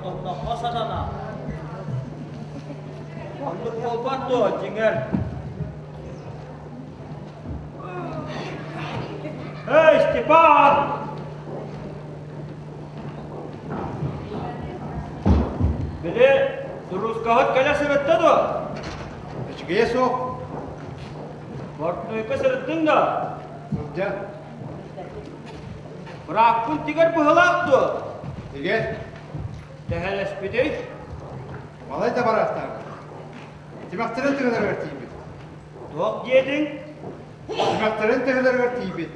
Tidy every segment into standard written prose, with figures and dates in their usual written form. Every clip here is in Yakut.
Сордонноххо сатана. Оннук буолбат дуо, дьиҥэр? Эй, Степан! Били, дуруускаһыт кэлэ сырытта дуо? Үчүгэйэ суох. Портнойга сырыттыҥ да? Сылдьа. Бырааппын тигэр быһылаах дуо? Тигэр. Тэһэлэспитий? Балай да бараахтаабыт. Тимэхтэрин тыһыларыгар тиийбит. Туох диэтиҥ? Тимэхтэрин тыһыларыгар тиийбит.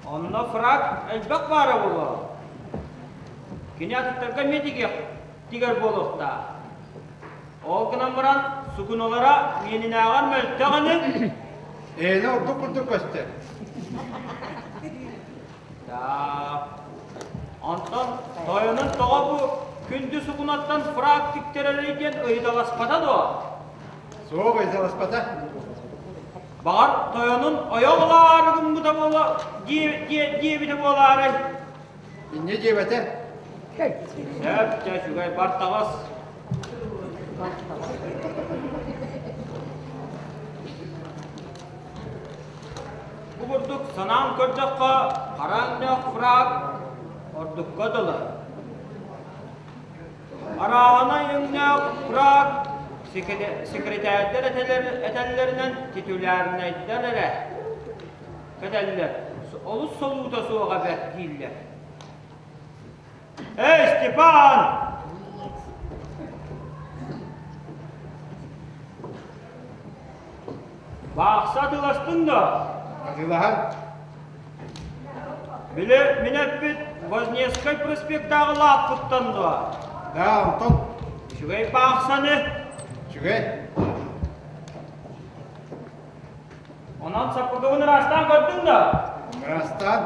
Онно фраг элбэх баара буолуо. Кини атыттарга эмиэ тигиэх, тигэр буолуохтаах. Ол гынан баран сукуналара миэнинээҕэр мөлтөх ини. Эйэнэ ордук курдук көстөр. Да. Онтон тойонун тоҕо бу күндү сукунаттан фраг тиктэрэрий диэн ыйыталаспата дуо? Суох ыйыталаспата. Баҕар тойонун ойох ылаары гыммыта буола диэбитэ буолаарай? Инньэ диэбэтэ. Сөп, чэ, үчүгэй бар таҕыс. Бу курдук санаан көрдөххө, хара өҥнөөх фраг ордукка дылы. Арааһынай өҥнөөх фраг секретэрдэр этэллэринэн титулярнайдар эрэ кэтэллэр, олус солуута суоҕа бэрт дииллэр. Эй, Степан! Баахса атыыластыҥ да? Атыылаһан. Били мин эппит Вознесскай проспектааҕы лааппыттан дуо? Да, онтон. Үчүгэй баахсаны. Үчүгэй. Онон саппыкыбын ыраастаан көрдүҥ да? Ыраастаан.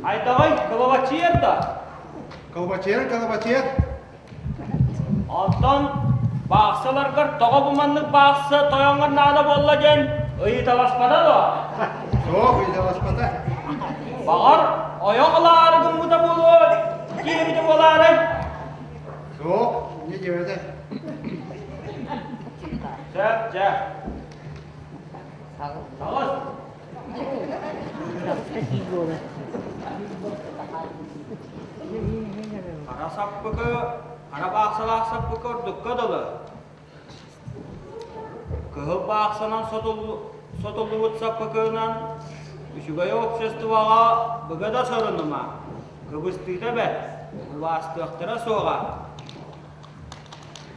Айдаҕай, кылабаччыйар да? Кылабачыйар, кылабачыйар. Онтон баахсаларгар тоҕо бу маннык баахса тойоҥҥор наада буолла диэн ыйыталаспата дуо? Суох, ыйыталаспата. Баҕар, ойох ылаары гыммыта буолуо, диэбитэ буолаарай? Суох, инньэ диэбэтэ. Сөп, дьэ. Таҕыс. Хара саппыкы, хара баахсалаах саппыкы ордукка дылы. Кыһыл баахсанан сотуллубут саппыкынан үчүгэй обществоҕа быга да сорунума, кыбыстыыта бэрт, убаастыахтара суоҕа.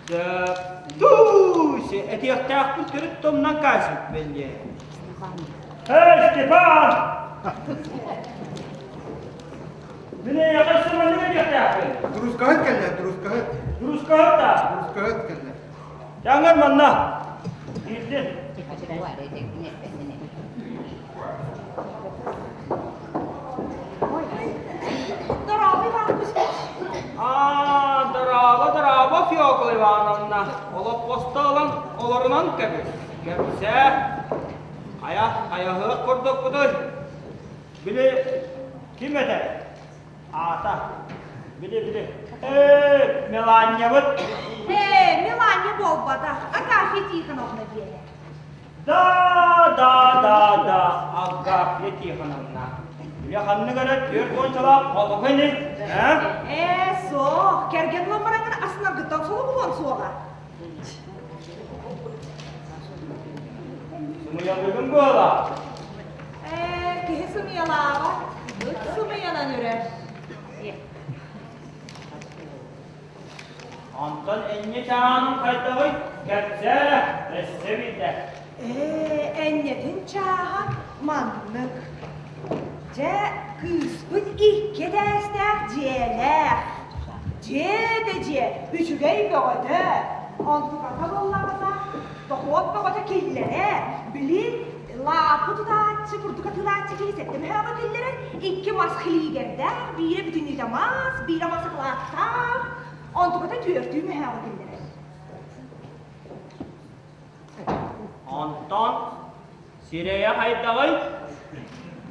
Туй, этиэхтээхпин төрүт томнан каасыппын дии. Эй, Степан! Мин эйиэхэ сыманнык этиэхтээхпин. Дуруускаһыт кэллэ, дуруускаһыт. Дуруускаһыт да? Дуруускаһыт кэллэ. Дьаҥыр манна. Киирдин. Дорообо, Иван Кузьмич. Аа, дорообо, дорообо, Феокла Ивановна. Олоппосто ылан олорунан кэбис. Кэпсээ. Хайа, хайаһыах курдукпутуй? Били, ким этэ? Аата. Били, били. Ээ, Меланьябыт. Ээ, Меланья буолбатах, Агафья Тихоновна диэнэ. Да, да, да, да, Агафья Тихоновна. Били ханнык эрэ түөрт уончалаах хотугу ини, ээ? Ээ, суох, кэргэн ылан бараҥҥын асынаргыттан соло булуон суоҕа. Сымыйалыгын буола. Ээ, киһи сымыйалааҕа, ыт сымыйанан үрэр. Онтон энньэ чааһын хайдаҕый? Кэпсээ эрэ, өссө биирдэ. Ээ, энньэтин чааһа маннык. Дьэ, кыыспыт икки этээстээх дьиэлээх. Дьиэ да дьиэ, үчүгэй бөҕөтө. Онтуката буоллаҕына, дохуот бөҕөтө киллэрэ, били лааппы тутааччы, курдук атыылааччы киһи сэттэ мөһөөҕө киллэрэр, икки мас хилиигэрдээх, биирэ бүтүннүүтэ мас, биирэ мас акылааттаах, онтуката түөртүү мөһөөҕө киллэрэр. Онтон сирэйэ хайдаҕый?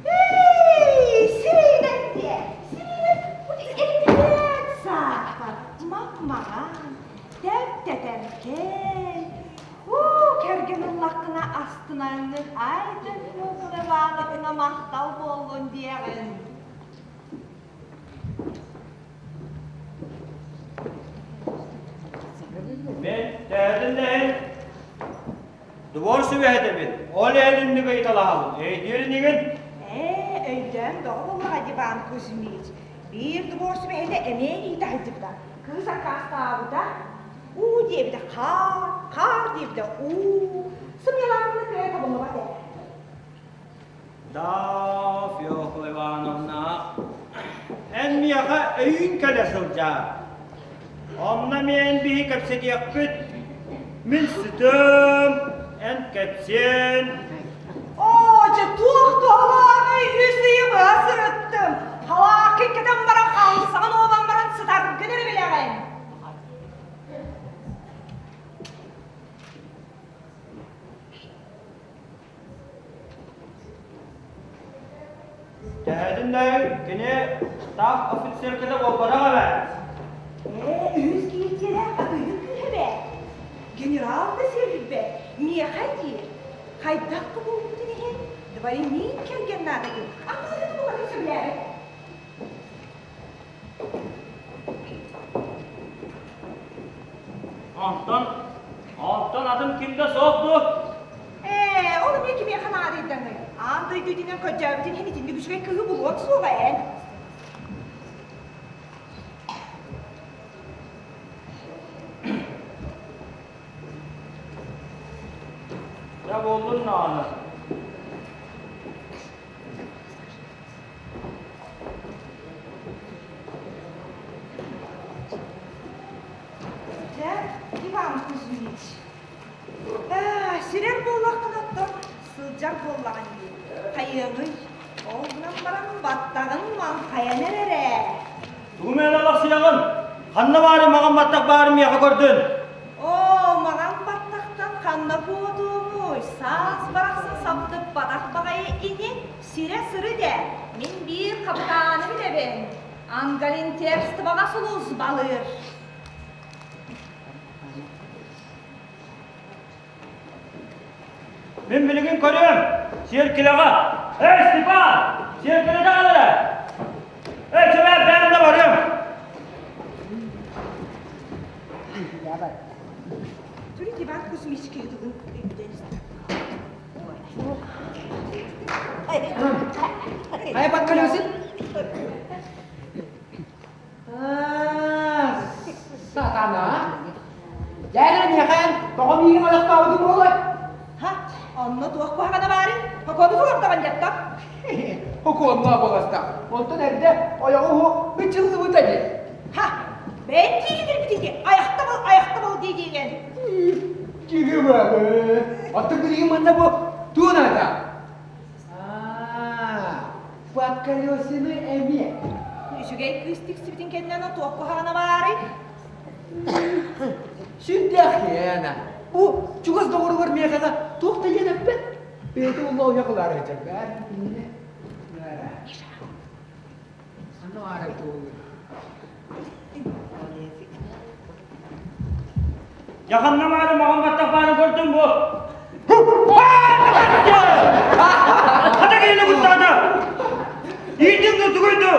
Эй, сирэйинэн диэ, сирэйинэн вот эппиэт саахар. Уһун-маҕан, тэп-тэтэркэй. Уу, кэргэн ыллаххына астынаҥҥын Айдын Фёкла Ивановна махтал буоллун диэҕин. Мен төһөтүн да иһин Двор сүбэһитэбин, ол иһин ыйыталаһабын, өйдүүр инигин? Ээ, өйдөөн бөҕө буоллаҕа Иван Кузьмич. Биир двор сүбэһитэ эмиэ иитэ сылдьыбыта. Кыыс аккаастаабыта. Уу диэбитэ хаар, хаар диэбитэ уу. Сымыйалаабытына кыайа табыллыбат ээ. Да, Фёкла Ивановна, эн миэхэ өйүүн кэлэ сылдьаар. Онно мен биһи кэпсэтиэхпит. Мин сытым, эн кэпсиэн. Оо, дьэ туох туһалааҕый үс ыйы быһа сырыттым. Халааккын кэтэн баран хаалсаҕын уолан баран сытаргын эрэ билэҕин. Төһөтүн да кини таах офицерката буолбатах эбээт. Ээ, үһүс кииртиэлээх атыыһыт кыыһа эбээт. Генерал да сиэлирбэт, миэхэ диир. Хайдах да буолбутун иһин, дворянин кэргэн наада диэн атыыһыты букатын сөбүлээбэт. Онтон, онтон атын ким да суох дуо? Ээ, ол эмиэ кимиэхэ наадыйдаҥый? Аан дойду итинэн көрдөөбүтүн иһин итинник үчүгэй кыыһы булуон суоҕа эн. Дьэ буоллун даҕаны. Дьэ, Иван Кузьмич, ээ, сирэр буоллаххына оттон сылдьар буоллаҕын дии. Хайыаҥый, ол гынан баран баттаҕыҥ маҥхайан эрэр ээ. Тугу мээнэ лахсыйаҕын? Ханна баарый маҕан баттах баарын миэхэ көрдүн? Оо, маҕан баттахтан ханна куотуомуй? Саас барахсан сабдыппатах баҕайы ини Сирэ сырыт ээ, мин биир хапытааны билэбин. Ангалинтерствоҕа сулууспалыыр. Мин билигин көрүөм, сиэркилэҕэ. Эй, Степан, сиэркилэтэ аҕал эрэ. Эй, чэбээр, бэйэм да барыам. Түрүт Иван Кузьмич киһитигин өйдөөн истэ. Хайа подколесин? Сатана. Дьэ, миэхэ тоҕо миигин олохтообутуҥ буолуой? Ха, онно туох куһаҕана баарый? Хокуону толордоҕун дьаттах. Хокуоннаа буоластах. Онтон эрдэ ойоҕу бычыллыбыта дии. Ха, бэйэн тиийинэрбит айахтабыл, айахтабыл дии диигэн. Киһи бары. Оттон билигин манна бу туун аата? Аа, подколесины эмиэ. Үчүгэй кыыс тиксибитин кэннэ туох куһаҕана баарый? Сүрдээх хиэнэ. Бу чугас доҕоругар миэхэ туох да диэн эппэт. Бэйэтэ улла ойох ылаары сылдьар. Аны аарай туолуй. Дьаханна маары маҕан баттах баарын көрдүм бу. Хата киһини куттаата! Иитиҥ да тугуйду?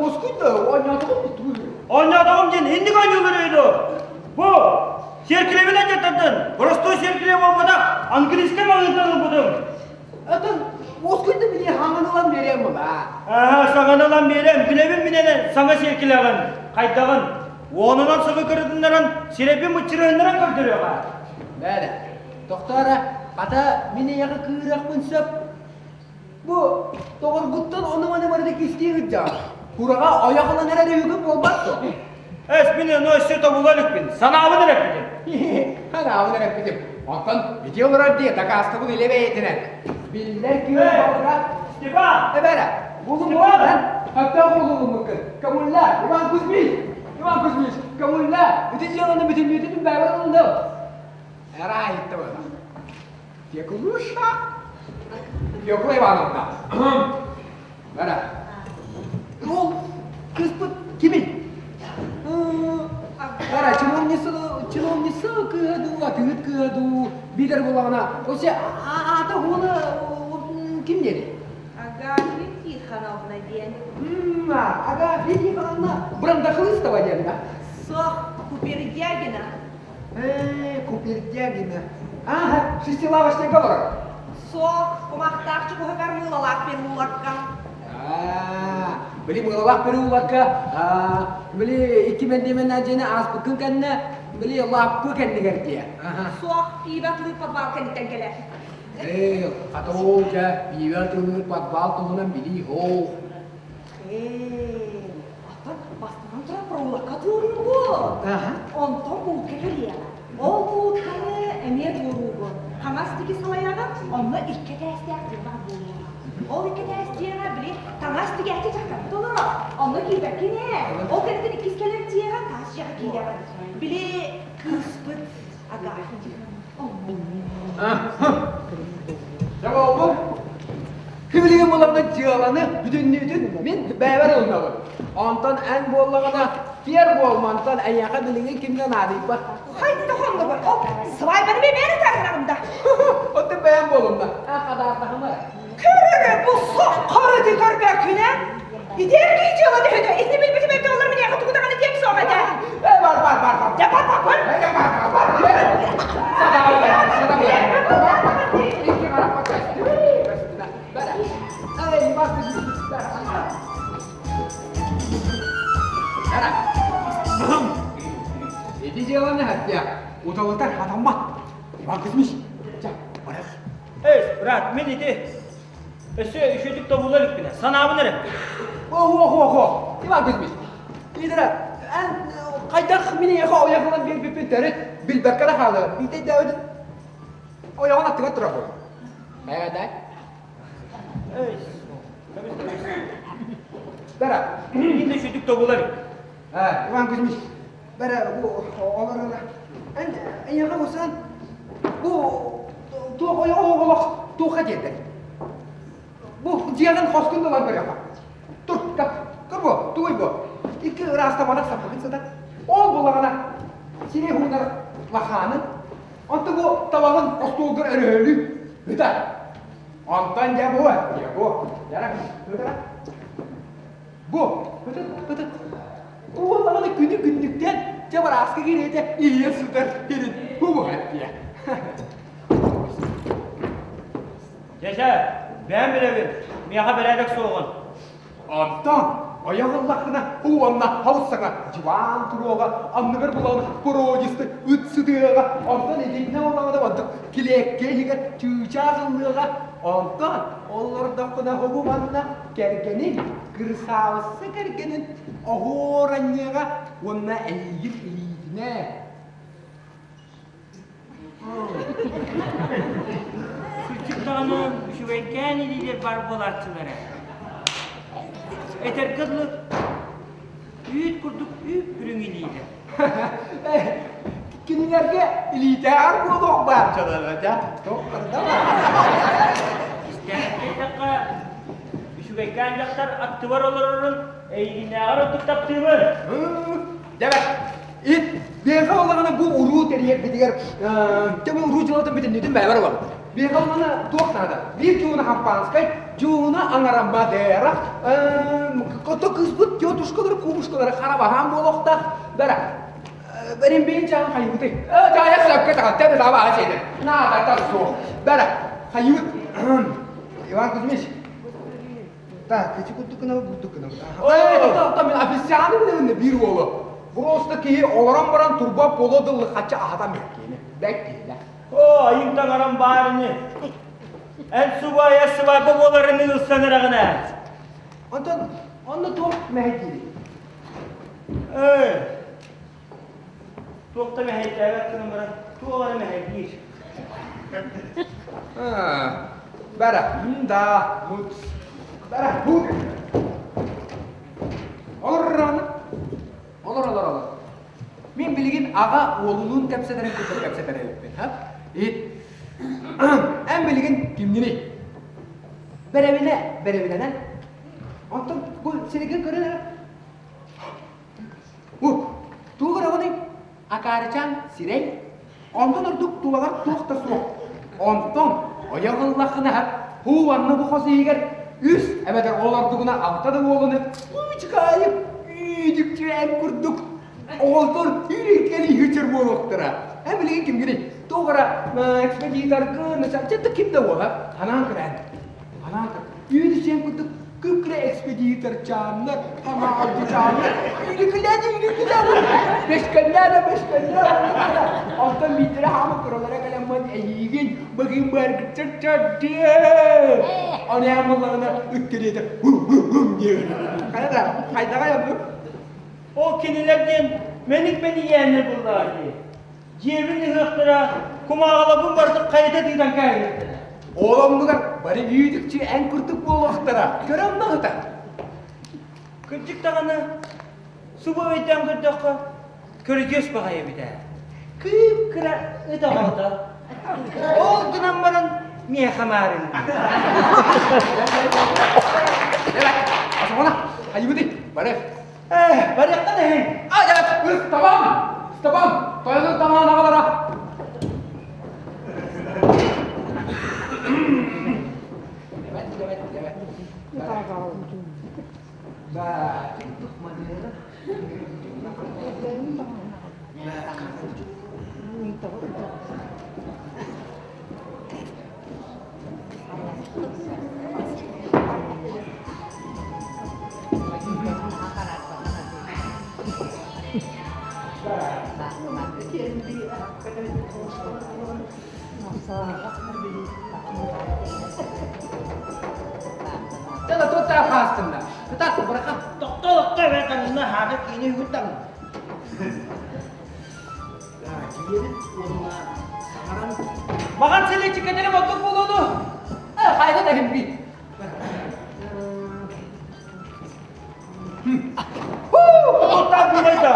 Уоскуй да, оонньоотоҕум тугуй? Оонньоотоҕум диэн инник оонньуулар өйдө. Бу сиэркилэбинэн дьаттардын. Простой сиэркилэ буолбатах, английскай маҕыынтан ылбытым. Атын уоскуй да били хаҥан ылан биэриэм була. Аа, саҥаны ылан биэриэм. Билэбин минэнэн саҥа сиэркилэҕин, хайдаҕын. Уонунан сылы кырытыннаран, сирэйбин мыччырыһыннаран көрдөрүөҕэ. Бээрэ, тохтоо эрэ, хата мин эйиэхэ кыырыахпын сөп. Бу доҕоргуттан ону-маны барыта кистии сылдьаҕын. Кураҕа ойох ылан эрэр үһүгүн буолбат дуо? Эс мин ону өссө тобула иликпин, санаабын эрэ эппитим. Санаабын эрэ эппитим. Онтон ити олорор дии, дакаастабыл илэ бэйэтинэн. Биллэр күөл баҕара. Степан! Эбэрэ, булун буолан, хаттаах буолулуммуккун. Көҥүллээ, Иван Кузьмич! Иван Кузьмич, көҥүллээ! Ити дьыаланы бүтүннүүтүн бэйэбэр ылынным. Эра айытта буолла. Феклуша! Фекла Ивановна. Бара. Ол кыыспыт кимий? Чиновница кыыһа дуу, атыыһыт кыыһа дуу, биитэр буоллаҕына, осе аата уола ким диэри? Агафья Тихоновна диэн. Агафья Тихоновна Брандахлыстова диэн да? Суох, Купердягина. Ээ, Купердягина. Ага, шестилавочнайга олорор. Суох, кумахтаах чугуһугар мыылалаах переулокка. Били мыылалаах переулокка, били икки мэндиэмэннээх дьиэни ааспыккын кэннэ, били лааппы кэннигэр диэ. Суох, пиибэ атылыыр подвал кэнниттэн кэлэр. Ээ, хата ол дьэ, пиибэ атылыыр подвал туһунан билии суох. Ээ, оттон бастатан туран проулокка туоруугу. Онтон булка кэлиэҕэ. Ол буутканы эмиэ туоруугу. Хаҥас диэки салайаҕын, онно икки этээстээх дьиэ баар буолуоҕа. Ол икки этээс дьиэҕэ били таҥас тигээччи дьахтарбыт олорор. Онно киирбэккин ээ. Ол кэнниттэн иккис кэлэр дьиэҕэ таас дьиэҕэ киирэҕин. Били кыыспыт Агафья Дьэ буолбут. Ким буларна дьыаланы бүтүннүүтүн мин бэйэбэр ылынабын. Онтон эн буоллаҕына киэр буолмантан эйиэхэ билиҥҥи кимҥэ наадыйбат. Хайда хоннобор, ол свайбаны мен бэйэн ытаарынаҕым да. Оттон бэйэм буолумна. Хадаартаһыма. Көрөрө бу соххор ити көрбөккүнэ. Ити эргий дьыала төһөтө, итини билбитим эбитэ олор миниэхэ тугу даҕаны диэм суох этэ. Э, бар, бар, бар, бар. Дьэ, бар, бар, бар. Э, бар, бар, бар. Садаҕа, садаҕа. Икки харахха көстү. Көстүнэ. Бэрэ. Эй, бас Бэрэ. Ити дьыаланы хаттыа. Уталытар хатаммат. Иван Кузьмич, чэ, барах. Эй, брат, мин ити өссө үчүгдүк тобула иликпинэ, санаабын эрэ. Ох, ох, ох, Иван Кузьмич, Идара, эн хайдах миниэхэ ойоҕунан биэрбиппин төрүт билбэккэ да хаалыа. Биитэ ойоҕун аттыгар турар буолар. Бэйэдай. Эй, Бара. Мин үчүгдүк тобула илик. Иван Кузьмич, бара бу олорор. Эн эйиэхэ усан бу туох ойоҕо олох туохха диэтэр? Бу дьиэҕин хоскун ылан көрүөххэ. Тур, кап, көр бу, тугуй бу? Икки ыраастаманах саппыкын сытар. Ол булаҕына сири уунар лахаанын, онто бу табаҕын остуолгар өрөһөлүү ыта. Онтон дьэ бу, дьэ бу, дьэ ытара. Бу, ытыт, ытыт. Уоллаҕына күнү күннүктэн дьэ барааска кириэтэ илийэ сытар ирин бу бу эттиэ. Дьэ, бэйэм билэбин, миэхэ бэрээдэк суоҕун. Онтон ойох ыллаххына уонна хаус саҥа дьыбаан туруоҕа, анныгар булан породисты ыт сытыаҕа, онтон итиннэ буоллаҕына ордук килиэккэ иһигэр чыычаах ыллыаҕа, онтон олордоххуна уһу манна кэргэнин, кырсаабысса кэргэнин оһуор анньыаҕа уонна эйигин илиитинэ Кырдьык даҕаны үчүгэйкээн илиилэр баар буолааччылар ээ. Этэргэ дылы, үүт курдук үүп-үрүҥ илиилэр. Кинилэргэ илиитээҕэр буолуох баар дьонолор дьэ, Истээн диэтэххэ, үчүгэйкээн дьахтар аттыбар олорорун эйигиннээҕэр ордук таптыыбын. Дьэ, ит биэхэ олаҕына бу уруу тэрийэрбитигэр дьэ бу уруу дьылатын бүтүннүүтүн бэйэбэр ылабыт. Биэхэ олаҕына туох наада? Биир дьууна хампаанскай, дьууна аҥара Мадера, кото кыыспыт тетушкалары, кумушкалары хара баһаам буолуохтаах. Бара, бэрин чаан хайыбытый? Чаайа сөпкө таҕа, тэбэ таба сиэтэ. Наада суох. Бара, хайыбыт. Иван Кузьмич, Так, ити курдук гынабыт, бурдук гынабыт. Ээ, мин официально билэбин биир уолу. Просто киһи олорон баран турба поло дылы хачча аһатан бэккиини. Бэккиилэ. О, айым таҥарам баар ини. Эн субайа сыбайба буоларын ылсан эрэҕинэ. Онтон онно туох мэһэйдиирий? Ээ, туох да мэһэйдээбэт гынан баран, туох эрэ мэһэйдиир. Бара, да, мут. Бара, бу. Олор, олор, олор, олор. Мин билигин аҕа уолунуун кэпсэтэрин кытта кэпсэтэр эбиппин, ха? Ит. Эн билигин кимниний? Бэрэбинэ, бэрэбинэнэн. Онтон бу сиригин көрөн эрэ. Бу, тугу көрөҕүнүй? акаарычаан сирэй, онтон ордук тулалар туох да суох. Онтон ойох ыллаххына, һуу анны бу хос иһигэр үс эбэтэр ол ордугуна алта да уолуну уучукаайык үүтүкчээн курдук оҕолтор үрүккэли үчүр буолуохтара. Эн билигин кимгиний? Туох эрэ экспедиторгын, чэ ким да уола, анаан көрөөн. Анаан көр. Үүтүчээн курдук Күкрэ экспедиторчааннар, хамаҕалдьычааннар, үүнүкүлээн үүнүкүлээн, бэшкэннээн бэшкэннээн, онтон биирдэрэ хаама кыралара кэлэммин эйиигин быгын быаргыччар чэрдиэ. Ону буллаҕына ыт кэриэтэ хум диэн. Хайа да, хайдаҕай оннук? Ол кинилэр диэн мэник мэнийээннэр буллаҕа дии. Дьиэбин ыһыахтара, кумааҕыларбын барытын хайыта тыытан кээһиэхтэрэ. Ол оннугар бары үүтүкчү эн курдук буолуохтара. Көрө онноһута. Кырдьык даҕаны, субу өйдөөн көрдөххө, көрүдьүөс баҕайы эбит ээ. Кыып-кыра ыт оҕото. Ол гынан баран миэхэ маарыҥ. Асамана, хайыбытый, бары. Ээ, барыахха да иһин. Ыстабам! Ыстабам! Тойонун тамаан аҕалара! Тела тута хаастынна. Кытаат быраха. Тохтоо, тохтоо, канна хаада киини үгүттан. Киирин уонна саҥаран Маҕан сэлиэччикэтэрэ моддук буолуону. Хайда да химби. Тоқтап билейді.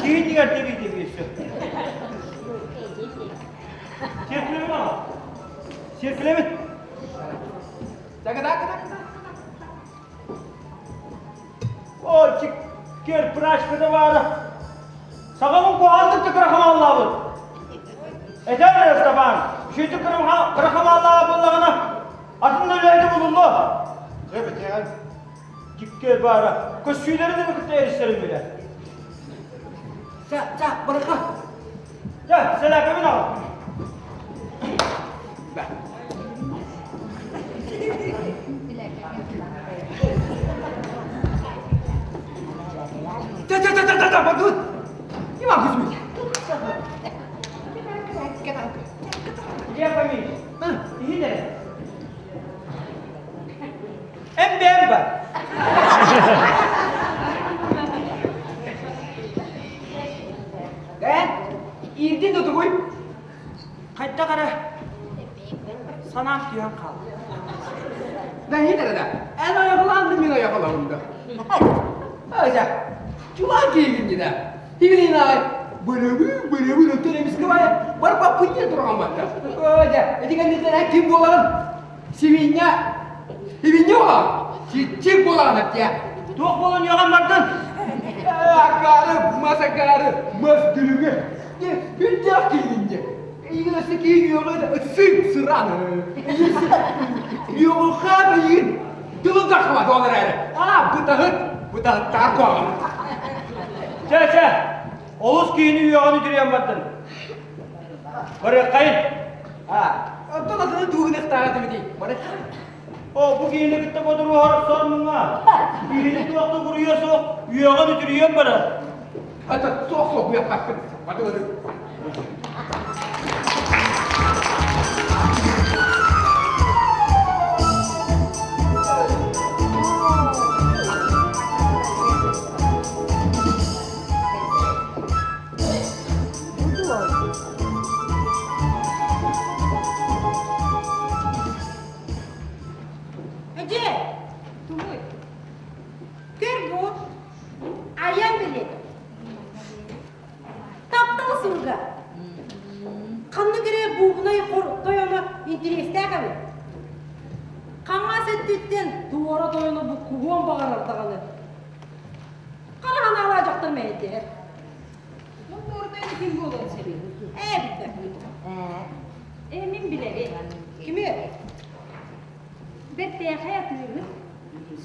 Кейін дигер деби деби еще. Серкілеме маған. Серкілеме. Так, так, так. О, кер прачкада баара. Саҕабын куһаҕаннык да кырахамааллаабыт. Этэр эрэ Степан, үчүгэйдик кырахамааллаабыт буоллаҕына, атын да үлэһити булуллуо. Дьэ, битиэҕин. Дьиккэр баара, көссүүлэрин да кытта эристэрин билэр. Ча, ча, быраха. Чэ, сэлээкэбин аҕал. Ча, ча, ча, ча, ча, бардыбыт. Иван Кузьмич. Илья Фомич, иһин эрэ. Эм-бэм бар. Э, иирдин да тугуй? Хайдах эрэ санаам түһэн хаалла. Да иһит эрэ да. Эн ойоҕолаан мин ойоҕолоһум да. Ася, чулаан киһигин да. Тибилин аҕай бырыбы бырыбы өттөн эмискэ бай барбаппын диэн туран барда. Ася, ити кэнниттэн эн ким буолаҕын? Сибинньэ, сибинньэ буолаҕын. Чиччик буолаҕын эттиэ. Туох буолан үөҕэн бардын? Акаары, мас акаары, мас дүлүҥэ. Күндээх киһигин дьэ. Эйигин өссө киһи үөҕэ сып сыран. Үөҕүхаан эйигин тылын таххабат ол эрээри. Аа, бытаһыт, бытаһыттаах куһаҕан. Чэ, чэ, олус киһини үөҕэн үтүрүйэн бардын. Барыаххайын. Аа, оттон атыны дуугуныахтааҕа этибитий? Бары. О, бу киһини кытта бодоруһар сор муҥа. Киһини туох да буруйа суох, үөҕэн үтүрүйэн барар. Это суох суох үөхпэппин. Бады Эдьиэй, тугуй? Көр бу, айан билин. Таптал суруга. Ханнык эрэ буубунай тойоно интэриэстээх эбит. Хаҥас өттүттэн туора тойону буккуһуон баҕарар даҕаны. Хара ханаалаах дьахтар мэһэйдэһэр. Ким буолуон сөбүй? Ээ, билбэппин. Ээ, мин билэбин. Кими? Бэртээхэй атыыһыт,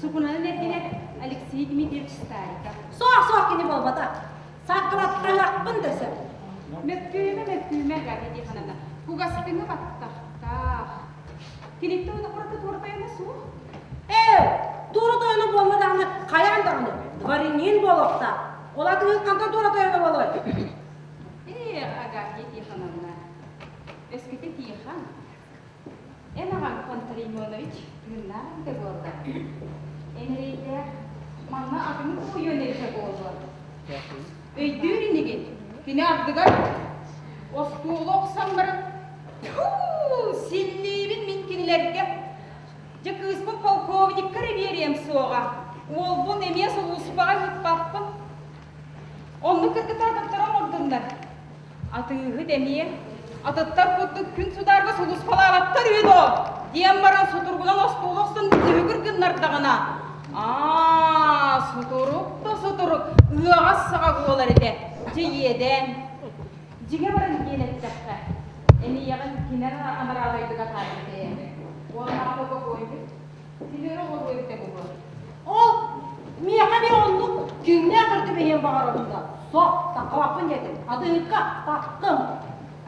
сукунанан эргинэр Алексей Дмитриевич Стариков. Суох, суох кини буолбата. Саккыраттаһыахпын да сөп. Мөккүөмэ, мөккүөмэ, Галя Тихоновна, кугастыҥы баттахтаах. Киниттэн уна ураты туора тойоно суох. Ээ, туора тойоно буолла даҕаны, хайаан даҕаны, дворянин буолуохтаах. Ол атыыһыт хантан туора тойоно буолуой? Ээ, Агафья Тихоновна, өскөтө Тихон, эн аҕаҥ Пантелеймонович тыыннаах эбитэ буолла. Эн эрэйдээх манна атыҥы буойуон эбитэ буолуо. Өйдүүр инигин, кини ардыгар остуолу охсон баран, Тьфу, силлиибин мин кинилэргэ. Дьэ кыыспын полковникка эрэ биэриэм суоҕа. Уолбун эмиэ сулууспаҕа ыыппаппын. Оннук кыргыттар аттара оҥордуннар. Атыыһыт эмиэ атыттар курдук күн судаарга сулууспалаабаттар үһү дуо? диэн баран сутуругунан остуол охсон лүһүгүр гыннардаҕына, аа, сутурук да сутурук, ыаҕас саҕа буолар этэ, дьэ иэдээн. Дьиҥэ баран диэн эттэххэ, эмиийэҕин кини анараалайдык атаарбыт ээ. Уонна бококуойбут Кинилэри оҕолуу эбитэ буолуо. Ол миэхэ эмиэ оннук дьиҥнээх өртүбэһиэн баҕарабын да, суох, таххабаппын диэтим. Адыыкка тахтым.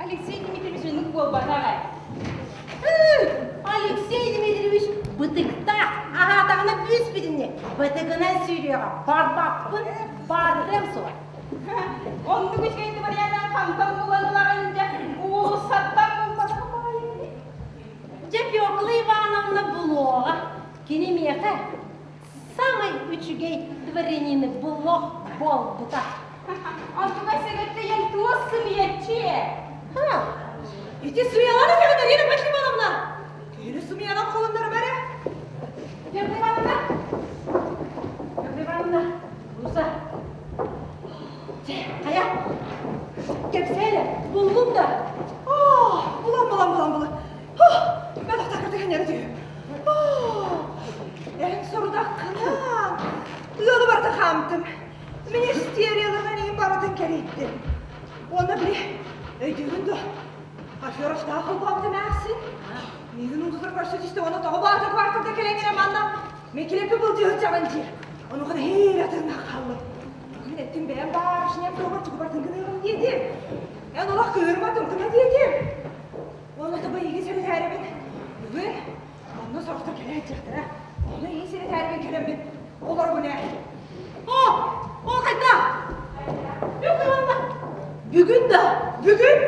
Алексей Дмитриевич оннук буолбатах ээ. Алексей Дмитриевич бытыктаах, аһаатаҕына бүүс бүтүннэ бытыгынан сүүрүөҕэ. Барбаппын, барыам суоҕа. Оннук үчүгэй дворянан хантан булан ылаҕын дьэ, уулуссаттан булбатах баҕайы Дьэ, Фёкла Ивановна булуоҕа. Кини миэхэ самый үчүгэй дворянины булуох буолбута. Онтугай сэгэттэйэн туос сымыйаччы ээ. Ха, Ити сымыйалаан этэҕин, Арина Пахимовна! Киһини сымыйанан холуннарыма эрэ. Фёкла Ивановна! Фёкла Ивановна! Руса, Дьэ, хайа, кэпсээ эрэ, буллум да. Оо, булан, булан, булан, булан. Мен тахтакырдыгын эрэ түһүм. Эн сорудаххынан ыалы барыта хаамтым. Министерияларынан иһин барытын кэрийдим. Уонна били өйдүүгүн дуо? Аферовтаах холбообут эмээхсин. Миигин ундутар көрсө түстэ уонна тоҕо баата кварталда кэлэҥҥинэ манна Мекилепи былдьыһыт дьаҕан диир. Онуоха нэһиилэ тыыннаах хааллым. Мин эттим бэйэм барышням туһугар тугу барытын гыныаҕым диэтим. Эн олох кыыһырма тымтыма диэтим. Уонна тобо эйигин сэрэтээрэбин. Бүгүн онно сорохтор кэлэ сылдьыахтара. Онно эйигин сэрэтээрэбин кэлэммин олоробун ээ. О, о хайда? Бүгүн да? Бүгүн?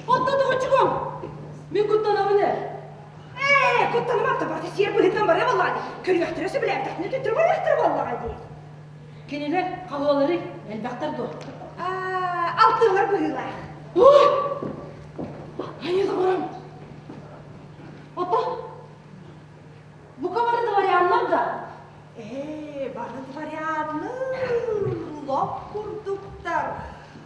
Оттон тоҕоччукум? Мин куттанабын ээ. Ээ, куттанымам да барыта сиэр быһыытынан барыа буоллаҕа дии. Көрүөхтэрэ сөбүлээбэтэхтэринэ төттөрү барыахтара буоллаҕа дии. Кинилэр халуолары элбэхтэр дуо? Аа, алтыалар быһыылаах. Ой! Айыы доҕорум! Опа! Бука бары дворяннар да? Ээ, бары дворяннар, лоп курдуктар,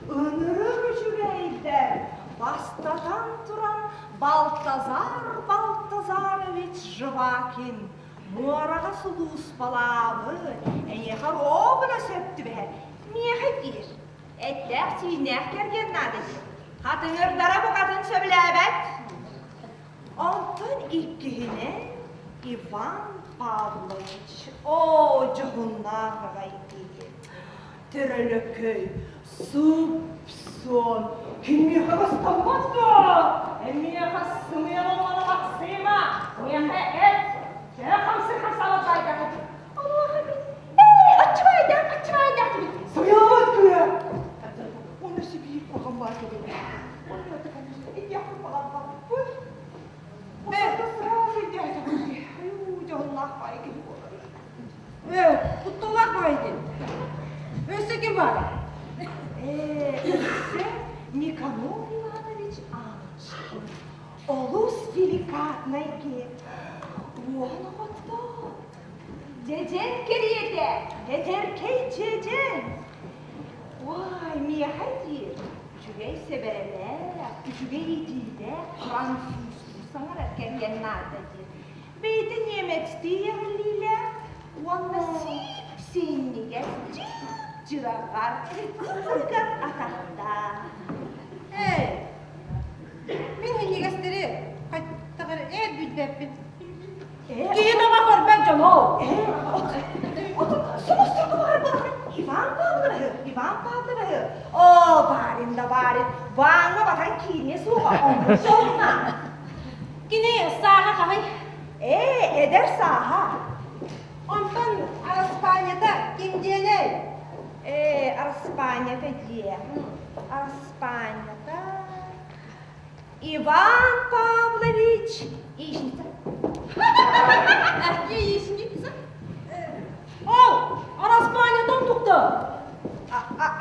ынырык үчүгэйдэр, бастатан туран Балтазар Балтазарович Жвакин муораҕа сулууспалаабыт, эйиэхэ ровно сөп түбэһэр, миэхэ диир. Эттээх-сииннээх кэргэн наада диир. Хатыҥырдара букатын сөбүлээбэт. Онтон иккиһинэн Иван Павлович, оо, дьоһуннаах аҕай киһи. Төрөлөкөй, суп-суон, кимиэхэ бастаммат дуо? Эмиэхэ сымыйан оҥоро тахсыма, миэхэ эт, чэ хамсыы хамсаабат баайдаҕын. Онуоха мин, ээ, оччубайдаах, оччубайдаах диэбит. Сымыйаламмат күө! Оны сибиир куһаҕан баар кэлин. Оны это, конечно, итиэхпин баҕарбаппын. Э, сразу идеально. Аю, дьоһуннаах баай киһи буолар. Ээ, кутталлаах баҕайы диэн. Өссө ким баар? Ээ, өссө Никанор Иванович Аночкин. Олус деликатнай киһи. Уоһун оҕотто. Дьэдьэн кэриэтэ, тэтэркэй дьэдьэн. Уай, миэхэ диир, үчүгэй сэбэрэлээх, үчүгэй итиилээх французтуу саҥарар кэргэн наада диир. Бэйэтэ немецтии эҕиллиилээх уонна сип-синньигэс дьып-дьыраҕар, кытыгар атахтаах. Ээ, мин минньигэстэри хайдах эрэ ээ билбэппин. Киһи таба көрбөт дьоно. Отут сомосторго баҕар балахан Иван Павловиһы, Иван Павловиһы. О, барин да барин, ваҥҥа батан киириэ суоҕа, оннук солуна. Кини сааһа хаһый? Ээ, эдэр сааһа. Онтон араспаанньата ким диэнэй? Ээ, араспаанньата диэ. Араспаанньата Иван Павлович яичница. Яичница? Ол, араспаанньата онтукта.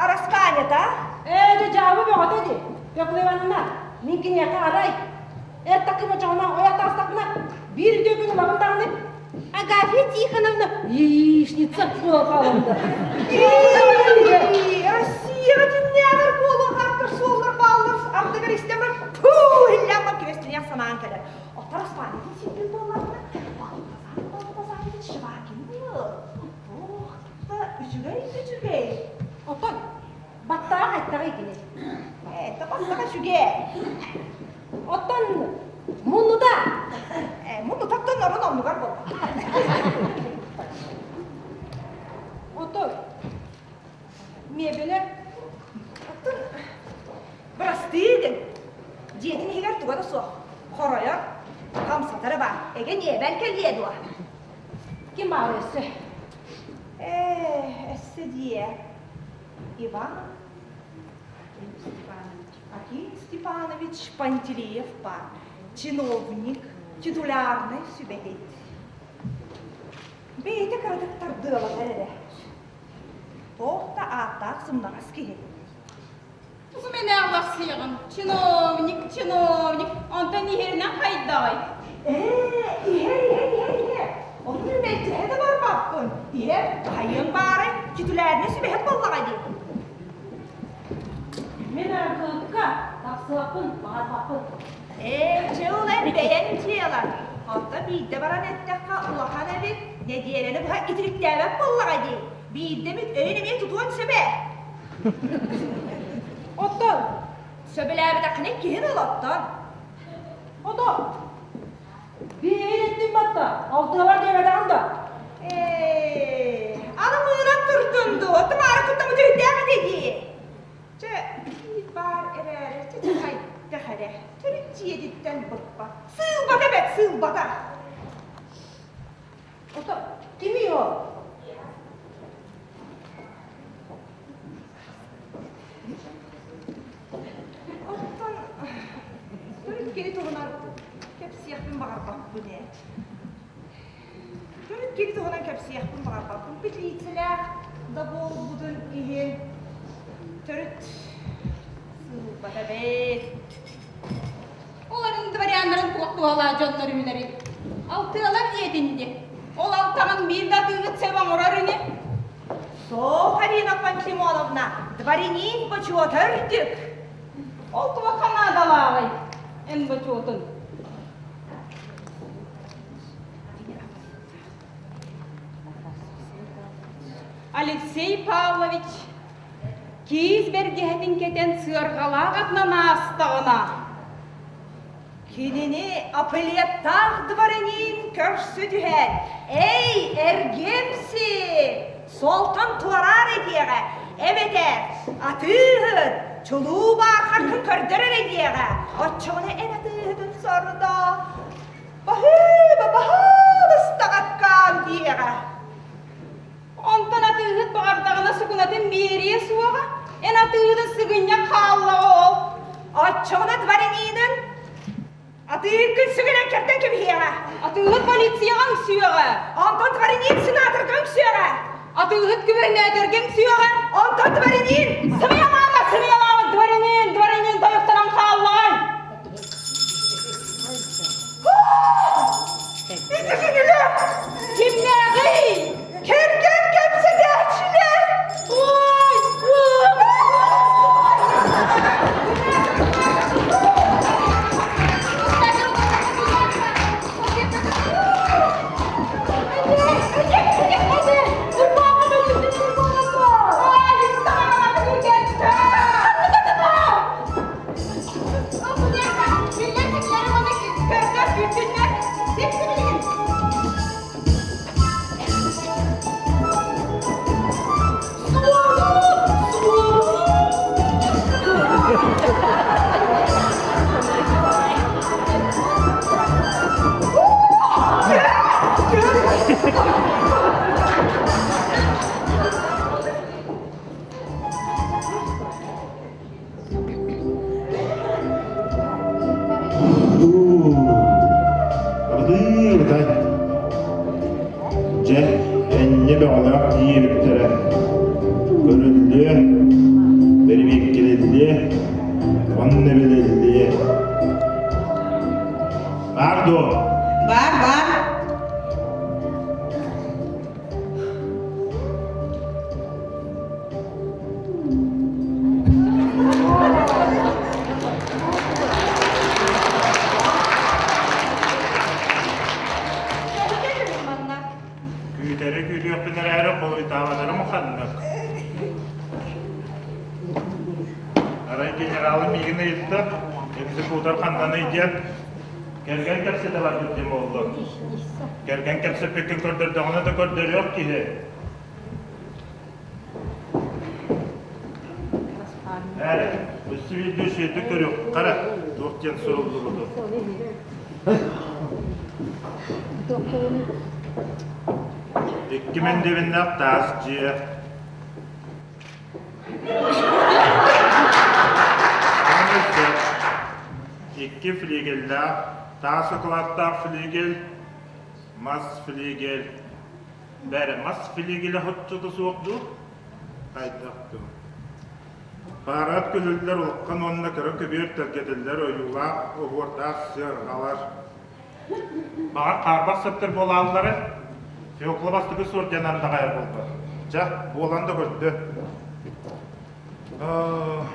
Араспаанньата? Ээ, дьэ дьаабы бөҕөтө дии. Фекла Ивановна, мин киниэхэ арай эр такыма чоҕуна ойох таҕыстахпына, биир үтүө күн ылабын даҕаны Агафья Тихоновна яичница буолан хаалабыта. Россияҕа кимнээҕэр буолуох ааттар суоллар бааллар ардыгар истэмэр туу иллээммэр кэбэстиниэх санаан кэлэр. Оттор Аспаанитин сирбин буоллаҕына, Балтазар Балтазарович Жвакин Туох да үчүгэй үчүгэй. Оттон баттаҕа хайдаҕый кини? Это баттаҕа үчүгэй. Оттон муннута? Муннутаттан орун оннугар буолла. Оттон миэбэлэ? Оттон бырастыы гын. Дьиэтин иһигэр туга да суох. Хоройор, хамсатара баар. Эгэ миэбэл кэлиэ дуо? Ким баар өссө? Ээ, өссө диэ. Иван Аким Степанович Пантелеев баар, чиновник, титулярнай сүбэһит. Бэйэтэ кыратык тардыалатар эрэ. Туох да ааттаах сымнаҕас киһи. Тугу мэнэ аллахсыйаҕын? Чиновник, чиновник, онтон иһэринэн хайдаҕый? Ээ, иһэр, иһэр, иһэр, иһэр. Онтон мэлдьэһэ да барбаппын. Иһэр, хайыаҥ баарай, титулярнай сүбэһит буоллаҕа дии. Мин аргыыкка тахсыахпын баҕарбаппын. Ээ, дьэ ол эн бэйэҥ дьыалаҥ. Онто биирдэ баран эттэххэ улахан эбит, нэдиэлэни быһа итириктээбэт буоллаҕа дии. Биирдэ эмит өйүн эмиэ тутуон сөп ээ. Оттон Сөбүлээбэтэххинэ киһин ыл оттон. Ото биир эттим батта, алтыалар диэбэтэҕим да. Ээ, аны мыынан турдун дуу, оттон маары куттаммыт үһүндээх этэ дии. Чэ, биир баар эрээри, чэ, чэ, хайдах эрэ, төрүт дьиэтиттэн быкпат. Сыылбата бэт, сыылбата. Ото кимий ол? Оттон төрүт кини туһунан кэпсиэхпин баҕарбаппын ээ. Төрүт кини туһунан кэпсиэхпин баҕарбаппын. Петлицэлээх да буолбутун иһин төрүт сыылбата эбит. Оларын дворяннарын туох туһалаах дьоннор үһүлэрий? Алтыалар диэтин дии. Ол алтаҕын биир да атыыһыт сөп оҥорор ини. Суох, Арина Пантелеймоновна, дворянин бочуота үрдүк. Ол туохха наадалааҕый, эн бочуотун? Алексей Павлович киис бэргэһэтин кэтэн сыарҕалаах атынан аастаҕына Кинини апеллеттаах дворянин көрсө түһэн, «Эй, эргимси! Суолтан туораан этиэҕэ, эбэтэр атыыһыт, чулуу баархаргын көрдөр эрэ диэҕэ, оччоҕуна эн атыыһытын сордо, баһыыба, баһаалыстаҕаккаан диэҕэ. Онтон атыыһыт баҕардаҕына сукунатын биэриэ суоҕа, эн атыыһытын сыгынньах хааллаҕа ол. Оччоҕуна дворянинын атыыһыккын сүгүнэн кэрдэн кэбиһиэҕэ. Атыыһыт полицияҕа үҥсүөҕэ. Онтон дворянин сенаторга үҥсүөҕэ. Атыыһыт күбэрнээтэргэ үҥсүөҕэ. Онтон дворянин Сымыйалаама, сымыйалаама, дворянин, дворянин тойуктанан хааллаҕай. Ити кинилэр! Кимнээҕий? Кэргэн кэпсэтээччилэр! Ой! генералы миигин ыйытта, экзекутор ханнаный диэн. Кэргэн кэпсэтэ барбыт диэн буолла. Кэргэн кэпсэппиккин көрдөрдөҕүнэ да көрдөрүөх киһи. Эрэ, өссө биирдэ үчүгэйдик көрүөххэ эрэ, туох диэн суруллубутун. Икки мэндиэмэннээх таас дьиэ. Икки флигеллээх, таас акылааттаах флигель, мас флигель. Бэрэ, мас флигелэ соччото суох дуу? Хайдах дуу? Паарат күлүллэр улахан уонна кыра көбүөр тэлгэтиллэр ойуулаах, оһуордаах сыарҕалар. Баҕар хаарбах сыттар буолааллара, Фекла бастакы суордьан андаҕайар буолбат. Чэ, буолан да көрдө.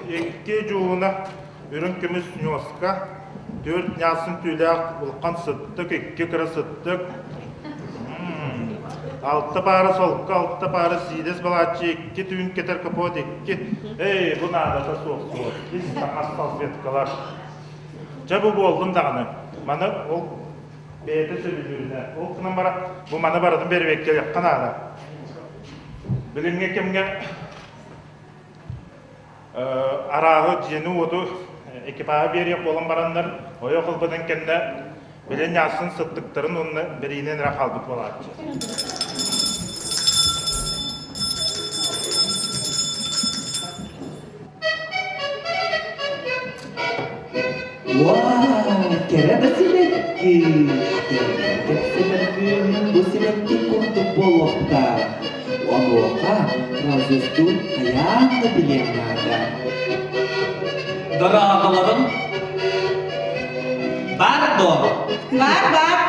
Икки дьууна үрүҥ көмүс ньуоска, түөрт ньаассын түүлээх улахан сыттык, икки кыра сыттык, алта паара солко, алта паара сиидэс балааччы, икки түүн кэтэр капот, икки, эй, бу наадата суох суох, ис таҥас салфеткалар. Дьэ бу буоллун даҕаны. Маны ол бэйэтэ сөбүлүүрүнэ. Ол гынан баран бу маны барытын бэрэбиэркэлиэххэ наада. Билиҥҥи кэмҥэ арааһы дьиэни-уоту экипаһы биэриэх буолан бараннар ойох ылбытын кэннэ били ньаассын сыттыктарын уонна бэриинэн эрэ хаалбыт буолааччы. Уаа, кэрэ да сибэкки! Кэпсэтэр кыыһым бу сибэкки курдук буолуохтаах. Онуоха французтуун хайаан да билиэн наада. Дорооболорун! Бар дуо? Бар, бар!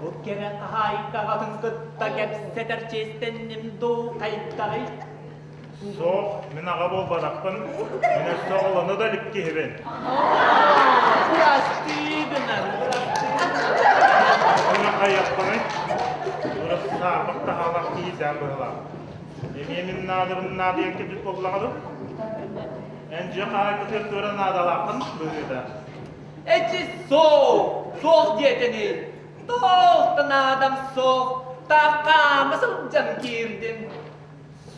Бу кэрэ хаһаайкаҕытын кытта кэпсэтэр чиэстэнним дуу хайдаҕый? Суох, мин аҕа буолбатахпын. Мин өссө оҕолоно да илик киһибин. Бырастыы гынан, бырастыы. Ура хайыахпыный? Ура саарбах таһаалаах киһи быһылаах. Эмиэ мин наадабын наадыйан кэлбит буоллаҕа дуу? Эн дьиэ хаһаайкатыгар туора наадалааххын быһыыта. Эчи суох, суох диэтэний. Туох да наадам суох, таах хаама сылдьан киирдим.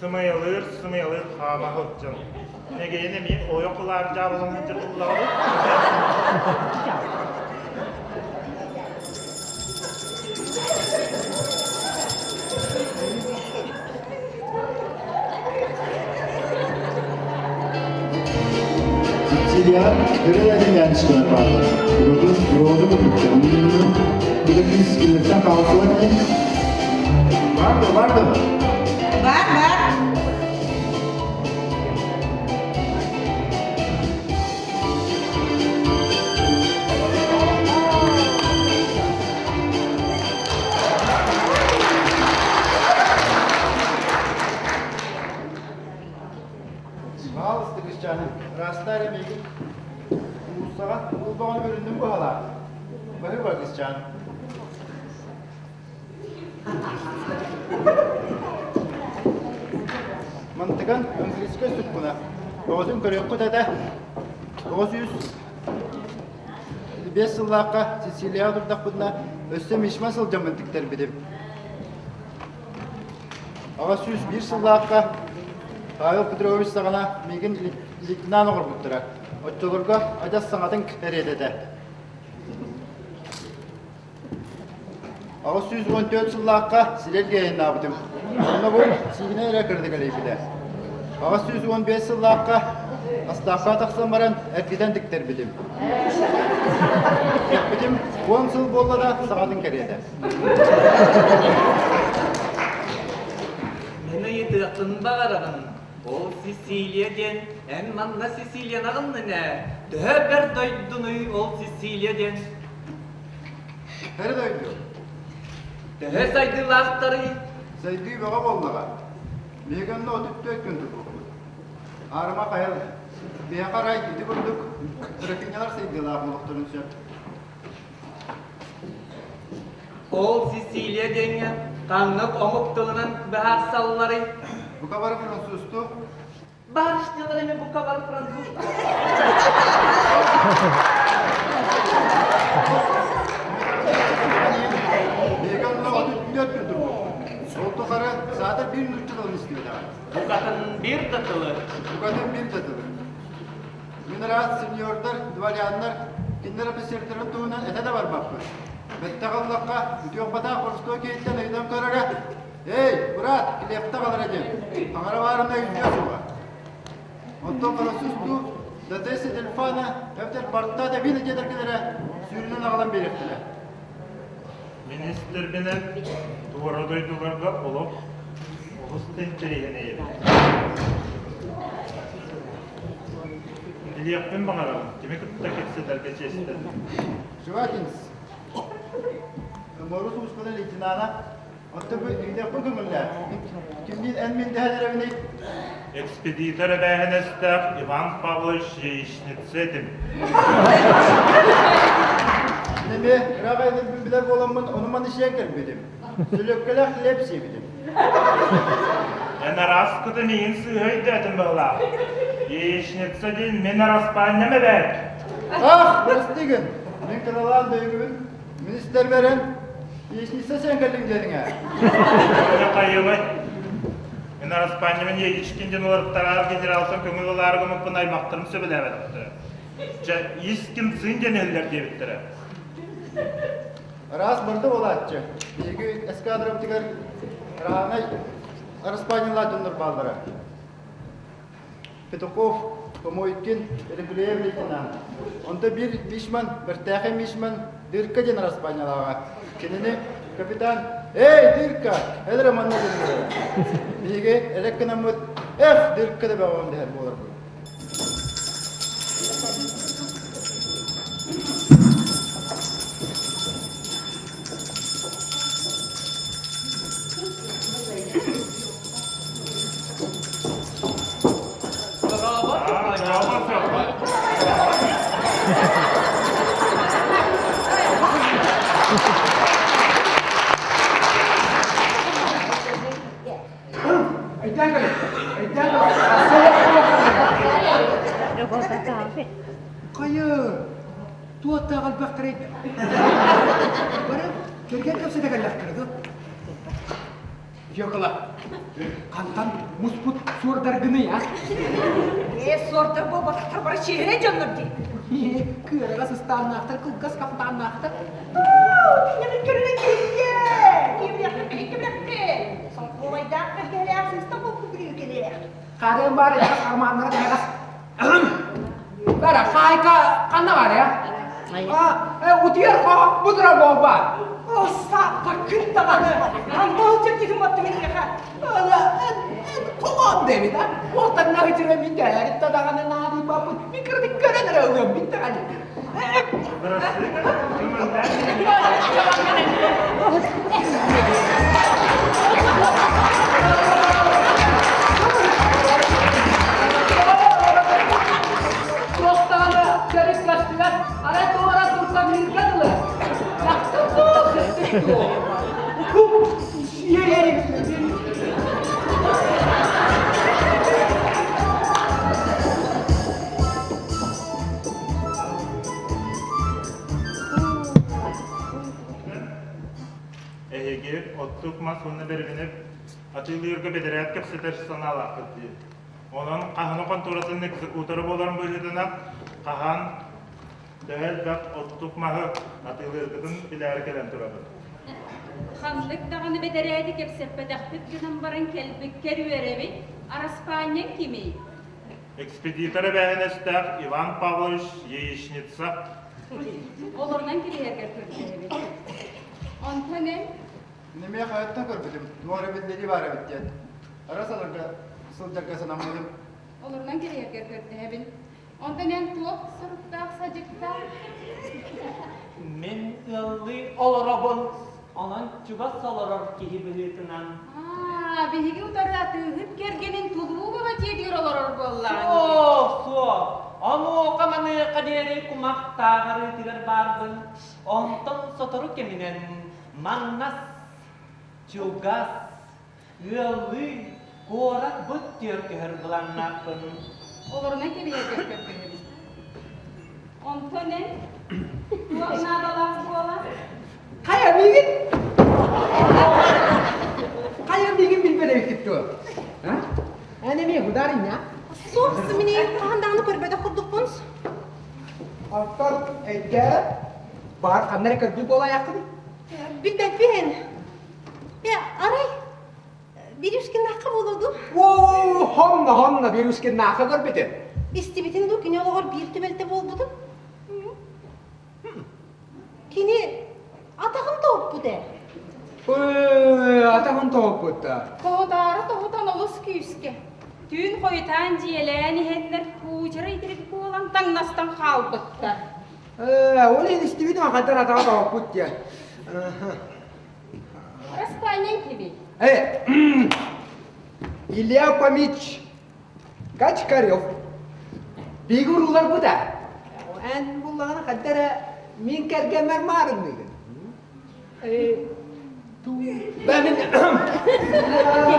Сымыйалыыр, сымыйалыыр хаама сылдьан. Нэгэйин эмиэ ойох ылаар дьаабылан сылдьар буоллаҕа дуу? Сицилияҕа өрө-өрүнээнчилэр бааллар. Урутун уруоду курдуктар. Бу да кыыс кинилэртэн хаалсыбат ини. Бар да, бар да. Бар, бар. Пожалуйста, Кристиана, ыраастаа эрэ миигин. Уулуссаҕа улбаҕын көрүннүм быһалаах. Баһыыба, Кристиан. Мантыган английскай суккуна. Оҕотун көрүөххүт этэ. 905 сыллаахха Сицилияҕа турдахпытына өссө мичман сылдьаммын тиктэрбитим. 801 сыллаахха Павел Петрович саҕана миигин лейтенант оҥорбуттара. Оччолорго адьас саҥатын кэриэтэ этэ. 814 сыллаахха сирэргэ айаннаабытым. Онно бу сиигинэ эрэ кыратык элэйбитэ. 815 сыллаахха Астаахха тахсан баран эргитэн тиктэрбитим. Кэппитим 10 сыл буолла да саҕатын кэриэтэ. Мин ыйытыахпын баҕарабын. Ол Сицилия диэн эн манна Сицилиянаҕыннын ээ. Төһө бэрт дойдунуй ол Сицилия диэн? Бэрт дойду. Төһө сайдыылаахтарый? Сайдыы бөҕө буоллаҕа. Биһиги онно 34 күн турбуппут. Аарыма хайал. Биһиэхэ арай ити курдук графинялар сайдыылаах буолуохтарын сөп. Ол Сицилия диэҥҥэ ханнык омук тылынан быһаарсалларый? Бука бары французтуу. Барышнялар эмэ бука бары француз. Биһиги онно 34 күн турбуппут. Ол тухары саатар биир нуучча тылын истибэтэҕэ. Букатын биир да тылы. Букатын биир да тылы. Мин араас сеньордар, дворяннар кинилэр офицердарын туһунан этэ да барбаппын. Бэттэх ыллахха, үтүөх-батаах боростуой киһиттэн ыйытан көрөрө, «Эй, брат, килиэптэ аҕалара» диэн, таҥара баарына өйдүө суоҕа. Оттон француз дуу, Датесса Дельфана эбэтэр Бартата Вина диэтэргилэрэ сүүрүнэн аҕалан биэриэхтэрэ. Министрбинэн туора дойдуларга олох олус да интэриэһинэй эбит. Билиэхпин баҕарабын, кими кытта кэпсэтэргэ чиэстэнним. Жвакинс, Морус уустана лейтенана, оттон бу үйдэхпин көҥүллээ. Кимниин эн мин дэһэн эрэбиний? Экспедитор эбээһинэстээх Иван Павлович яичница этим. Мин эмиэ ыраах айанырбын билэр буоламмын, ону-маны сиэн кэлбитим. Сүлүөккэлээх хлеб сиэбитим. Эн араскытын иһин сыыһа өйдөөтүм быһылаах. Яичница диэн мин араспаанньам эбээт. Ах, бырастыы гын. Мин кыралаан дөйүгүбүн. Министр берен, яичница сиэн кэллиҥ диэтиҥ ээ. Хайыамай. Мин араспаанньабын Яичкин диэн уларыттараар генералтан көҥүл ылаары гыммыппын аймахтарым сөбүлээбэтэхтэрэ. Дьэ, Искин сын диэн иһэллэр диэбиттэрэ. Араас барыта буолааччы. Биһиги эскадрабытыгар Раанай Араспаанньалаах дьоннор бааллара. Петухов, Помойкин, Репелеев лейтенант. Онто биир мичман, бэртээхэй мичман Дырка диэн араспаанньалааҕа. Кинини капитан «Эй, Дырка, эл эрэ манна» диэн Биһиги элэк гынаммыт «Эх, Дырка да бөҕөҕүн» дэһэр буоларбыт. Хайы, туоттаах элбэхтэрэй Бары кэргэн кэпсэтэ кэллэхтэрэ дуо? Фёкла, хантан муспут суордаргыный, а? Ээ, суордар буолбатахтар бары чиэһинэй дьоннор дии. Кыараҕас ыстааннаахтар, кылгас хаптааннаахтар. Кинилэр көрүнэн киһигэ! Кимиэхэ кимиэхэ Солкуобайдаах бэргэһэлээх сыыста буолбут бүрүүкэлээх. Хаарыан баар эйэҕэс армааннара тэһэҕэс. Бара, хаайка ханна бар я? А, утуйар хоо бу турар буолбаат. О, сааппаккын даҕаны! Ханна сылдьар киһим баттым иннеха? Ала, эн, эн холоон дэбит, а? Ол таҥнаһы чыры мин дэһэритта даҕаны наадыйбаппын, мин кыратык көрөн эрэ ылыам, мин даҕаны. Туохтаҕына төрүт көстүбэт, арай туора турсан мииргэ дылы. Дьахтар дуо, сыттык дуо? Эһиги оттук мас уонна бэрэбинэ атыылыырга бэдэрээт кэпсэтэр санаалааххыт дии. Онон хаһаны хонтуоратын экзекутора буоларын быһыытынан хаһан төһө элбэх оттук маһы атыылыыргытын билээри кэлэн турабыт. Ханнык даҕаны бэдэрээти кэпсэппэтэхпит гынан баран кэлбиккэр үөрэбит. Араспаанньаҥ кимий? Экспедитор эбээһинэстээх Иван Павлович яичница. Олорунан кириһэргэр көрдөһөбүт. Онтон эн? Мин эмиэ хайаттан көрбүтүм, туох эрэ биллэрии баар эбит диэн. Ара саларга сылдьарга санаммытым. Олорунан кириһэргэр көрдөһөбүн. Онтон эн туох соруктаах садьыктаах? Мин ыаллыы олоробун, онон чугас олорор киһи быһыытынан. Аа, Аа, биһиги утары атыыһыт кэргэнин Тулуубаба дьиэтигэр олорор буоллаҕа дии. Суох, суох. Онуоха маныаха диэри кумахтаах арыытыгар баарбын. Онтон сотору кэминэн маннас, чугас, ыаллыы, куорат быт түөркөһөр былааннаахпын. Олорунан кэбиһэргэр көрдөһөбүн. Онтон эн туох наадалаах буолар? Хайа миигин? Хайа миигин билбэт эбиккит дуо? А? Эн эмиэ ударыня? Суох, мин хаһан даҕаны көрбөтөх курдукпун. Оттон эйдээрэ баар ханна эрэ көрбүт буолаайаххыный? Билбэппин. Арай Берюшкиннаахха буолуо дуу? Оо, хонно, хонно, Берюшкиннаахха көрбүтүм. Истибитин дуу, кини олоҕор биир түбэлтэ буолбутун? Кини атаҕын тоһуппут ээ. Атаҕын тоһуппут да. Тоһутаары тоһутан олус күүскэ. Түүн хойутаан дьиэлээн иһэннэр куучара итирик буолан таҥнастан хаалбыттар. Ол иһин истибитим хайдар атаҕа тоһуппут диэн. Распаанньаҥ кимий? Э, Илья Фомич Качкарев. Биһиги урууларбыт ээ. Эн буллаҕына хайда эрэ мин кэргэммэр маарынныыгын. Бэ мин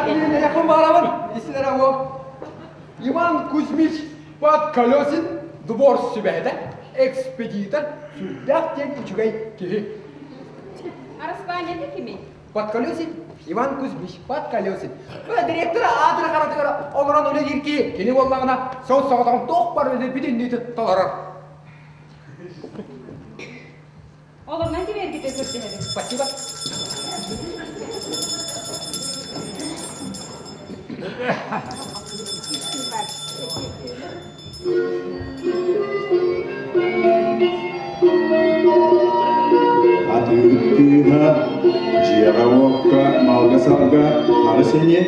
мин баарабын. Истин эрэ уол. Иван Кузьмич Подколесин двор сүбэһитэ, экспедитор, сүрдээх диэн үчүгэй киһи. Араспаанньата кимий? Подколесин Иван Кузьмич Подколесин. Директор аатыры харатыгар олорон үлэлиир киһи. Кини буоллаҕына сол соҕотоҕун туох бар үлэ бүтүннүүтүн толорор. Олорунан кимиэргитэ көрдөһөбүн. Спасибо. Атыыһыт кыыһа дьиэҕэ-уокка, малга-салга харыс ини.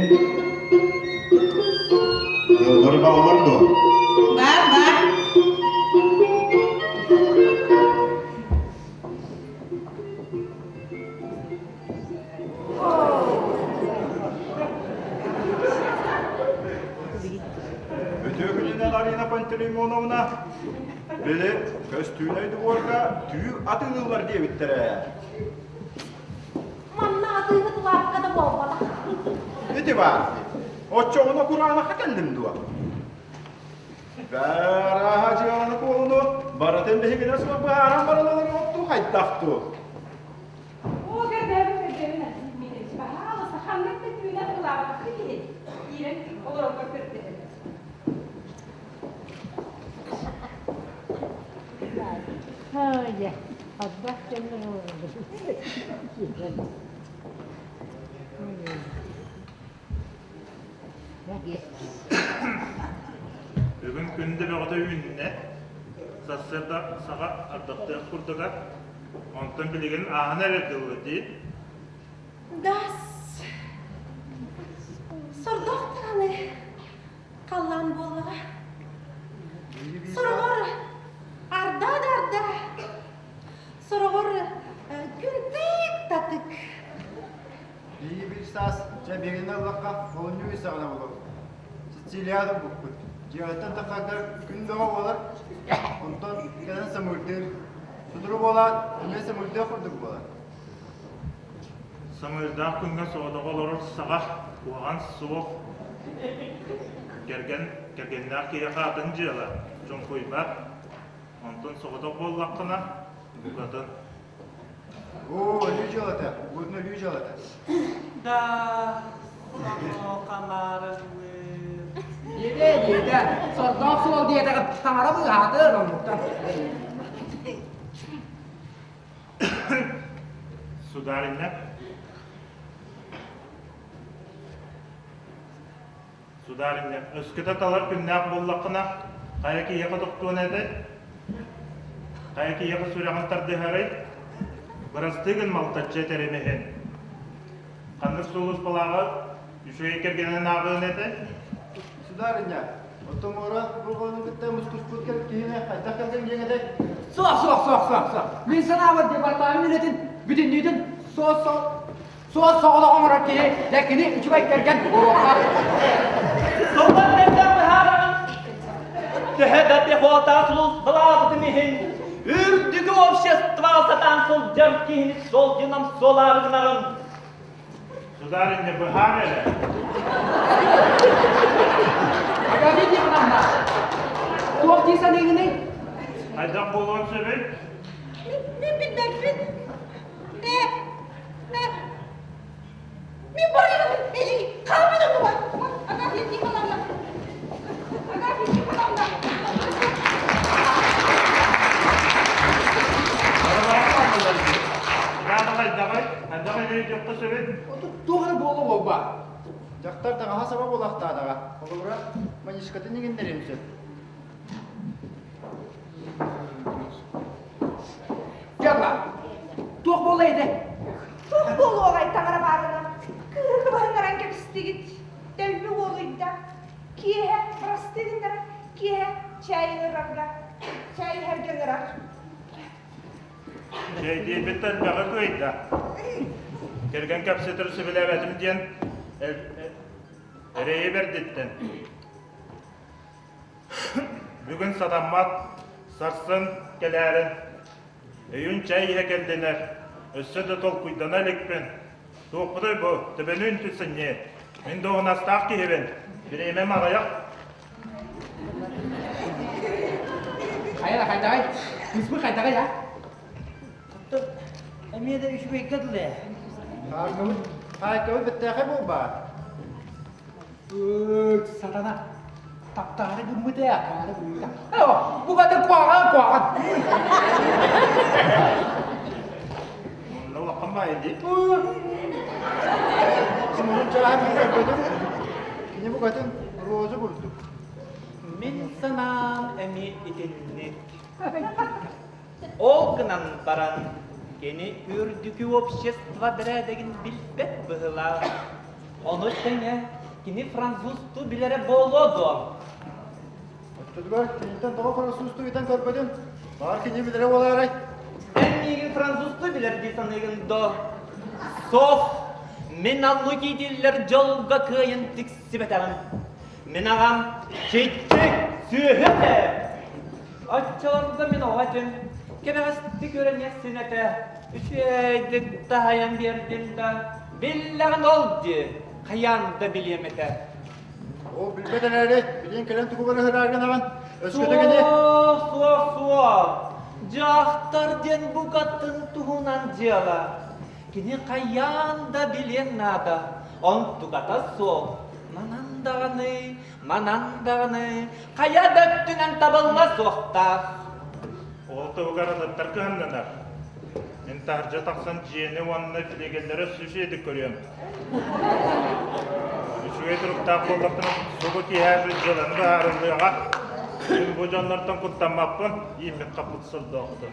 Ыаллар бааллар дуо? Баар, баар. Үтүө күнүнэн Арина Пантелеймоновна. Били көстүүнэй дубуорга түү атыылыыллар диэбиттэрэ. Манна атыыһыт лаапка да буолбатах. Ити баар. Оччоҕуна кураанахха кэллим дуо? Баарааһа дьыаланы куолуну барытын биһигинэ суох быһааран баран олоруохтуу хайдах дуу? Оо, көрдөбүн, көрдөбүн, Дмитриевич, баһаалыста, ханнык да түүнэ ылаабатаххыт иһин, киирэн олорорго көрдөһөбүт. Бүгүн күн да бөҕөтө үүннэ. Сарсыарда саҕа ардахтыах курдуга. Онтон билигин ааһан эрэр дылы дии. Дас. Сордоох даҕаны халлаан буоллаҕа. Сороҕор арда да арда, сороҕор күн тык татык. Биһиги биир саас дьэ биһигини ыллахха олунньу ый саҕана буолуо. Сицилияда булбуппут. Дьиэҕиттэн таххардар күн бөҕө буолар, онтон кэлэн самыырдыыр. Сотору буолаат, эмиэ самыырдыах курдук буолар. Самыырдаах күҥҥэ соҕотоҕо олорор саҕа куһаҕан суох. Кэргэн, кэргэннээх киһиэхэ атын дьыала, чуҥкуйбат. Онтон соҕотох буоллаххына, букатын Оо, өлүү дьыалата, уотун өлүү дьыалата. Да, хамаарыллыы. Диэтэ, диэтэ, сордоох суол диэтэҕин таҥара быыһаатын оннуктан. Сударыня, Сударыня, өскөтө талар күннээх буоллаххына, хайа киһиэхэ тохтуон этэй? Хайа киһиэхэ сүрэҕин тардыһарый? Бырастыы гын малтаччы этэрим иһин. Ханнык сулууспалааҕы үчүгэй кэргэнин ааҕыан этэй? Сударыня, оттон муора бурҕаҕын кытта мускуспут киһини хайдах кэргэн диэҥ этэй? Суох, суох, суох, суох, суох. Мин санаабар департамент үлэтин бүтүннүүтүн суос-суос. Суос соҕотох оҥорор киһи, дьэ кини үчүгэй кэргэн буолуохха. Сылбат мэлдьэх быһаараҕын. Төһө да пехота сулууспалаабытым иһин, үрдүкү общество сатаан сылдьар киһини солдьунан суолаары гынаҕын. Сударыня, быһаар эрэ. Агафья Тихоновна, туох дии саныыгыный? Хайдах буолуон сөбүй? Мин билбэппин. Э, э, мин барыйабын, эһиги хааман оннугар. Агафья Тихоновна, Агафья Тихоновна. Хайдаҕай, хайдаҕай өйдүөххэ сөбүй? Туох эрэ буола буолба. Дьахтар таҥаһа саба буолахтаадаҕа. Холобура, манишкатын иҥиннэриэн сөп. Дьаба, туох буола ити? Туох буолуоҕай таҥара баарына? Кыыһы кыбыһыннаран кэбистигит. Дэлби уолуйда. Киэһэ бырастыы гыннаран, киэһэ чээй ыҥырарга, чээй иһэргэ ыҥырар. Чэйдиирбит элбэҕи кыайда. Кэргэн кэпсэтэр сөбүлээбэтим диэн эрэйи бэрдиттэн. Бүгүн сатаммат, сарсын кэлээрин. Өйүн чэй иһэ кэллинэр, өссө да толкуйдана иликпин. Туохпутуй бу, төбөнү үнтү сынньыы. Мин дуоһунастаах киһибин, бириэмэм аҕыйах. Хайа хайдаҕай? Кыыспыт хайдаҕай а? Эмиэ да үчүгэйгэ дылы ээ. Хаайкабыт, хаайкабыт бэттээхэй буолбаат? Сатана таптаары гыммыт ээ, акаары гыммыта. Бу гады куаҕан куаҕан. Мунна улахан баайы дии. Сымырын чааһын мин көрбөтүм. Кини букатын роза курдук. Мин санаам эмиэ итинник. Ол гынан баран, кини үрдүкү общество бэрээдэгин билбэт быһыылаах. Ону тэҥэ кини французтуу билэрэ буолуо дуо? Оччотугар киниттэн тоҕо французтуу ыйтан көрбөтүн? Баар кини билэрэ буолаарай? Эн миигин французтуу билэр дии саныыгын дуо? Суох! Мин оннук иитиллэр дьолго кыайан тиксибэтэҕим. Мин аҕам чиччик сүөһү этэ. Оччолорго мин оҕо этим, кэбэҕэстик үөрэниэх син этэ, үчүгэйдик таһайан биэрдим да, биллэҕин ол дии, хайаан да билиэм этэ. Ол билбэт эрээри, билиэн кэлэн тугу барыһыраары гынаҕын? Өскөтө кини... Суох, суох, суох. Дьахтар диэн букатын туһунан дьыала. Кини хайаан да билиэн наада. Онтуката суох. Манан даҕаны, манан даҕаны хайа да өттүнэн табылла суохтаах. Ол туһугар атыттар кыһаннанар. Мин таһырдьа тахсан дьиэни уонна флигеллэри сүсүйэдик көрүөм. Үчүгэй туруктаах буоллахтына субу киэһэ дьыаланы быһаарыллыаҕа. Мин бу дьоннортон куттаммаппын, ииммит хаппыт сордоохтор.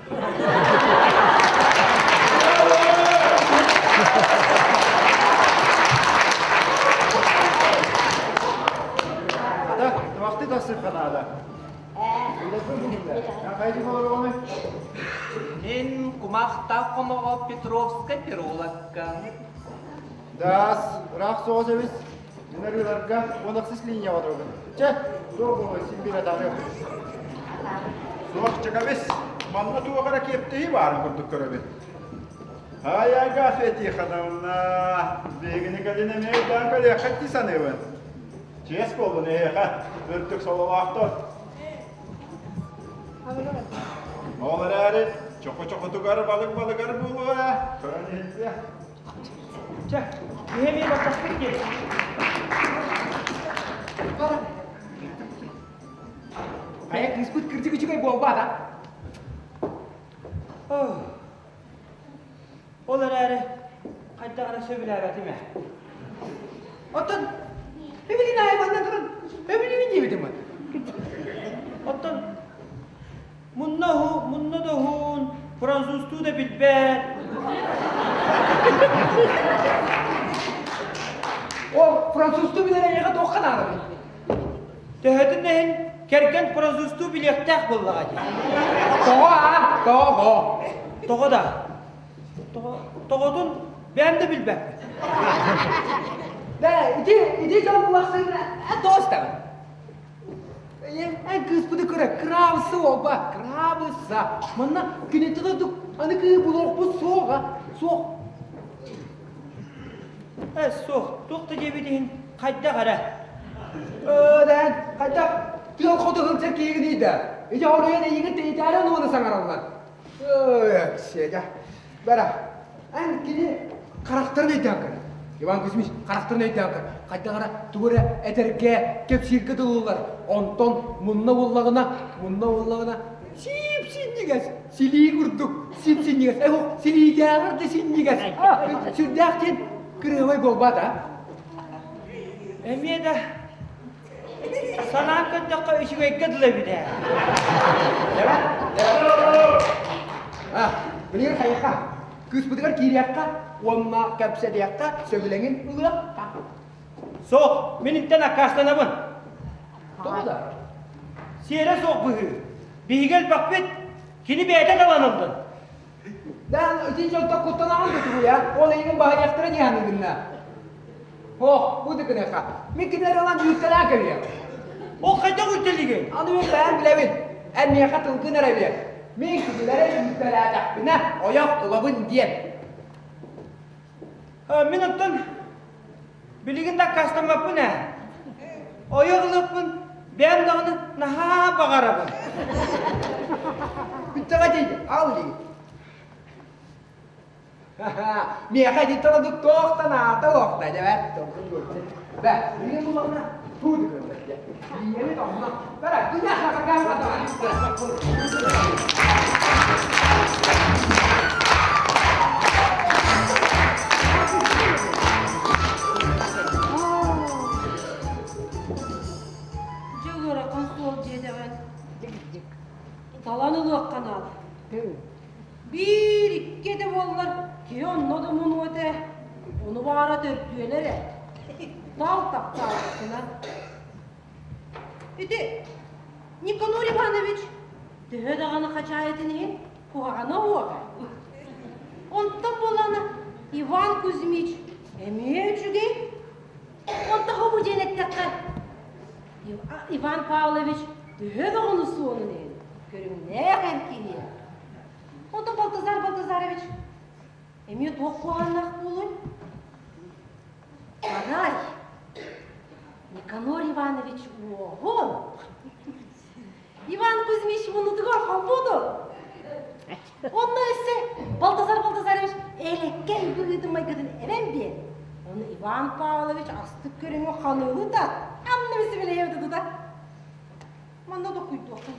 Ата, табахты тахсыахха наада. Мин кумахтаах хомоҕо Петровскай переулокка. Даас, ыраах соҕус эбит. Мин арыыларга уон ахсыс линияҕа олоробун. Чэ, туох буолуой, син биир атаарыам. Суох чакабис, манна туох эрэ киэптэһии баарын курдук көрөбүн. Ай, Агафья Тихоновна, биһигини кэлин эмиэ өйдөөн кэлиэххит дии саныыбын. Чиэс буоллун эһиэхэ, үрдүк сололоохтор. Ол эрээри чоху-чохутугар балык-балыгар буолуо ээ, көрөн иһиттиэ. Чэ, киһи эмиэ баттаспыт дии. Хайа кыыспыт кырдьык үчүгэй буолбаат а? Ол эрээри хайдах эрэ сөбүлээбэтим ээ. Оттон эбилин аайы манна туран эбилибин диэбитим бат. Оттон мунна уһун, мунна да уһун, французтуу да билбэт. Ол французтуу билэр эйиэхэ туохха наадабый? Төһөтүн да иһин кэргэн французтуу билиэхтээх буоллаҕа дии. Тоҕо аа? Тоҕо? Тоҕо да? Тоҕо, тоҕотун? Бэйэм да билбэппин. Да, ити, ити дьон булахсыына тоостаҕын. Эн кыыспыты көрө, крабысы оба, крабыса. Манна кинити да аны кыы булуохпут суоҕа, суох. Э, суох, туох да диэбит иһин хайдах эрэ. Өө, хайдах тыал хоту сылдьар киһигиний да? Ити хоруйан эйигин тэйитээри уону саҥараллар. Өө, Сеня, бара, эн кини харахтарын өйдөөн көр. Иван Кузьмич харахтарын өйдөөн көр. Хайдах эрэ тугу эрэ этэргэ, кэпсииргэ дылылар. Онтон мунна буллаҕына, мунна буллаҕына сип-синньигэс, силии курдук сип-синньигэс. Э, силиитээҕэр да синньигэс. Сүрдээх диэн кырыабай буолбат, а? Эмиэ да Санаан көрдөххө үчүгэйгэ дылы эбит ээ. А, билигин хайыха? Кыыспытыгар киириэххэ уонна кэпсэтиэххэ сөбүлэҥин ылыахха. Суох, мин интэн аккаастанабын. Тоҕо да? Сиэрэ суох быһыы. Биһиги элбэхпит, кини бэйэтэ талан ыллын. Да, ити дьонтон куттанаҕын да тугуй, а? Ол эйигин баһыйыахтара дии саныыгын да. Ох, бу да гыныаха. Мин кинилэри ылан үүттэлээн кэбиһиэм. Ол хайдах үүттэлигин? Аны мин бэйэм билэбин. Эн миэхэ тылгын эрэ биэр. Мин кинилэри үүттэлээтэхпинэ, ойох ылабын диэн. Мин оттон билигин да аккаастаммаппын ээ. Ойох ылыахпын бэйэм даҕаны наһаа баҕарабын. Бүттэҕэ дии, ал илии. Миэхэ ити тылы туохтан аата уохта дьэбэт Бэ, билигин буллаҕына туу дыкырдар дьэ. Ийэбит онно. Бара, күнэ Дьэ ыарахан суол дьиэдэҕин. Талан ылыахха наада. Биир, икки да буоллар, киһи онно да мунуо этэ. Ону баара төрдүөлэр ээ. Тал таптаабыккына. Ити Никанор Иванович төһө даҕаны хачаайытын иһин куһаҕана уоҕа. Онтон буоллаҕына Иван Кузьмич эмиэ үчүгэй. Онтон бу диэн эттэххэ, Иван Павлович төһө даҕаны суонун иһин көрүҥнээх эр киһи. Онтон Балтазар Балтазарович эмиэ туох куһаҕаннаах буолуой? Арай, Никанор Иванович уоһун Иван Кузьмич муннутугар холбоду. Онно өссө Балтазар Балтазарович элэккэй быһыытын-майгытын эбэн биэр. Ону Иван Павлович астык көрүҥү ханыылыы да, анны бисибилэйэбитэ тута. Манна докуйдуохха.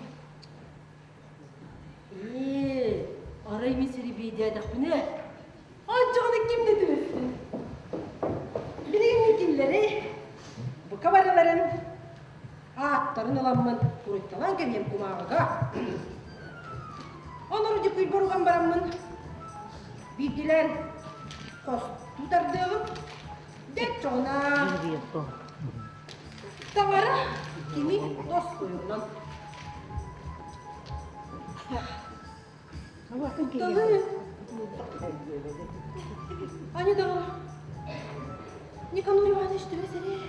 Ээ, арай мин сирибиэдээтэхпинэ, оччоҕуна ким да түбэстин. Билигин кинилэри бука барыларын ааттарын ыламмын суруйталаан кэбиһиэм кумааҕыга. Онору дьукуйбар уган бараммын биирдилээн хостуу тардыаҕым. Дьэ оччоҕуна таҥара кими тосхойунан Кутталы Аня даҕаны Никанор Иванович төбө сэрээ.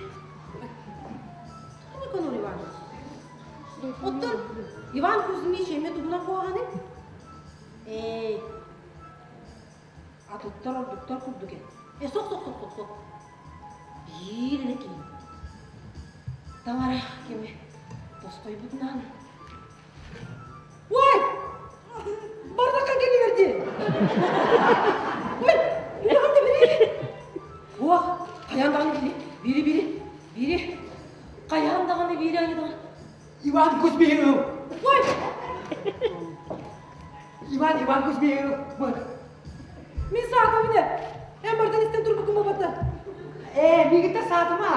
Никанор Иванович. Оттон Иван Кузьмич эмиэ тугунан куһаҕаный? Эй, атыттар ордуктар курдук ээ. Э, сох, сох, сох, сох, сох. Биир эрэ киһи. Таҥара кими тосхойбутунан Ой! Бардакка кэлигэр дии! Ой! Үлэҕин да бери! Ох, хайаан даҕаны бири, бири, бири, бири, хайаан даҕаны бири айы даҕаны. Иван Кузьмин! Ой! Иван, Иван Кузьмин! Мин саатабын ээ. Эн бардан истэн турбуккун буолбата. Ээ, миигиттэн саатыма.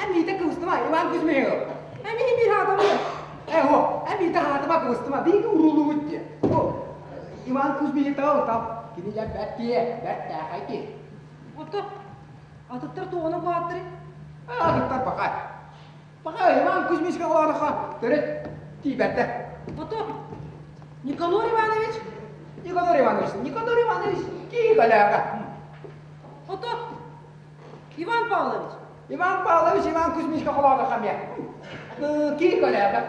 Эн миитэ кыбыстыма, Иван Кузьмин. Эн миһин биир хаатабын ээ. Ээ, о, эн миитэ хаатыма кыбыстыма, биһиги уруулуубут диэ. О, Иван Кузьмин тал тал. Кини дьэ бэрт диэ, бэрт тээхэй киһи. Ото, атыттар туоҕунан куһааттарый? Атыттар бакай. Бакай, Иван Кузьмичка олоонохо төрүт тиийбэттэр. Ото, Никанор Иванович? Никанор Иванович, Никанор Иванович киһи кэлээҕэ. Ото Иван Павлович. Иван Павлович Иван Кузьмичка холоодохха эмиэ. Кии көлөөбө.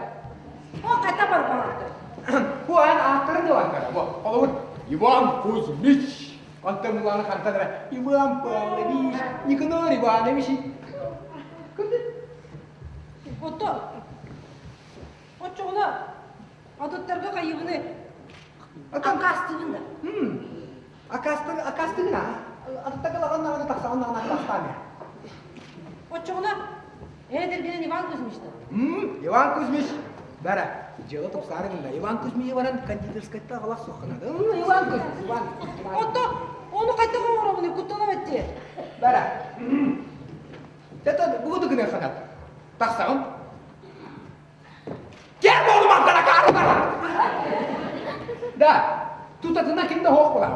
О, хайта барбалаахтар. Бу эн ааттарын ылан көрө. Бу, холобур, Иван Кузьмич. Онтон буланы хантан эрэ Иван Павлович, Никанор Иванович. Көрдүн? Ото оччоҕуна атыттарга хайыбыны акаастыгын да. Акаастыгын, акаастыгын аа. Атыттарга лаҕан наҕаны тахсаҕын наҕаны акаастаан Оччоҕуна эдэргинэн Иван Кузьмич да? Иван Кузьмич, бара, дьыала тупсаары гынна. Иван Кузьмич баран кондитерскайтан аҕалах суоххана. Иван Кузьмич, Иван. Ото, ону хайдах оҥоробун, куттанам эттиэ. Бара. Это буду гыныаххына. Тахсаҕын. Кэр буолумантара каарылара! Да, тутатына ким да хоох буолар.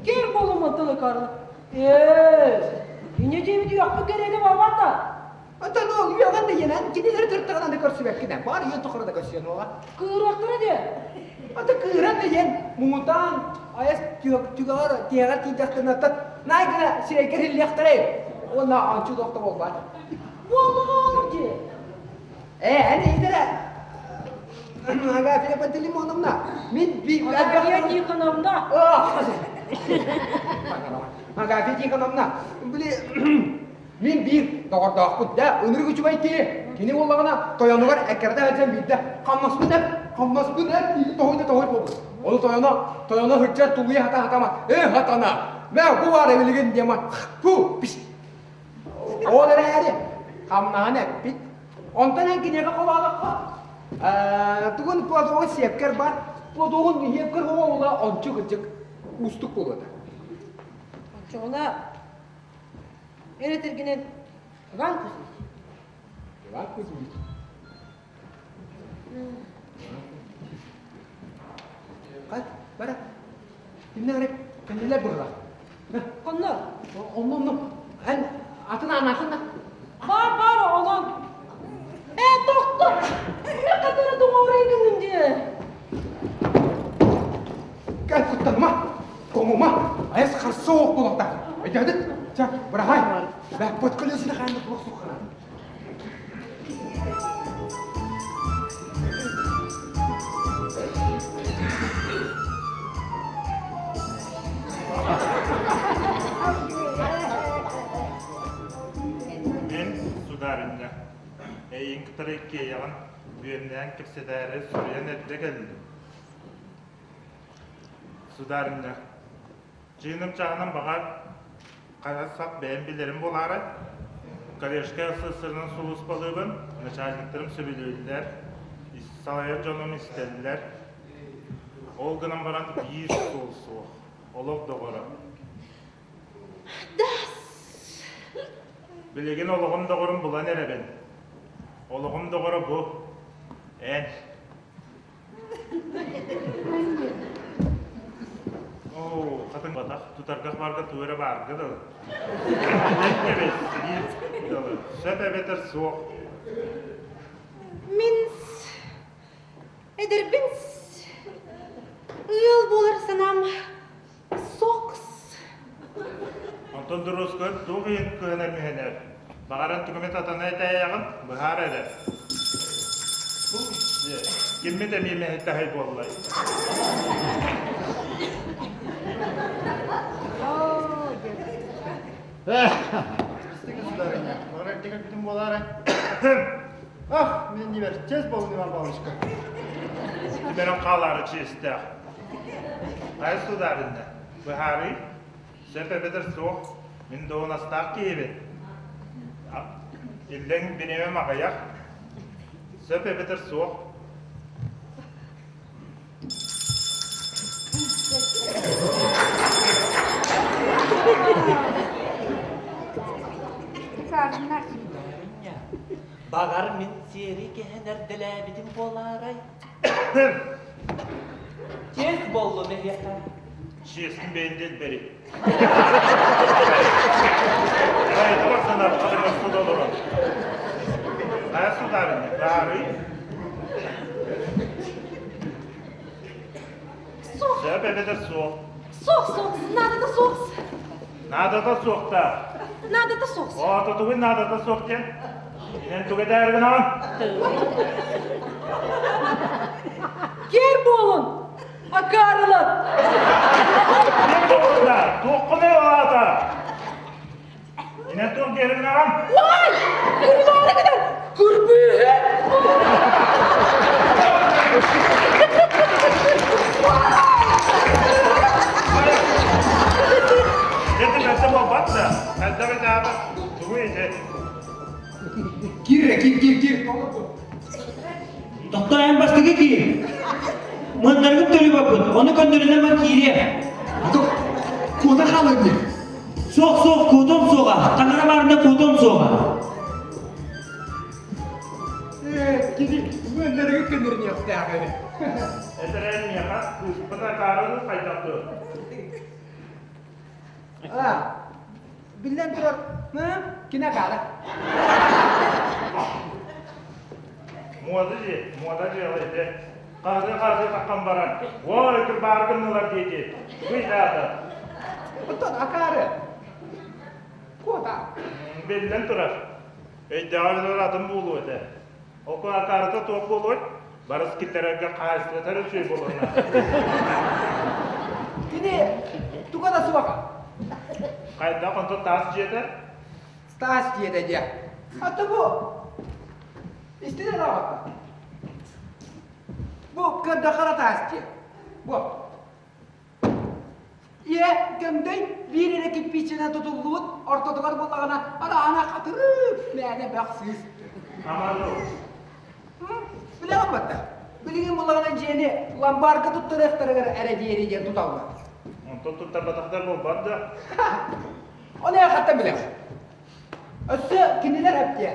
Кэр буолумантара каарыла. Ээ, иньэ диэбит үөхпүт кэриэтэ буолбат да. Оттон ол үөҕэн да иэнэн кинилэри төрүттэҕин аны көрсүбэккин баар үйэн тухары да көрсүөн уола. Кыырыахтара диэ. Ата кыыран да иэн муҥутаан айас түгэҕэр тиһэҕэр тиийдэхтэринэ оттон наай гына сирэйгэр иһиллиэхтэрэй уонна ончу туох да буолбат. Буоллаҕа дии. Ээ, эн иһитэрэ. Агафья Пантелеймоновна, мин би Агафья Тихоновна. Агафья Тихоновна, били мин биир доҕордоохпут да ынырык үчүгэй киһи. Кини буоллаҕына тойонугар эккирэтэ сылдьан биирдэ хамнаспын эп, хамнаспын эп диир тоһуйда тоһуй буолбут. Ону тойоно, тойоно сылдьар тулуйа хата хатама, ээ хатана, мэ бу баар эбилигин диэма, фу, пиш. Ол эрээри хамнаһын эппит. Онтон эн киниэхэ холоодоххо, тугун платогун сиэпкэр бар, платогун иһиэпкэр оҕолула ончу кырдьык уустук буолуота. Оччоҕуна эр этэргинэн Иван Кузьмич. Иван Кузьмич. Хат, бара. Кимнэ эрэ кэннилэр быһылаах. Онно. Онно, онно. Эн атын анаахын да. Бар, бар, онон. Ээ, тохто! Не катары договорын гынным дии. Кэл куттаныма, тоҥума, айас харса оох буолуохтаах. Өйдөөдүт? Чэ, быраһаай. Бэппот көлөсүнэ хаанна туох суоххана. Мин, сударыня, эйигин кытары иккиэйэҕин бүөмнээн кэпсэтээри суруйан эрдэ кэллим. Сударыня, Чыыным-чааһынан баҕар, хайа сах бэйэм билэрим буолаарай? Коллежскай СССР-нан сулууспалыыбын, начальниктарым сөбүлүүллэр, салайар дьонум истэллэр. Ол гынан баран биир суол суох, олох доҕоро. Билигин олоҕум доҕорун булан эрэбин. Олоҕум доҕоро бу, эн. Оо, хатыҥ батах, тутаргах барга тугу эрэ баарга дылы. Эбит, дылы. Сөп эбэтэр суох. Мин эдэрбин ыал буолар санаам сокс. Онтон дуруускун туох иһин кыһанар мүһэнэр? Баҕаран тугу эмит атана этээйэҕин, быһаар эрэ. Киммит эмиэ мэһэйтэһэй буоллай? Сударыня, баҕар эрдэ кэлбитим буолаарай? Ах, мин иннибэр чэс буолун Иван Павловичка. Түмэрэн хаалаары чиэстээх. Хайа сударыня, быһаарыы? Сөп эбэтэр суох, мин дуоһунастаах киһибин. Иллэҥ бириэмэм аҕыйах. Сөп эбэтэр суох. Баҕар мин сиэри кэһэн эрдэлээбитим буолаарай? Чиэс буоллун эһиэхэ. Чиэскин бэйэн дэлбэри. Хайа барсанар хатыҥаспыт олорон. Хайа судаарыня, баарый? Суох. Сөп эбэтэр суох. Суох, суох, надо да суох. Наадата суох да. Наадата суох. О, тутугун наадата суох диэн. Инэн тугу этээр гынаҕын? Киэр буолун! Акаарылар! Киэр буолун да, туоххун аата? Инэн туох диэри гынаҕын? Уай! Курбаары гынан! Курбүүһү! Дьэ, бэрсэ буолбат да, хайдах этээбит, тугу ити? Киир, киир, киир, киир. Тохтоо эн бастакы киир. Мыннаргын төлүү барбыт, ону көннөрүнэн ман киириэ. Куота хаалан дии. Суох, суох, куотуом суоҕа. Таҥара баарына куотуом суоҕа. Ээ, кини мыннаргы көннөрүнүөхтээх эбит. Этэрэн миэхэ кыыспын акаарылыы хайдах дуо? А, биллэн турар, кини акаара. Муода дии, муода дьыала ити. Хаһыы-хаһыы таххан баран, ой, кырбаары гыннылар диэти. Быйдаата. Оттон акаары. Куота. Биллэн турар. Өйдөөҕөр атын буолуо этэ. Оку акаарыта туох буолуой? Барыс киллэрэргэ хаһаайыстыбата эрэ үчүгэй буолуон Кини туга да суох. Хайдах онтон таас дьиэтэ? Таас дьиэтэ дьэ. А бу истинэн аҕата. Бу кырдахара таас дьиэ. Бу Ийэ көҥдөй биир эрэ кирпииччэнэн тутуллубут ортотугар буоллаҕына араана хатырык мээнэ бөх сыыс. Билэҕин батта. Билигин буоллаҕына дьиэни ломбарга туттарыахтарыгар эрэ диэри диэн туталлар. Онтон туттарбатахтар буолбат да? Ону хаттан билэҕин. Өссө кинилэр эптиэ.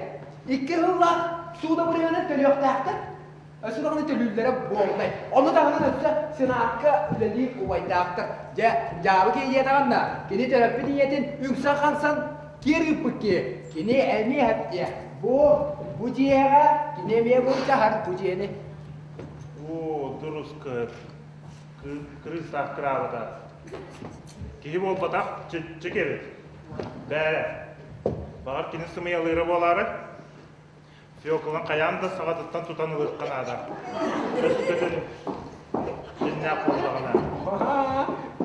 Икки сыллаах сууда бырыһыанын төлүөхтээхтэр. Өссө даҕаны төлүүллэрэ буоллай. Ону таһынан өссө Сенатка үлэлиир убайдаахтар. Дьэ, дьаабы киһи диэтэҕин да, кини төрөппүт ийэтин үҥсэн-хаҥсан киэр ыыппыт киһи. Кини эмиэ эптиэ. Бу, бу дьиэҕэ кини эмиэ былдьаһар бу дьиэни. Оо, дуруска кырыыстаах кыраабата. Киһи буолбатах, чиччик эбит. Бээрэ, баҕар кини сымыйалыыра буолаары, Фекланы хайаан да саҕатыттан тутан ылыахха наада. Өскөтүн дьиннээх буоллаҕына.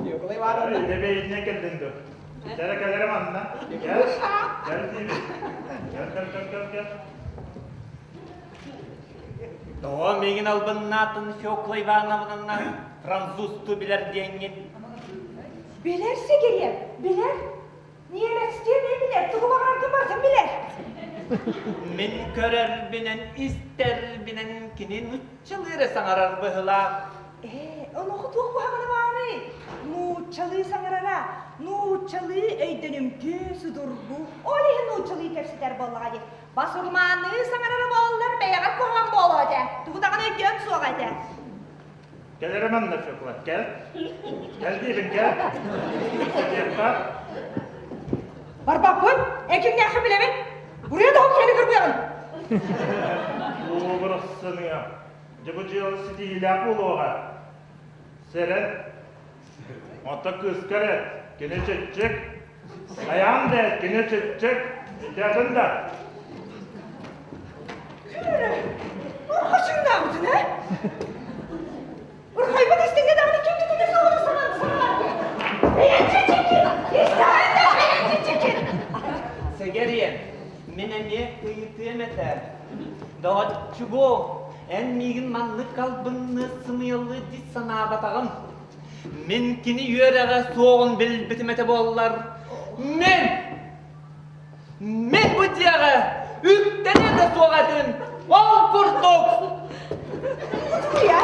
Фекла Ивановна. Илэбэйиннэ кэллин дуо? Кэрэ кэлэрэ манна. Кэл, кэл диибин. Кэл, кэл, кэл, кэл, кэл. Тоҕо миигин албыннаатын Фекла Ивановнанан французтуу билэр диэҥҥин? Билэр сигириэм, билэр. Немецтии эмиэ билэр, тугу баҕараргын барытын билэр. Мин көрөрбүнэн, истэрбинэн кини нуччалыы эрэ саҥарар быһыылаах. Ээ, онуоха туох куһаҕана баарый? Нууччалыы саҥарара, нууччалыы өйдөнүмтүө судургу. Ол иһин нууччалыы кэпсэтэр буоллаҕа дии. Басурмаанныы саҥарара буоллар, бэйэҕэр куһаҕан буолуо этэ. Тугу даҕаны өйдүөм суоҕа этэ. Кэл эрэ манна, Фекла, кэл. Кэл диибин, кэл. Диэххэ. Барбаппын, эн кимнээххин билэбин. Буруйа да киһини кырбыаҕын. Уобарасыныа. Дьэ бу дьыала ситиһиилээх буолуоҕа. Сэрэн. Оттон кыыскар эт, кини чиччик. Хайаан да эт, кини чиччик. Итиэтин да. Күн эрэ, урхачыҥнаабытын ээ? Урхайбыт истиҥҥэ даҕаны ким түтүнэ суоҕун саҥан саҥарар. Бэйэҥ чиччиккин! Истэҕин да бэйэҥ чиччиккин! Сэгэриэм, мин эмиэ ыйытыам этэ. Доҕоччугу, эн миигин маннык албынныы сымыйалыы дии санаабатаҕым. Мин кини үөрэҕэ суоҕун билбитим этэ буоллар, мин Мин бу дьиэҕэ үктэниэ да суох этим, ол курдук. Утуйа.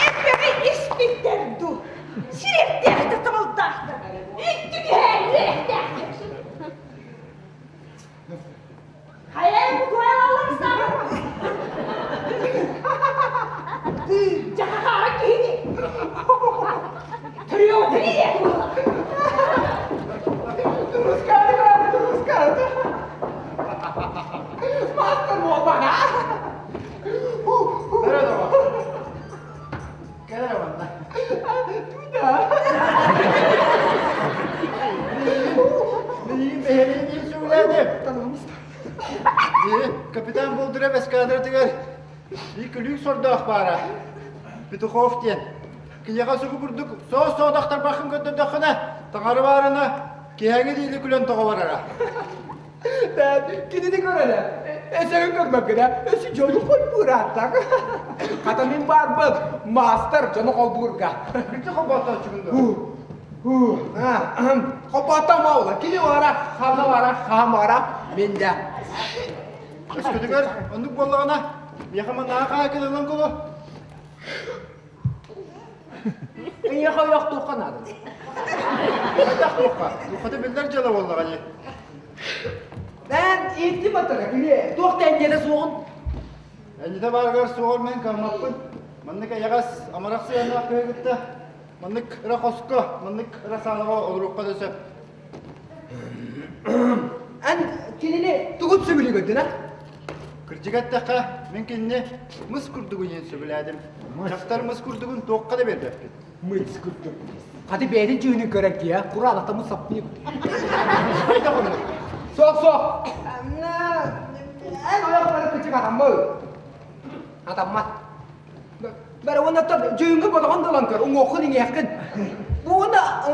Элбэҕи испиттэр дуу. Сиэрдээхтэр тымылдаахтар. Икки түһээн үөрэхтээхтэр. Хайа бу Дьахаара киһини! Төрүөҕү Рускааны, рускааны. Кутурап эскадратыгар биир күлүүк сордоох баара. Петухов диэн. Киниэхэ сугу курдук соос-соодох тарбаххын көрдөрдөххүнэ, таҥара баарына киһээҥи диили күлэн тоҕо барара. Кинини көрөнө, эсэҥин көрбөккүнэ, өссө дьону холбуурааттаҥ. Хата мин баарбын, маастар дьону холбуурга. Бити холбоотооччугун дуо? Холбооттоох буола, кини баара, ханна баара, хаһан баара, мин да. Өскөтүгэр оннук буоллаҕына, миэхэ маннааҕы хаһаайкын ылан кулу. Эйиэхэ ойох туохха наада? Хайдах туохха? Туоххата биллэр дьыала буоллаҕа дии. Эн ииттим атара кини туох да энньэтэ суоҕун. Энньэтэ баарыгар суоҕар мен кыаммаппын. Маннык эйэҕэс, амарах сыһыаннаах киһи кытта маннык ыра хоско, маннык ыра саалаҕа олоруохха да сөп. Эн кинини тугун сөбүлүүгүн а? Кырдьык эттэххэ, мин кинини мыс курдугун иһин сөбүлээтим. Дьахтар мыс курдугун туохха да биэрбэппин. Мыс курдук. Хаты бэйэтин дьүһүнүн көрөн киһи, кураанахта мыс саппыйык. Хайдах оннук? Суох, суох. Эн ойох бары кычык атаммы. Атаммат. Бары уонна дьүһүҥҥүн бодоҕон да ылан көр, уҥуоххун иҥиэххин. Бу уонна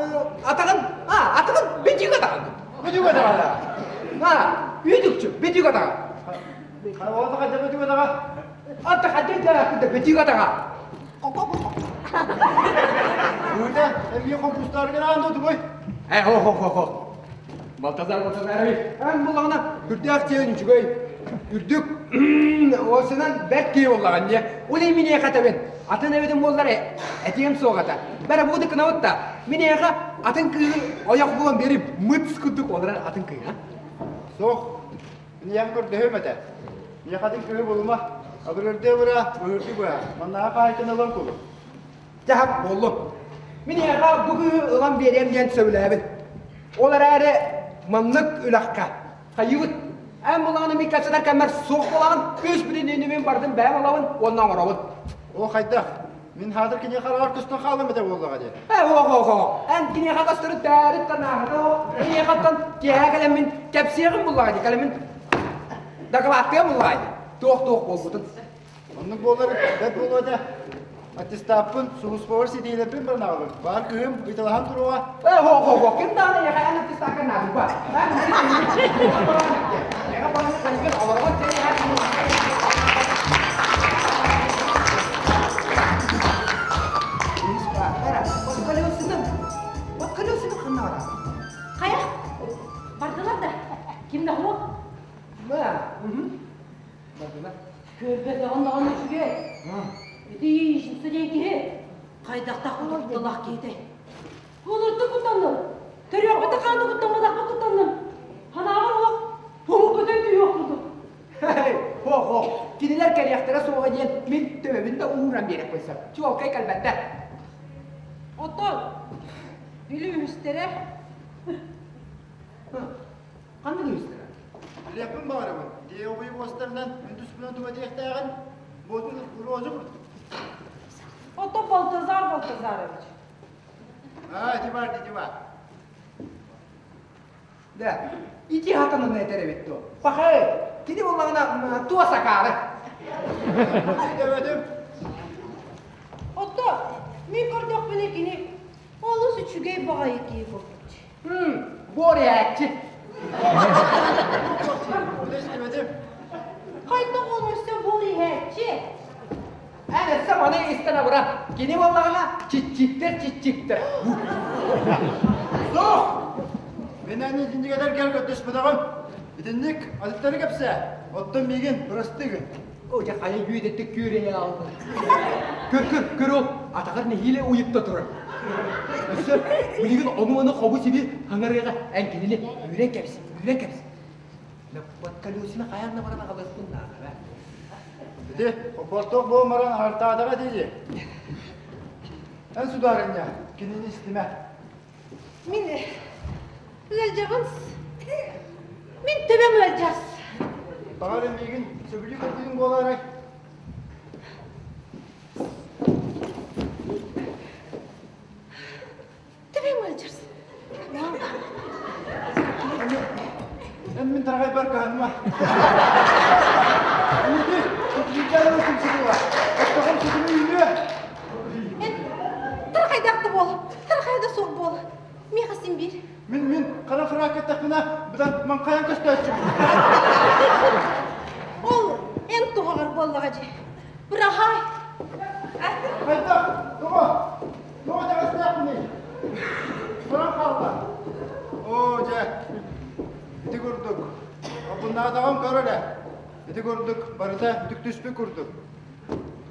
атаҕын, а, атаҕын битик атаҕын. Битик атаҕа. А, үтүкчү, битик атаҕа. Ол хайда битик атаҕа? Ата хайда да битик атаҕа. Быыта, эмиэ хомпустааргын аан дутугуй? Э, хо хо хо хо. Балтазар Балтазарович, эн буллаҕына үрдээх диэн үчүгэй, үрдүк осынан бэрт киһи буоллаҕын дии. Ол иһин миниэхэ этэбин, атын эбитин буоллар этиэм суох этэ. Бэрэ бу гынабыт да, миниэхэ атын кыыһы ойох булан биэрим, мыц курдук олорор атын кыыһа. Суох, миниэхэ көрдөһүөм этэ. Миэхэ атын кыыһы булума. Абырырдыы абыра, быһырдыы быһа. Маннааҕы хаһаайканы ылан кулу. Дьаһап буоллум. Мин эйиэхэ бу кыыһы ылан биэриэм диэн сөбүлээбин. Ол эрээри маннык үлэххэ хайыыбыт. Эн булаҕын мин кэпсэтэр кэммэр суох буолаҕын, үс бүтүннүүнү барытын бэйэм ылабын уонна оҥоробун. О хайдах? Мин хаатыр киниэхэ хараҕар көстөн хаалым этэ буоллаҕа дии. Ээ, ох, ох, ох. Эн киниэхэ көстөрүн тээрит танааһыта ох. Киниэхэттэн киэһэ кэлэммин кэпсиэҕим буллаҕа дии, кэлэммин дакылааттыам буллаҕа дии. Туох-туох буолбутун. Оннук буолар бэрт буолуо этэ. Аттестаппын, сулууспабар ситиилэрбин баран аҕалым. Баар кыһым ыйталаһан туруоҕа. Э, хо, хо, хо, ким даҕаны эйиэхэ эн аттестакка наадыйбат. Хайа, бардылар да, ким да суох? Көрбөтөҕүн даҕаны үчүгэй. Ити яичница диэн киһи хайдахтаах кутталлаах киһитэй. Олорду куттанным. Төрүөхпүт да хааны куттамматахпын куттанным. Ханаабар олох тугу көтөн түһүөх курдук. Хо-хо, кинилэр кэлиэхтэрэ суоҕа диэн мин төбөбүн да ууран биэрэхпин сөп. Чуолкай кэлбэттэр. Оттон били үһүстэрэ Ханнык үһүстэрэ? Билиэхпин баҕарабын. Диэҕи уостарынан мин туспунан туга диэхтээҕин буотун роза курдук. Ото Балтазар Балтазарович. А, ити бар, ити бар. Да, ити хатанын этэр эбит дуо? Пахай, кини буоллаҕына туос акаары. Өйдөөбөтүм. Ото мин көрдөхпүнэ кини олус үчүгэй баҕайы киһи курдук. Буорайааччы. Хайдах ол өссө буор иһээччи? Эн өссө маны истэн абыран. Кини буоллаҕына чиччиктэр чиччиктэр. Суох! Мин эн итинник кэл көрдөспөтөҕүм. Итинник атыттары кэпсээ. Оттон миигин бырастыы гын. О, дьэ хайа үөдэттик күөрэйэн алды. Көр, көр, көр ол, атаҕар нэһиилэ уйутта турар. Өссө билигин ону-маны хобу-сиби хаҥарыаҕа эн кинини үүрэн кэбис, үүрэн кэбис. Подколесина хайаан да баран аҕалыахпын наада бэ. Ити, хоппортоох буолан баран аһартаатаҕа дии. Эн судаарынньа, кинини истимэ. Мин ыалдьабын. Мин төбөм ыалдьас. Баҕар миигин сөбүлүү көрбүтүҥ буолаарай? Төбөм ыалдьар. Эн мин тараҕайбар кыһанма. биир. Мин, мин хара фрак эттэхпинэ, быдан маҥхайан көстөөччүбүн. Ол эн туһаҕар буоллаҕа дии. Быраһаай. Хайдах? Тоҕо? Тоҕо итэҕэстээхпиний? Туран хаалла. Оо, дьэ, ити курдук. Обуннаатаҕым көр эрэ. Ити курдук барыта үтүктүспүт курдук.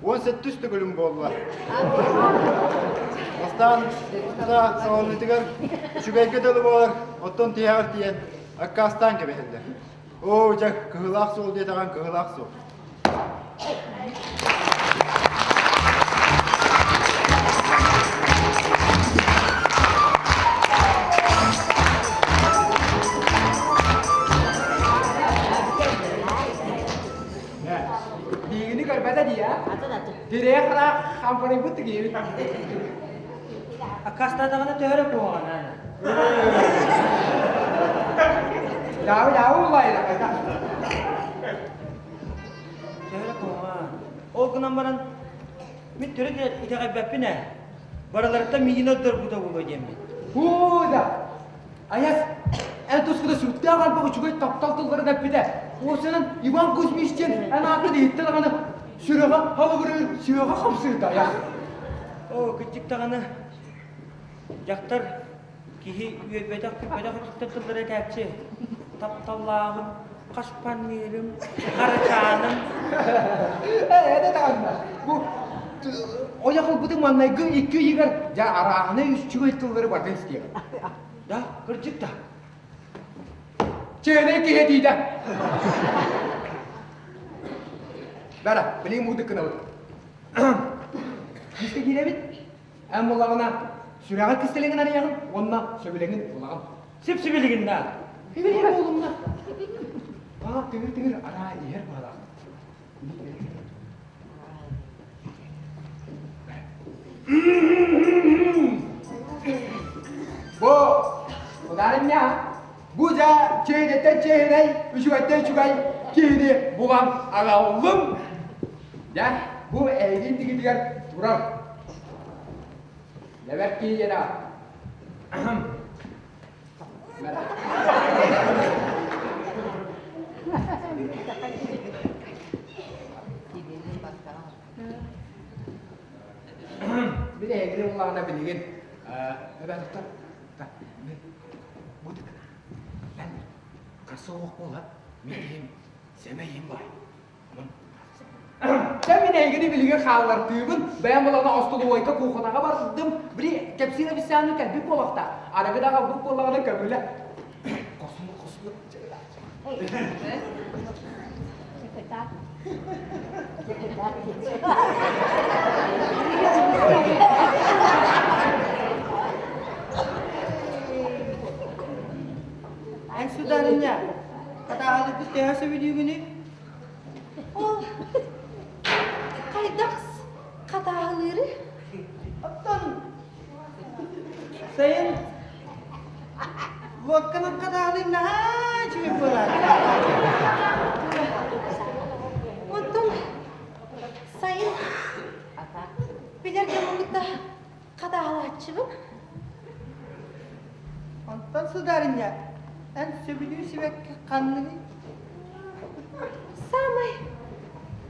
18 төгүлүм буолла. Бастаан саҕаланыытыгар үчүгэйгэ дылы буолар, оттон тиһэҕэр тиийэн аккаастаан кэбиһэллэр. Оо, дьэ, кыһыылаах суол диэтэҕиҥ кыһыылаах суол. Биһигини көрбөтө дии, а? Тирээх-хараах хампарыйбыт тигиибит. Аккаастаатаҕына төһө эрэ куһаҕан аана. Дьаабы дьаабы булайда хайда. Төһө эрэ куһаҕан. Ол гынан баран мин төрүт итэҕэйбэппин ээ. Барыларыттан миигин ордорбута буолуо диэммин. Һуу да! Айас, эн тускута сүрдээх элбэх үчүгэй таптал тылларын эппитэ. Уопсайынан Иван Кузьмич диэн эн ааккын иһиттэ даҕаны сүрэҕэ халыгырыыр, сүөҕэ хамсыырда айас. Оо, кырдьык даҕаны, дьахтар киһи үөрбэтэх-күппэтэх өттүттэн тыллары этээччи. Тапталлааҕым, хаспанныырым, харачааным. Ээ, это даҕаны. Бу ойох ылбытыҥ маҥнайгы икки ыйыгар дьэ арааһынай үчүгэй тыллары барытын истиэҕим. Да, кырдьык да. Чээнэй киһи этиитэ. Бара, билигин мугдук гынабыт. Киискэ киирэбит. Эн буллаҕына сүрэҕи кистэлэҥин арыйаҕын уонна сөбүлэҥин ылаҕын. Сип-сибилигин да. Сибилигин буолумна. Аа, тыгыр-тыгыр араа иһэр баалаах. Бу ударынньа бу дьа чэйдэттэн чэйинэй, үчүгэйтэн үчүгэй киһини булан аҕаллым. Дьэ, бу эйигин тигитигэр турар. Лэбэр киһиэнэ. Мин эһигини буллаҕына билигин эбээттэр бу мен харса олох буолар мин киһим сэмэйим бай Дьэ мин эһигини билигин хааллартыыбын, бэйэм булана остолобуойга кухонаҕа бардым, били кэпсиир официанты кэлбит буолуохтаах, арыгы да аҕалбыт буоллаҕына көҥүлэ. Хосуну хосуну Эн сударыня, хатааһылыкпыт төһө сөбүлүүгүнүй? Ол хайдах хатааһылыыры? Оттон сайын лодканан хатааһылыыр наһаа үчүгэй буолар. Онтон сайын билэр дьоммун кытта хатааһылааччыбын. Онтон сударыня, эн сөбүлүү сибэкки ханныгый? Саамай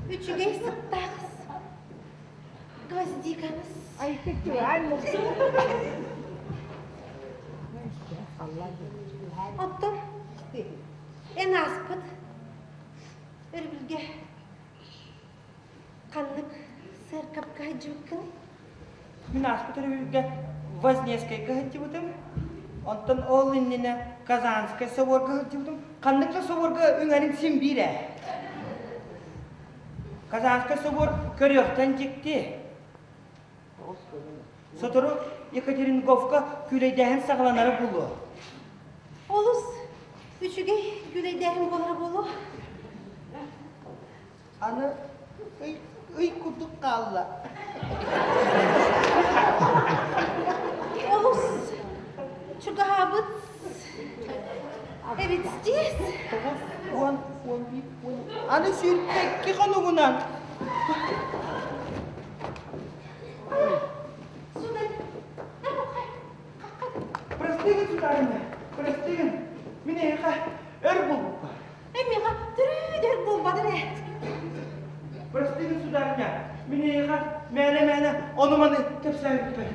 үчүгэй сыттаах гвоздикамыз. Оттон эн ааспыт өрөбүлгэ Ханнык сыаркапка сылдьыбыккыный? Мин ааспыт өрөбүлгэ Вознесскайга сылдьыбытым. Онтон ол иннинэ Казанскай соборга сылдьыбытым. Ханнык да соборга үҥэрин син биир ээ. Казанскай собор көрүөхтэн дьикти. Сотору Екатеринговка күүлэйдээһин саҕаланара буолуо. Олус үчүгэй күүлэйдээһин буолара буолуо. Аны ый, ый курдук хаалла. Олус чугаһаабыт эбит здесь. 9, 10, 11, 10. Аны 22 хонугунан. Сударь, Простите, сударь. сударыня, мин эйиэхэ мээнэ-мээнэ ону-маны кэпсээбиппэр.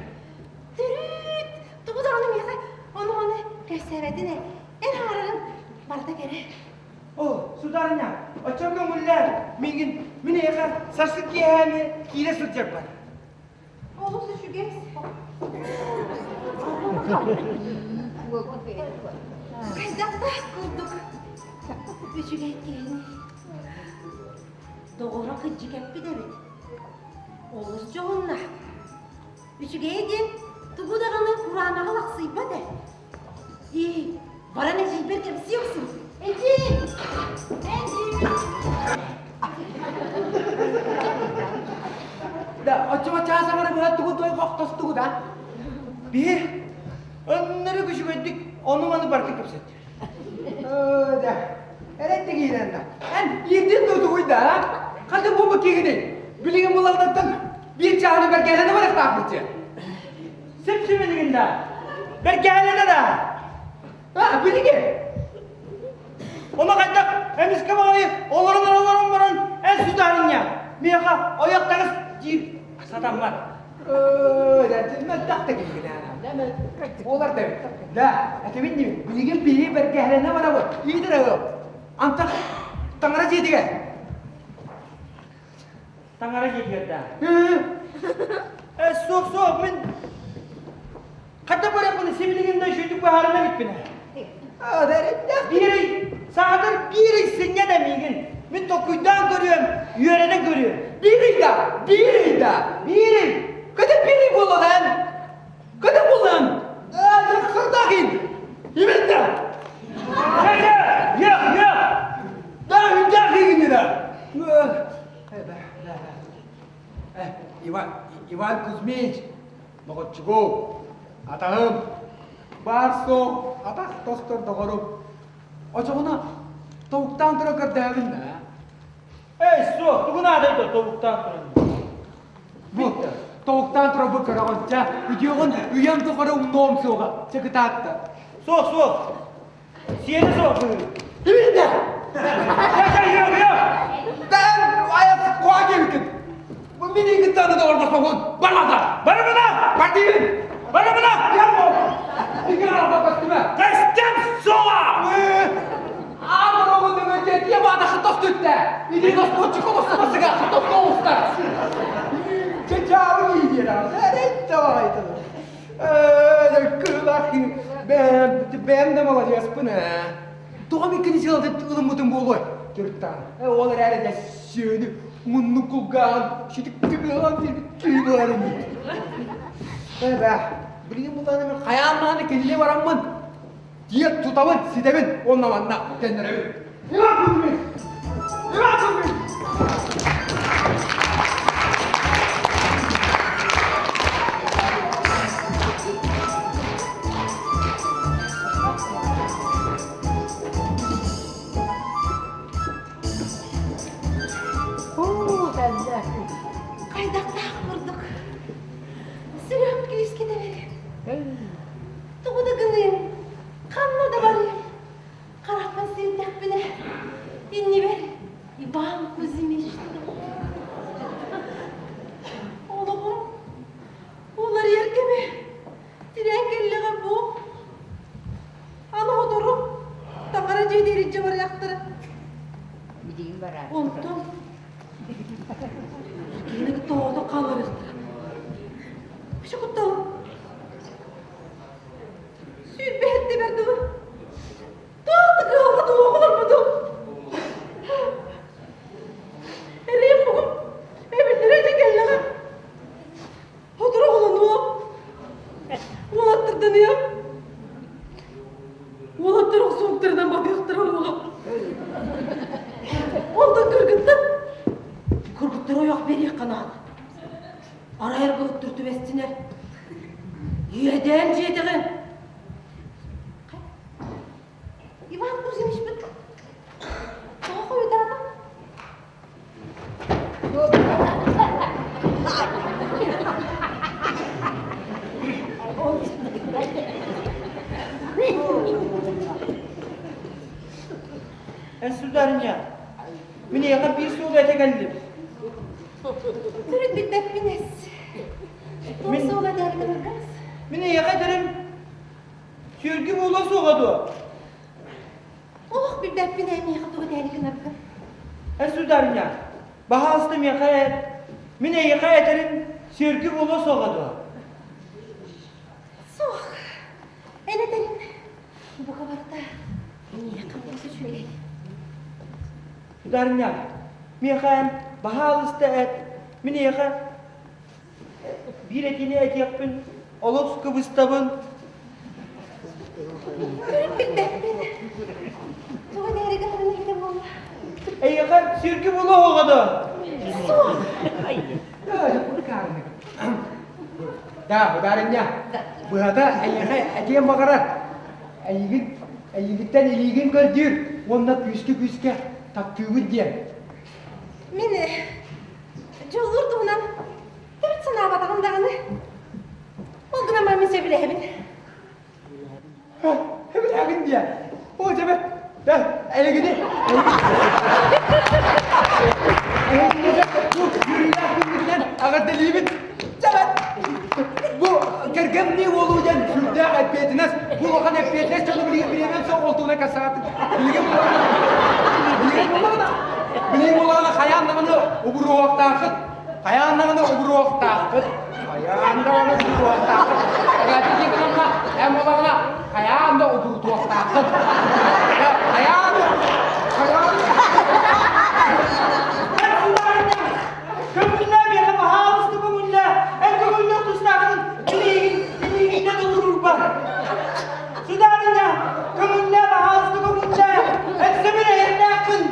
Төрүт, тугу даҕаны миэхэ ону-маны кэпсээбэтин ээ. Эн хаҥарарын барыта кэрэ. О, сударыня, оччо көҥүллээр, миигин, мин эйиэхэ сарсын киэһээни киирэ сылдьарбар. Олус үчүгэй. Хайдахтаах курдук үчүгэй киһини. Доҕоро кырдьык эппит эбит. Олус дьоһуннаах. Үчүгэйэ диэн тугу даҕаны кураанаҕы лахсыйбат ээ. Ии, баран эдьиийбэр кэпсии охсун. Эдьиий! Эдьиий! Да, оччоҕо чаас аҥара быһа тугу той хохтостугу да? Биһи өннөрү күчүгэйдик ону-маны барытын кэпсэттибит. Да, эрэтте киирэн да. Эн иирдин дуу да, а? Ханна бу киһини? Билигин булалдаттан биир чааны бэргээлэнэ барыахтаахпыт Сип-сибилигин да. Бэргэһэлэнэ да. А, билигин. Ону хайдах эмискэ баҕайы олорон олорон баран эн судаарынньа миэхэ ойох таҥас диир сатаммат. Мөлтөх да киһигин Буолар да Да, этибин дии, билигин биһиги бэргэһэлэнэ барабыт. Иитэр ыал. Антах таҥара дьиэтигэр. Таҥара дьиэтигэр да. Э, суох, суох, мин хата барыахпын сибилигин да үчүгүйдүк быһаарына иликпин. Биир ый, саатар биир ый синньэ да миигин. Мин толкуйдаан көрүөм, үөрэнэн көрүөм. Биир ый да, биир ый да, биир ый. Көтө биир ый буоллун Көтө буоллун. Хырдаахин. Именно. Йөх, йөх. Да, үндээхигин да. Иван, Иван Кузьмич, доҕоччугу, атаһым, баар суох атах тостор доҕорум. Очоҕуна тобуктаан туран көрдөөбүн да. Эй, суох, тугу наадай да тобуктаан туран. Бу тобуктаан туран бу көрөҕүн, чэ, үтүөҕүн үйэм тухары умнуом суоҕа, чэ кытаатта. Суох, суох, Сиэни суох быһыы. Иминне! Йо, йо! Бэн айас куа кебикин. Бу мини кыттаны доҕордоспопун. Бармата! Барымына! Бардыгын! Барымына! Яммо! Игра көстүмэ! Көстөм суоҕа! Аамыр оҕун нөҥөтүө тиэмаата хытос түттэ! Иди доспуотчук олоссубасыга хытос тоҕустар! Чычаабы диир Эрэй давай Кылах бэйэм да маладьыаспын ээ. Тоҕо миккини дьыалата ылыммытым буолуой? Төрүттаан. Ол эрээри дьэ сүөнү мунну кулгаан сүтүк тыгыалан биэрбит киһи буолар ини. Эбээ, билигин булааны мен хайаан даҕаны кинини бараммын тиэт тутабын, ситэбин уонна манна төннөрөбүн. Иван Кузьмич! Иван Кузьмич! Хайдахтаах курдук сүрэҕим күүскэ тэбэр. Тугу да гыныым, ханна да барыым, Харахпын сирдэхпинэ, иннибэр Иван Кузьмич Олоҕум уларыйар кэмэ тирээн кэллэҕэ бу. Аны сотору таҥара дьиэтигэр илдьэ барыахтара. Онтон киһини кытта оҕото хаалларыахтара. Өссө кутталым. Сүүрбэһиттибэр дылы туох да кыһалҕата суох олорбутум. Эрэйим бугун эбиллэрэ дьэ кэллэҕэ. Сотору оҕолонуом, уолаттарданыам. Уолаттар охсубуттарынан батыахтара уоҕа. Онтон кыргыттар, кыргыттар ойох биэриэххэ наада. Арай аргыһыттар түбэстинэр. Иэдээн дьиэтэҕин. Иван Кузьмичпыт тоҕо хойутаата? Эн сударыня, мин эйиэхэ биир суолу этэ кэллим. Төрүт билбэппин эс. Туох суола этээри гынаргас? Мин эйиэхэ этэрим сүөргү буолуо суоҕа дуо? Олох билбэппин ээ миэхэ тугу этээри гынаргын. Эн сударыня, баһаалыста миэхэ эт. Мин эйиэхэ этэрим сүөргү буолуо суоҕа дуо? Суох. Эн этэрин бука барыта миэхэ олус үчүгэй. Сударыня, миэхэ эн баһаалыста эт. Мин эйиэхэ биир этиини этиэхпин олус кыбыстабын. Төрүт билбэппин. Тугу этээри гынарын иһитэ буолла. Эйиэхэ сүргү буолуо оҕо дуо? Суох. Да, ударынньа. Быһата эйиэхэ этиэн баҕарар. Эйигин, эйигиттэн илиигин көрдүүр уонна күүскэ-күүскэ таптыыбыт диэн. Мин дьоллуур туһунан төрүт санаабатаҕым даҕаны. Ол гынан баран мин сөбүлэһэбин. Сөбүлэһэбин диэ. Оо, дьэбэ, эйигини, эйигини бу үөрүүлээх күммүтүнэн эҕэрдэлиибин. Дьэбэ, бу кэргэннии буолуу диэн сүрдээх эппиэтинэс, бу улахан эппиэтинэс дьону билигин бириэмэм суох олтууна кассаҕатын. Билигин булаҕына, билигин булаҕына, билигин булаҕына хайаан даҕаны убуруохтааххыт, хайаан даҕаны убуруохтааххыт. Хайаан даҕаны убуруохтааххыт. Эгээти гынамма, эн булаҕына хайаан да убурутуохтааххыт. Хайаан да, хайаан Көҥүллээ миэхэ баһаалыста көҥүллээ! Эн көҥүллүөх тустааххын илиигин илиигинэн уурурбар! Судаарыня, көҥүллээ баһаалыста көҥүллээ! Эн сөбүлэһиэхтээххин!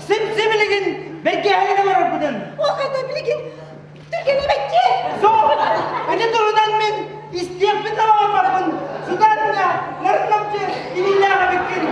Сим-симилигин бэргэһэлин олорорбутун! Ол хайда билигин түргэнэ бэкки! Суох! Ити туһунан мин истиэхпин да баҕарбаппын! Сударыня, нарын-намчы илиилээх эбиккин!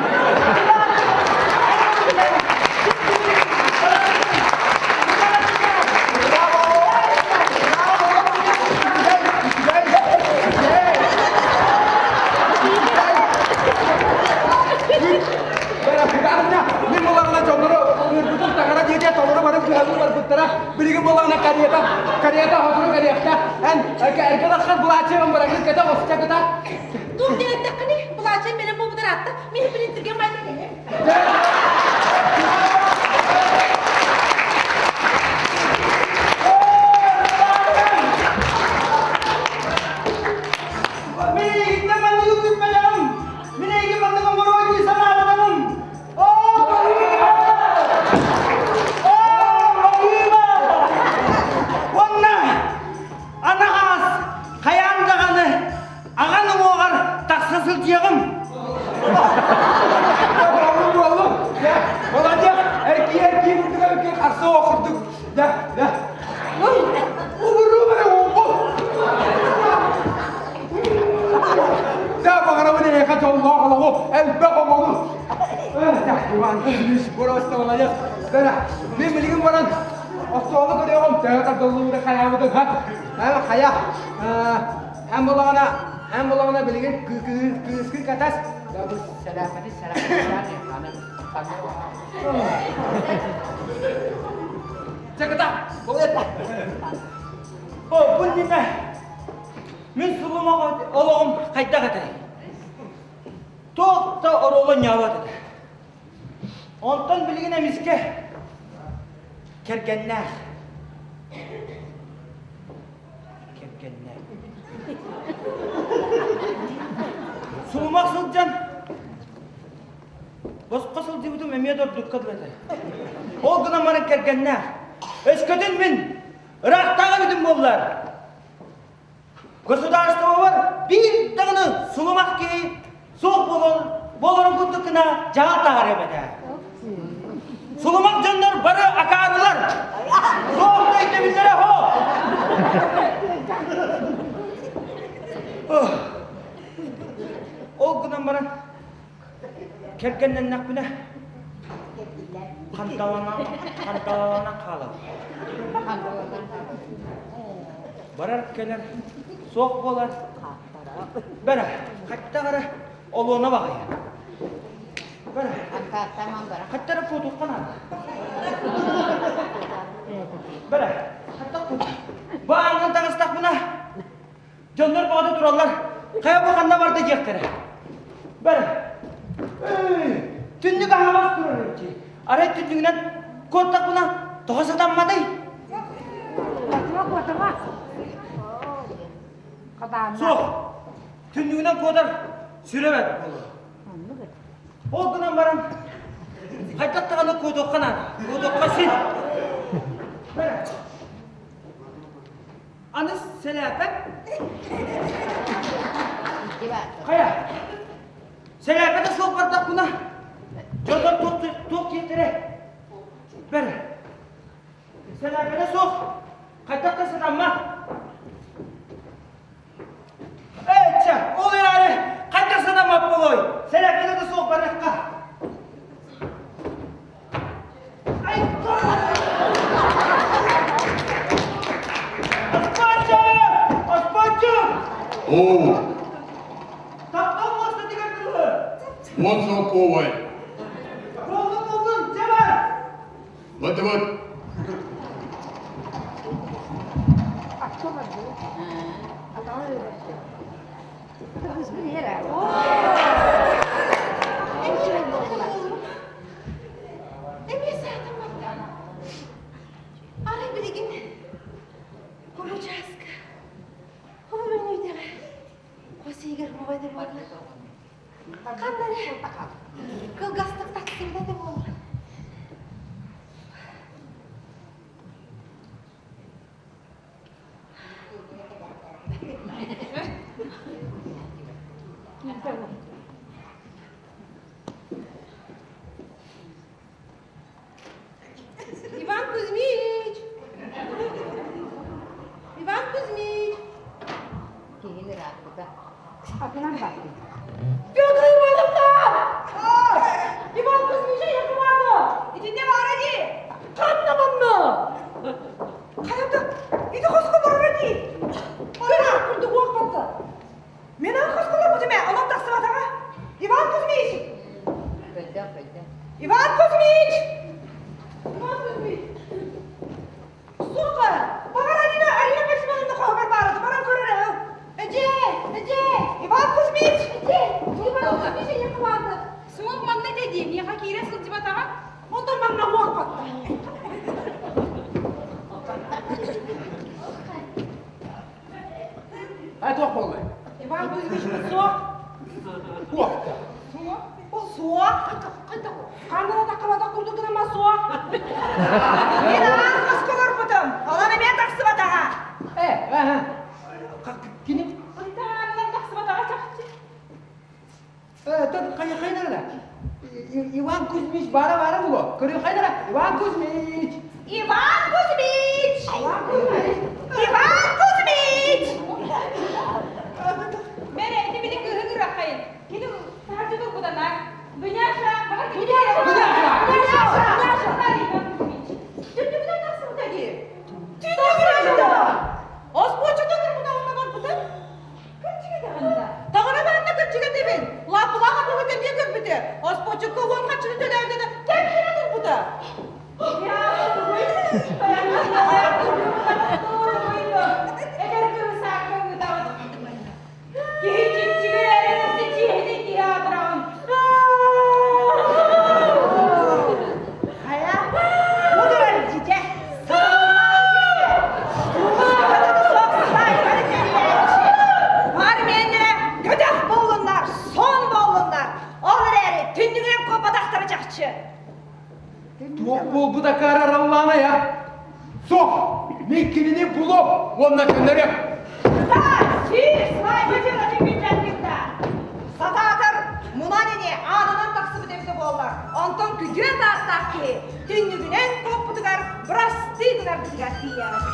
Мин булаҕына дьоннору ыҥырбытым таҥара дьиэтэ толору бары быһалыы барбыттара. Билигин булаҕына карета, карета хотуру кэлиэхтээх. Эн эргэ тахсан былаачыйаҕын барагын кэтэ оска кыта. Туох диэн эттэххиний? Былаачыйам бэлэм буолбутар аатта. Мин принтергем баайдар кэлиэм. Мин эйигиттэн манныгы күүппэтэҕим! Мин эйигин маннык оҥоруо дии санаабатаҕым! Оо, баһыыба! Оо, баһыыба! Уонна анаҕас хайаан даҕаны аҕан уҥуоҕар тахса сылдьыаҕым. Буоллум, буоллум. Дьэ, молодец! Эркий-эркий курдук эркий харса курдук. Дьэ, дьэ. Убуруу бары уоппу. Дьэ, баҕарабын эйиэхэ дьоллоох олоҕу, элбэх оҕону. Так, Иван Кузьмич, просто молодец. Бэрэ, мин билигин баран остуолу көрүөҕүм, төһө тардыллыбыты хайаабытын, ха? Хайа, эн булаҕына, эн булаҕына билигин кыыскын катас, бу сэлээппэти сэлээппэти Чэ, кыта, болуйатта. О, бу иннинэ мин сулумах олоҕум хайдах этэй? Туох да оруолу оонньообот этэ. Онтон билигин эмискэ кэргэннээх. Кэргэннээх. Сулумах сылдьан босхо сылдьыбытым эмиэ да ордукка дылы этэ. Ол гынан баран кэргэннээх. Өскөтүн мин ыраахтааҕы эбитим буоллар, Государствобар биир даҕаны сулумах киһи суох буолан буоларын курдук гына дьаһал таһаарыам этэ. Сулумах дьоннор бары акаарылар. Суох да өйдөбүллэрэ суох. Ол гынан баран Кэргэннэннэхпинэ ханталанан ханталанан хаалабын. Барар кэлэр суох буолар. Бэрэ, хаттах эрэ олуона баҕайы. Бэрэ, хаттара куотуохха наада. Бэрэ. Хайа бу ханна барда диэхтэрэ. Бар. Түннүк аһаҕас турар эбит. Арай түннүгүнэн куоттахпына тоҕо сатамматый? Куотума, куотума. Суох. Түннүгүнэн куотар сүрэ бэрт буолуо. Ол гынан баран хайдах даҕаны куотуохха наада. Куотуохха син. Аны сэлээпэт. Хайа? Сэлээпэтэ суох бардахпына, дьоннор туох туох диэхтэрэ? Бэр. Сэлээпэтэ суох. Хайдах да сатаммат. Ээ, ол эрээри хайдах сатаммат буолуой? Сэлээпэтэ да суох барыахха. Оо! Таптал муостатыгар дылы! Уон солкуобай. Буоллун буоллун, дьэ бар! Бардыбыт. Эмиэ саатан барда. Арай билигин получаска Хобу мөннүйдэҕэ хос иһигэр муҕа да буолла. Ханна эрэ кылгастык тахсыбыта да буолла. Иван Кузьмич! Иван Кузьмич! Киһини ырааппыта. Атынан бардым. Петр Ивановна! Иван Кузьмич Якубанов! Итиннэ баара дии! Ханна манна? Хайата, ити хоско барара дии! Көрөр курдук уохпатта. Мен аны хоско олорбутум ээ, онон тахсыбатаҕа. Иван Кузьмич! Көйдөө, көйдөө. Иван Кузьмич! Иван Кузьмич! Сука! Баҕар Алина, Алина Кузьминовна хоһугар баарыт, баран көрөр ээ. Эдьээ! Эдьээ! Иван Кузьмич! Эдьээ! Иван Кузьмич Якубанов! Суох манна этэ дии, миэхэ киирэ сылдьыбатаҕа. Онтон манна уохпатта. Ай туох буолла? Иван Кузьмич суох. Туохта? Суох. Суох. Ханна да таххабатах курдук гынама суох. Мин аан хоско олорбутум. Онон эмиэ тахсыбатаҕа. Э, аха. Кини? Ынтаанынан тахсыбатаҕа чахчы. Э, тот хайа хайнара? Иван Кузьмич бара-бара було. Көрү хайнара? Иван Кузьмич! Иван Кузьмич! Иван Кузьмич! Иван Кузьмич! Бэрэ, ити били кыыһы кыраххайын. Кини таһырдьа турбутанаар. Дуняша, баҕар Дуняша! Дуняша! Дуняша! Дуняша! Иван Кузьмич. Түннүгүнэн тахсыбыта дии. Түннүгүнэн да! Оспуочута турбута онно барбыта. Кырдьыга даҕаны да. Таҕара баанна кырдьыга тэбин. Лааппылаах атыҕы тэмиэ көрбүтэ. Оспуочукка уон хаччыны төлөөбүтэ тэҥҥэ турбута. Эдэр кыыс саакка ыытаҕын. Киһи чиччигэр эрэнэсэ чиэһинэй киһи аатыраҕын. Хайа, бу турар дьитэ. Бар миэннэрэ көтөх буоллуннар, сон буоллуннар. Ол эрээри түннүгүнэн куоппатахтара чахчы. Туох буолбут акаары араллаанай а? Суох! Мин кинини булуом уонна көннөрүөм! Да, сир, Сатаатар мунан ини аанынан тахсыбыт эбитэ буоллар, онтон күтүө таастаах киһи түннүгүнэн куоппутугар бырастыы гынарбытыгар тиийэҕит.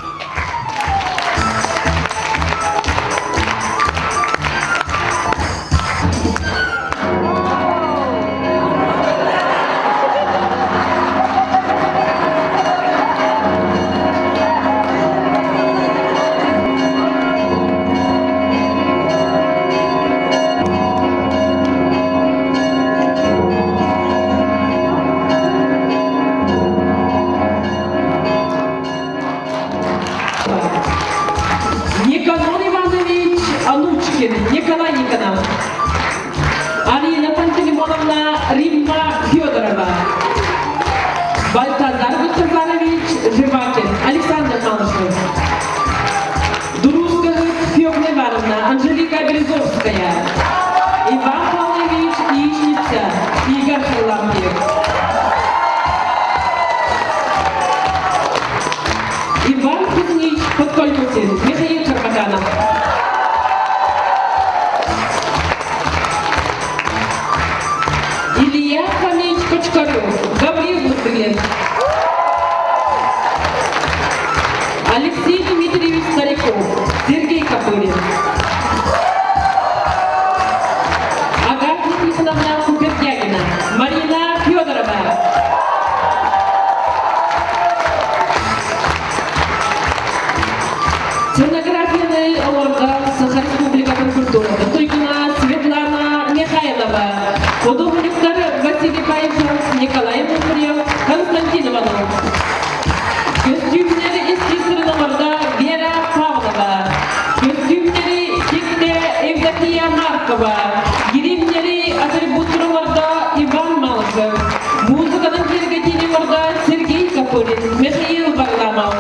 Семенов. Алина Пантелеймоновна Римма Федорова. Бальтазар Вячеславович Жевакин, Александр Малышев. Друзговых Фёкла Ивановна, Анжелика Березовская. Иван Павлович Яичница, Игорь Харлампьев. Иван Кузьмич Подкольмутин, Михаил Карпатанов. Илья Фомич Кочкарев, Гаврил Бутырин. Алексей Дмитриевич Стариков, Сергей Копырин. Агафья Тихоновна Купердягина, Марина Федорова. Сценографияны олорго Саха Республикатын культуратын туйгуна Светлана Михайлова, художниктар Василий Паевшев, Николай Мухарев, Константин Иванов. Көстүүмнэри эскизтэрин оҥордо Вера Павлова. Көстүүмнэри тикте Евдокия Маркова. Гримнэри атрибуттар оҥордо Иван Малышев. Музыканан киэргэтиини оҥордо Сергей Копырин, Михаил Варламов.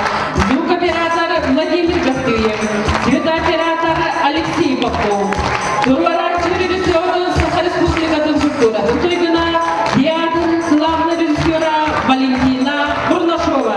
Звукоператор Владимир Бастыев. Цветооператор Алексей Попов. Туруорааччы режиссер Саха Республикатын культуратын туйгуна театр главный режиссера Валентина Бурнашова.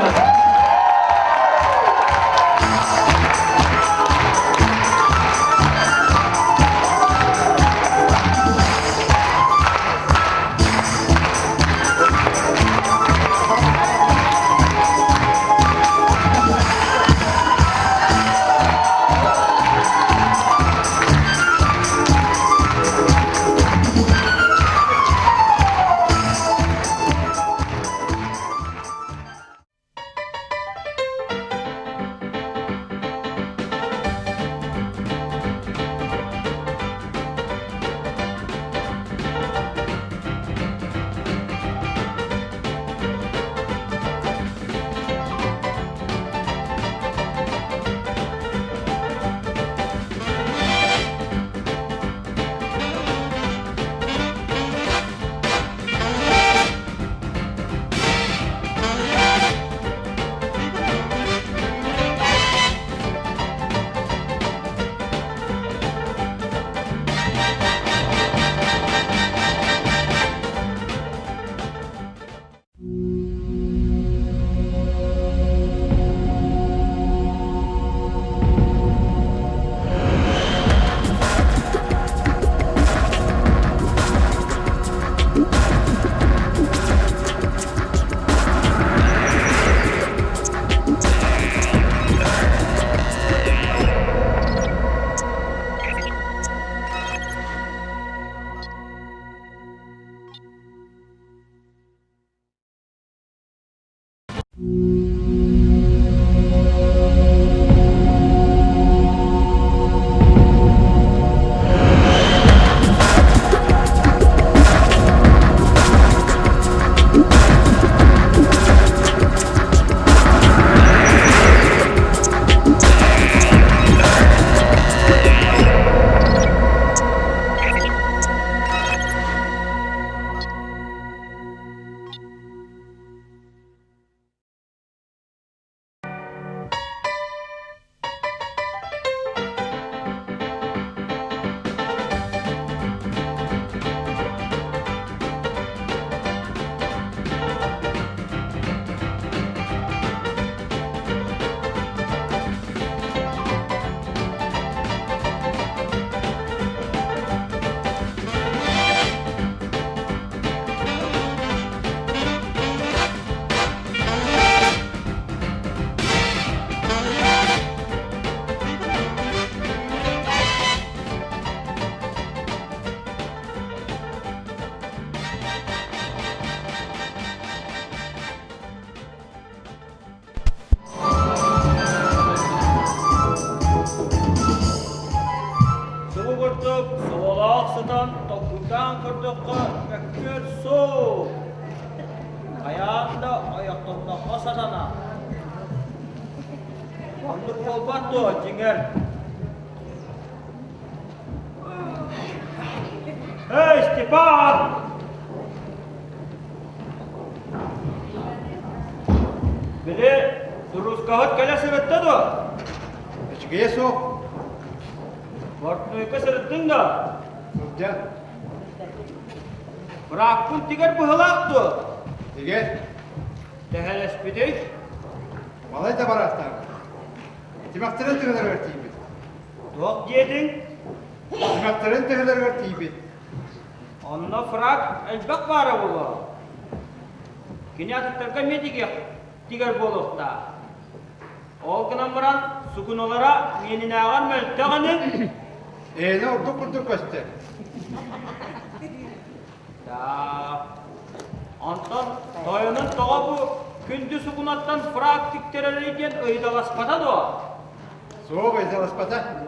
Субу курдук сололоох сытан толкуйдаан көрдөххө мөккүөр суох. Хайаан да ойохтонноххо сатана. Оннук буолбат дуо, дьиҥэр? Степан! Били, дуруускаһыт кэлэ сырытта дуо? Үчүгэйэ суох. Портнойга сырыттыҥ да? Сылдьан. Бырааппын тигэр быһылаах дуо? Тигэр. Тэһэлэспитий? Балай да бараахтаабыт. Тимэхтэрин тыһыларыгар тиийбит. Туох диэтиҥ? Тимэхтэрин тыһыларыгар тиийбит. Онно фраг элбэх баара буолуо. Кини атыттарга эмиэ тигиэх, тигэр буолуохтаах. Ол гынан баран сукуналара миэнинээҕэр мөлтөх ини. Эйэни ордук курдук көстөр. Да. Онтон тойонун тоҕо бу күндү сукунаттан фраг тиктэрэрий диэн ыйыталаспата дуо? Суох ыйыталаспата.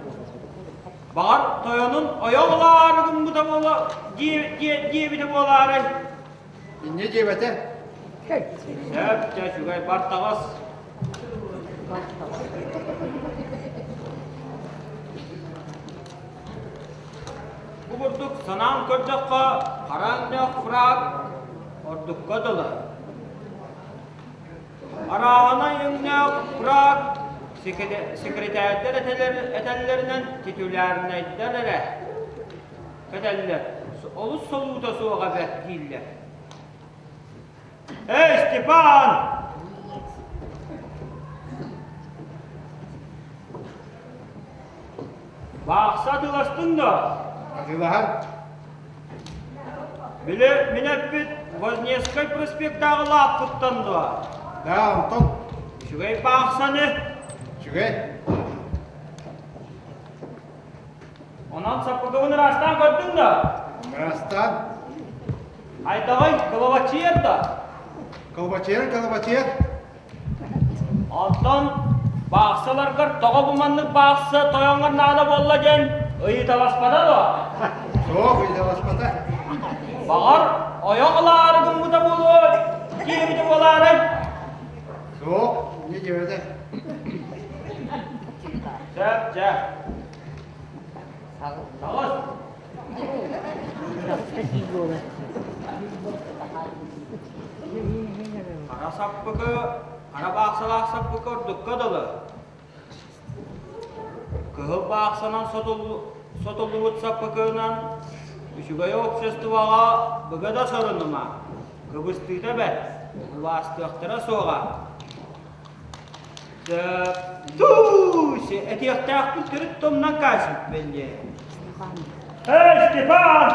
Баҕар тойонун ойох ылаары гыммыта буолуо диэбитэ буолаарай? Инньэ диэбэтэ. Сөп, дьэ үчүгэй бар таҕыс. Бу курдук санаан көрдөххө, хараҥнах фраг ордукка дылы. Арааһынай өҥнөөх фраг секретэрдэр этэллэринэн титулярнайдар эрэ кэтэллэр, олус солуута суоҕа бэрт дииллэр. Эй, Степан! Баахса атыыластыҥ да? Атыылаһан. Били мин эппит Вознесскай проспектааҕы лааппыттан дуо? Да, онтон. Үчүгэй баахсаны. Үчүгэй. Онон саппыкыбын ыраастаан көрдүҥ да? Ыраастаан. Хайдаҕый, кылабаччыйар да? Кылабаччыйар, кылабаччыйар. Онтон баахсаларгар тоҕо бу маннык баахса тойоҥҥор наада буолла диэн ыйыталаспата дуо? Суох, ыйыталаспата. Баҕар, ойох ылаары гыммыта буолуо диэбитэ буолаарай? Суох, не диэбэтэ. Сөп, дьэ. Таҕыс. Хара саппыкы, хара баахсалаах саппыкы ордукка дылы. Кыһыл баахсанан сотуллубут саппыкынан үчүгэй обществоҕа быга да сорунума, кыбыстыыта бэрт, убаастыахтара суоҕа. Туу, этиэхтээхпин төрүт томнан каасыппын дии. Эй, Степан!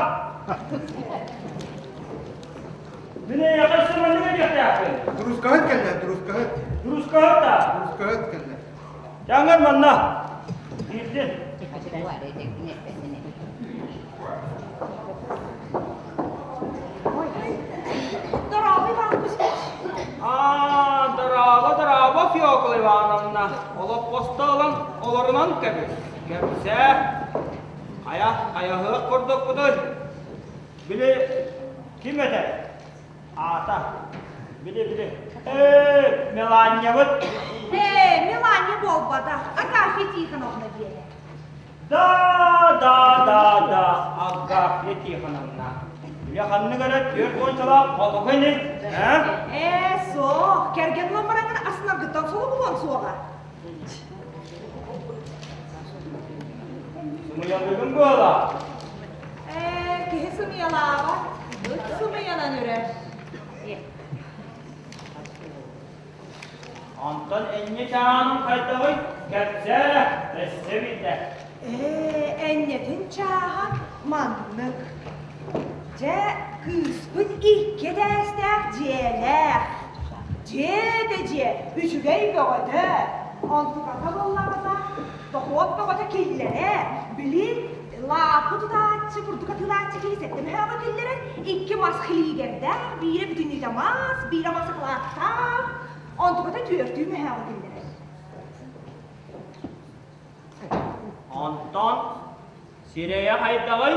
Мин эйиэхэ сыманнык этиэхтээхпин. Дурускаһыт кэллэ, дурускаһыт. Дурускаһыт да? Дурускаһыт кэллэ. Дьаҥыр манна. Киирдин. Дорообо, Иван Кузьмич. Аа, дорообо, дорообо, Феокла Ивановна. Олоппосто ылан олорунан кэбис. Кэпсээ. Хайа, хайаһыах курдукпутуй? Били, ким этэ? Аата. Били, били. Ээ, Меланьябыт. Ээ, Меланья буолбатах, Агафья Тихоновна диэтэ. Да, да, да, да, Агафья Тихоновна. Үлэ ханнык эрэ түөрт уончалаах хотугу ини, э? Ээ, суох, кэргэн ылан бараҥҥын астынаргыттан соло булуон суоҕа. Сымыйалыгын буола. Ээ, киһи сымыйалаабат, ыт сымыйанан үрэр. Онтон энньэ чааһын хайдаҕый? Кэпсээ эрэ, өссө биирдэ. Ээ, энньэтин чааһа маннык. Дьэ, кыыспыт икки этээстээх дьиэлээх. Дьиэ да дьиэ, үчүгэй бөҕөтө. Онтуката буоллаҕына, дохуот бөҕөтө киллэрэ. Били, лааппы тутааччы, бурдук атыылааччы киһи сэттэ мөһөөҕө киллэрэн, икки мас хилиигэрдээх, биирэ бүтүннүүтэ мас, биирэ мас акылааттаах, онтуката түөртүү мөһөөҕө киллэрэр. Онтон сирэйэ хайдаҕый?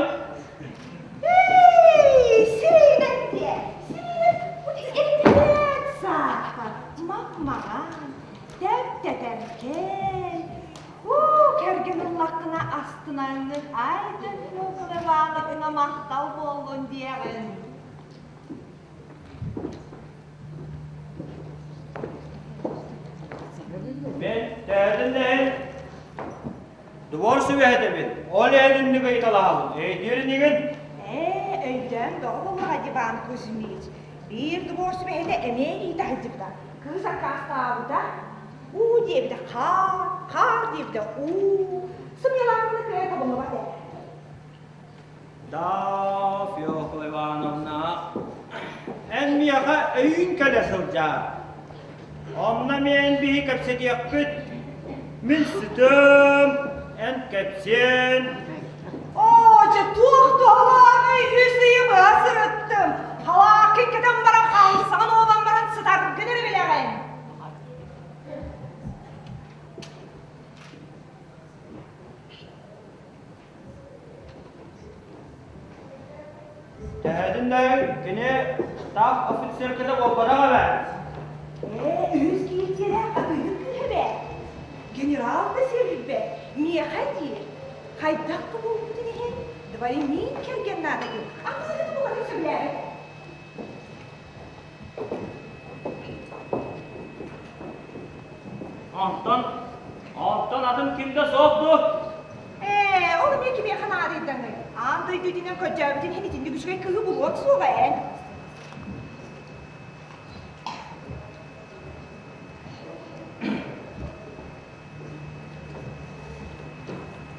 Эй, сирэйинэн диэ, сирэйинэн этинэн саахар, мап-маҕан, тэп-тэтэркэй, Уу, кэргэн. кэргэн ыллаххына астынаҥҥын ай да Федора Ивановна махтал буоллун диэҕин. Мен төһөтүн да иһин двор сүбэһэтэбин, ол иһин инник ыйыталаһабын. Өйдүүр инигин? Ээ, өйдөөн бөҕө буоллаҕа Иван Кузьмич. Биир двор сүбэһитэ эмиэ иитэ сылдьыбыта. Кыыс аккаастаабыта. Уу диэбитэ хаар, хаар диэбитэ уу. Сымыйалаахпына кыайа табыллыбат ээ. Да, Фёкла Ивановна, эн миэхэ өйүүн кэлэ сылдьаар. Онно миэн биһи кэпсэтиэхпит. Мин сытым, эн кэпсиэн. Оо, дьэ туох туһалааный үс ыйы быһа сырыттым. Халааккын кэтэн баран хаалсаҕын уолан баран сытаргын эрэ билэҕин. Төһөтүн да кини штаб офицерката буолбатах эбээт. Ээ, үһүс киирдиэлээх атыыһыт кыыһа эбээт. Генерал да сиэлирбэт, миэхэ диир. Хайдах да буолбутун иһин, дворянин кэргэн наада диэн атыыһыты буларын сөбүлээбэт. Онтон, онтон атын ким да суох дуо? Ээ, ол эмиэ кимиэхэ наадыйдаҥый? Аан дойду итинэн көрдөөбүтүн иһин итинник үчүгэй кыыһы булуон суоҕа эн.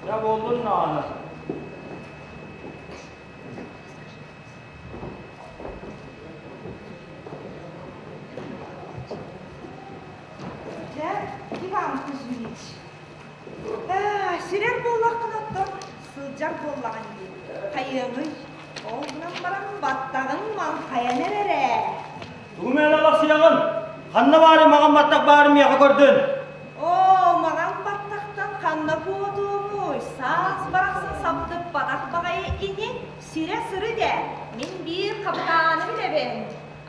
Дьэ буоллун даҕаны. Дьэ, Иван Кузьмич, ээ, сирэр буоллаххына оттон сылдьар буоллаҕын дии. Хайыаҥый, ол гынан баран баттаҕын маҥхайан эрэр ээ. Тугу мээнэ алахсыйаҕын? Ханна баары маҕан баттах баарын миэхэ көрдүн? Оо, маҕан баттахтан ханна куотуомуй? Саас барахсан сабдыппатах баҕайы ини Сирэ сыры дэ, мин биир хапытааны билэбин.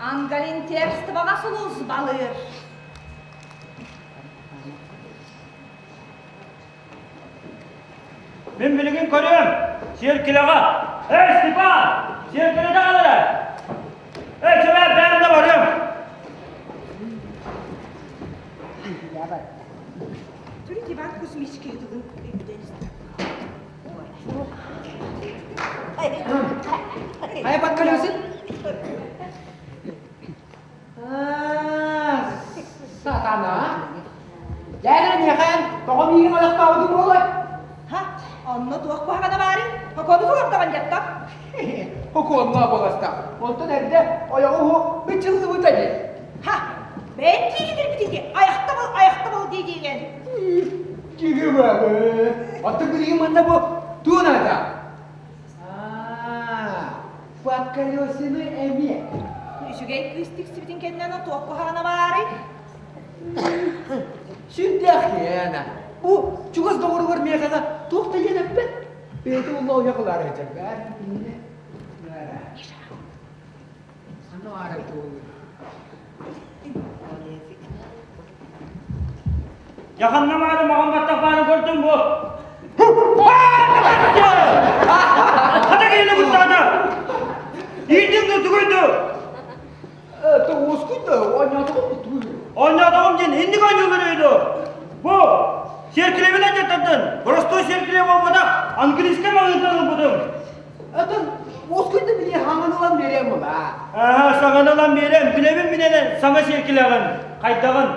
Ангалинтерствоҕа сулууспалыыр. Мин билигин көрүөм, сиэркилэҕэ. Эй, Степан, сиэркилэтэ аҕал эрэ. Эй, чэбээр, бэйэм да барыам. Түрүт Иван Кузьмич киһи тылын өйдөөн истэ. Хайа подколесин? Сатана. Дьэ, миэхэ тоҕо миигин олохтообутуҥ буолуой? Ха, онно туох куһаҕана баарый? Хокуону туруордаҕын дьэтто. Хокуоннаа буоласта. Онтон эрдэ ойоҕу уһу бычыллыбыта дии. Ха, бэйэм киирбитин дии, айахтабыл, айахтабыл дии диигин. Киһи бөҕө. Оттон билигин манна бу туун аата? Аа, подколесины эмиэ. Үчүгэй кыыс тиксибитин кэннэ туох куһаҕана баарый? Сүрдээх киэнэ. Бу чугас доҕоругар миэхэҕэ туох да диэн эппэт. Бэйэтэ улла ойох ылаары сылдьар. Бээр иннэ. Аны аара туолуй. Яханна маары маҕан баттах баарын көрдүм бу. Хата киһини куттаата! Иитиҥ да тугуйду? Уоскуйда, оонньоотоҕум тугуй? Оонньоотоҕум диэн инник оонньуулар өйдө. Бу сиэркилэбин андьаттардын. Боростуой сиэркилэ буолбатах, английскай маҕыытынан ылбытым. Атын уоскуйда били хаҥан ылан биэриэм була. Аха, саҥаны ылан биэриэм. Билэбин минэнэн саҥа сиэркилэҕин. Хайдаҕын?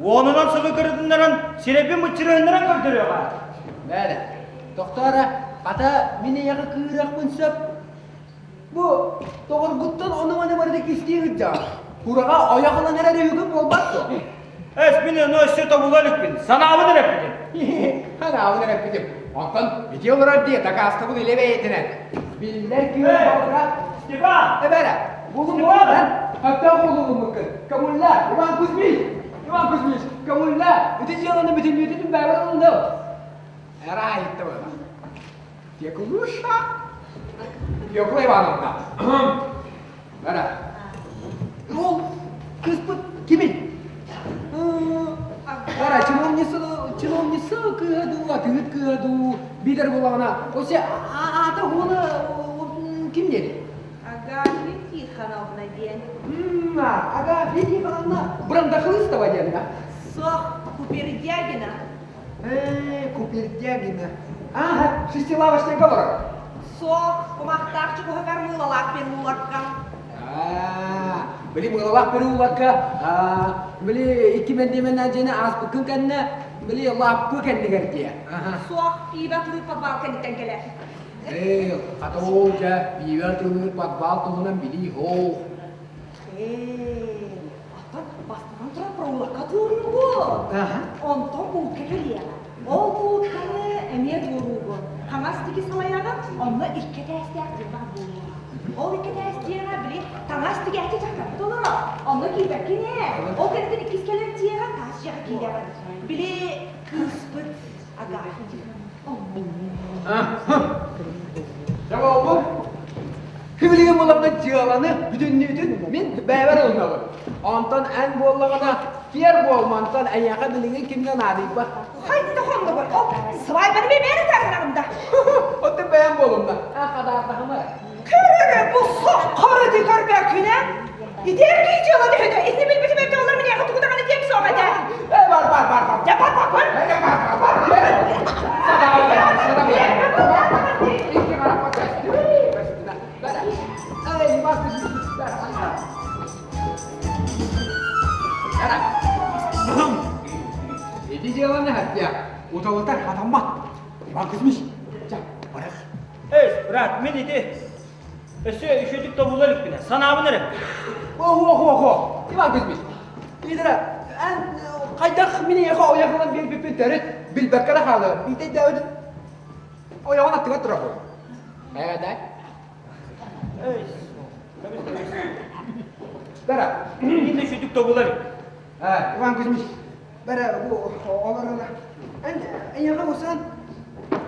Уонунан сылы кырытыннаран, сирэйбин мыччырыһыннаран көрдөрүөҕэ. Бээрэ, тохтоо хата мин эйэҕэ кыырыахпын сөп. Бу доҕоргуттан ону-маны барыта кистии сылдьаҕын. Кураҕа ойох ылан эрэр үһүгүн буолбат дуо? Эс мин ону өссө тобула иликпин, санаабын эрэ эппитим. Санаабын эрэ эппитим. Онтон ити олорор дии, дакаастабыл илэ бэйэтинэн. Биллэр күөл балыга. Степан! Эбэрэ, булун буолан, хаттаах булулуммуккун. Көҥүллээ, Иван Кузьмич! Иван Кузьмич, көҥүллээ! Ити дьыаланы бүтүннүүтүн бэйэбэр ылынным. Эра айытта буолла. Феклуша? Фекла Ивановна. Бара. Ол кыыспыт кимий? Ара, чиновница, чиновница кыыһа дуу, атыыһыт кыыһа дуу, биитэр буоллаҕына, осе аата уола ким диэри? Агафья Тихоновна диэн. Агафья Тихоновна Брандахлыстова диэн да? Суох, Купердягина. Ээ, Купердягина. Ага, шестилавочный говорок. Суох, кумахтаах чугуһугар мыылалаах переулокка. Били мыылалаах переулокка, били икки мэндиэмэннээх дьиэни ааспыккын кэннэ, били лааппы кэннигэр диэ. Суох, пиибэ атылыыр подвал кэнниттэн кэлэр. Ээ, хата ол дьэ, пиибэ атылыыр подвал туһунан билии суох. Ээ, оттон бастатан туран проулокка туоруугун. Онтон булка кэлиэҕэ. Ол буутканы эмиэ туоруугун. Хаҥас диэки салайаҕын, онно икки этээстээх дьиэ баар буолуоҕа. Ол икки этээс дьиэҕэ били таҥас тигээччи дьахтарбыт олорор. Онно киирбэккин ээ. Ол кэнниттэн иккис кэлэр дьиэҕэ таас дьиэҕэ киирэҕин. Били кыыспыт Агафья Дьэ буолбут. Билигин буларга дьыаланы бүтүннүүтүн мин бэйэбэр ылынабын. Онтон эн буоллаҕына киэр буолмантан эйиэхэ билигин кимҥэ наадыйбат. Хайдах оннугуй? Ол свайбаны мен бэйэм ытарынаҕым да. Оттон бэйэм буолумна. А хадаартаһыма. Көрөрө бу соххор ити көрбөккүнэ. Итиэр киһи дьыала төһөтө. Итини билбитим эбитэ олор миниэхэ тугу даҕаны диэм суох этэ. Э бар бар бар бар. Дьэ бар бар бар. Э бар бар бар. Садабы садабы. Икки харахпа көстү. Көстүнэ. Эй, бас Ити дьыаланы хаття уталытар хатаммат. Иван Кузьмич, ча, барах. Эй, брат, мин ити өссө үчүгдүк тобула иликпинэ, санаабын эрэ. Охо, охо, охо. Иван Кузьмич, Идара, эн хайдах мин эйиэхэ ойоҕунан биэрбиппин төрүт билбэккэ да хаалыа. Биитэ өйдөөбүтүн ойоҕун аттыгар турар буолуо. Ээ, дай. Эй, Бара. Мин үчүгдүк тобула илик. Э, Иван Кузьмич, бара бу олорона. Эн эйиэхэ усан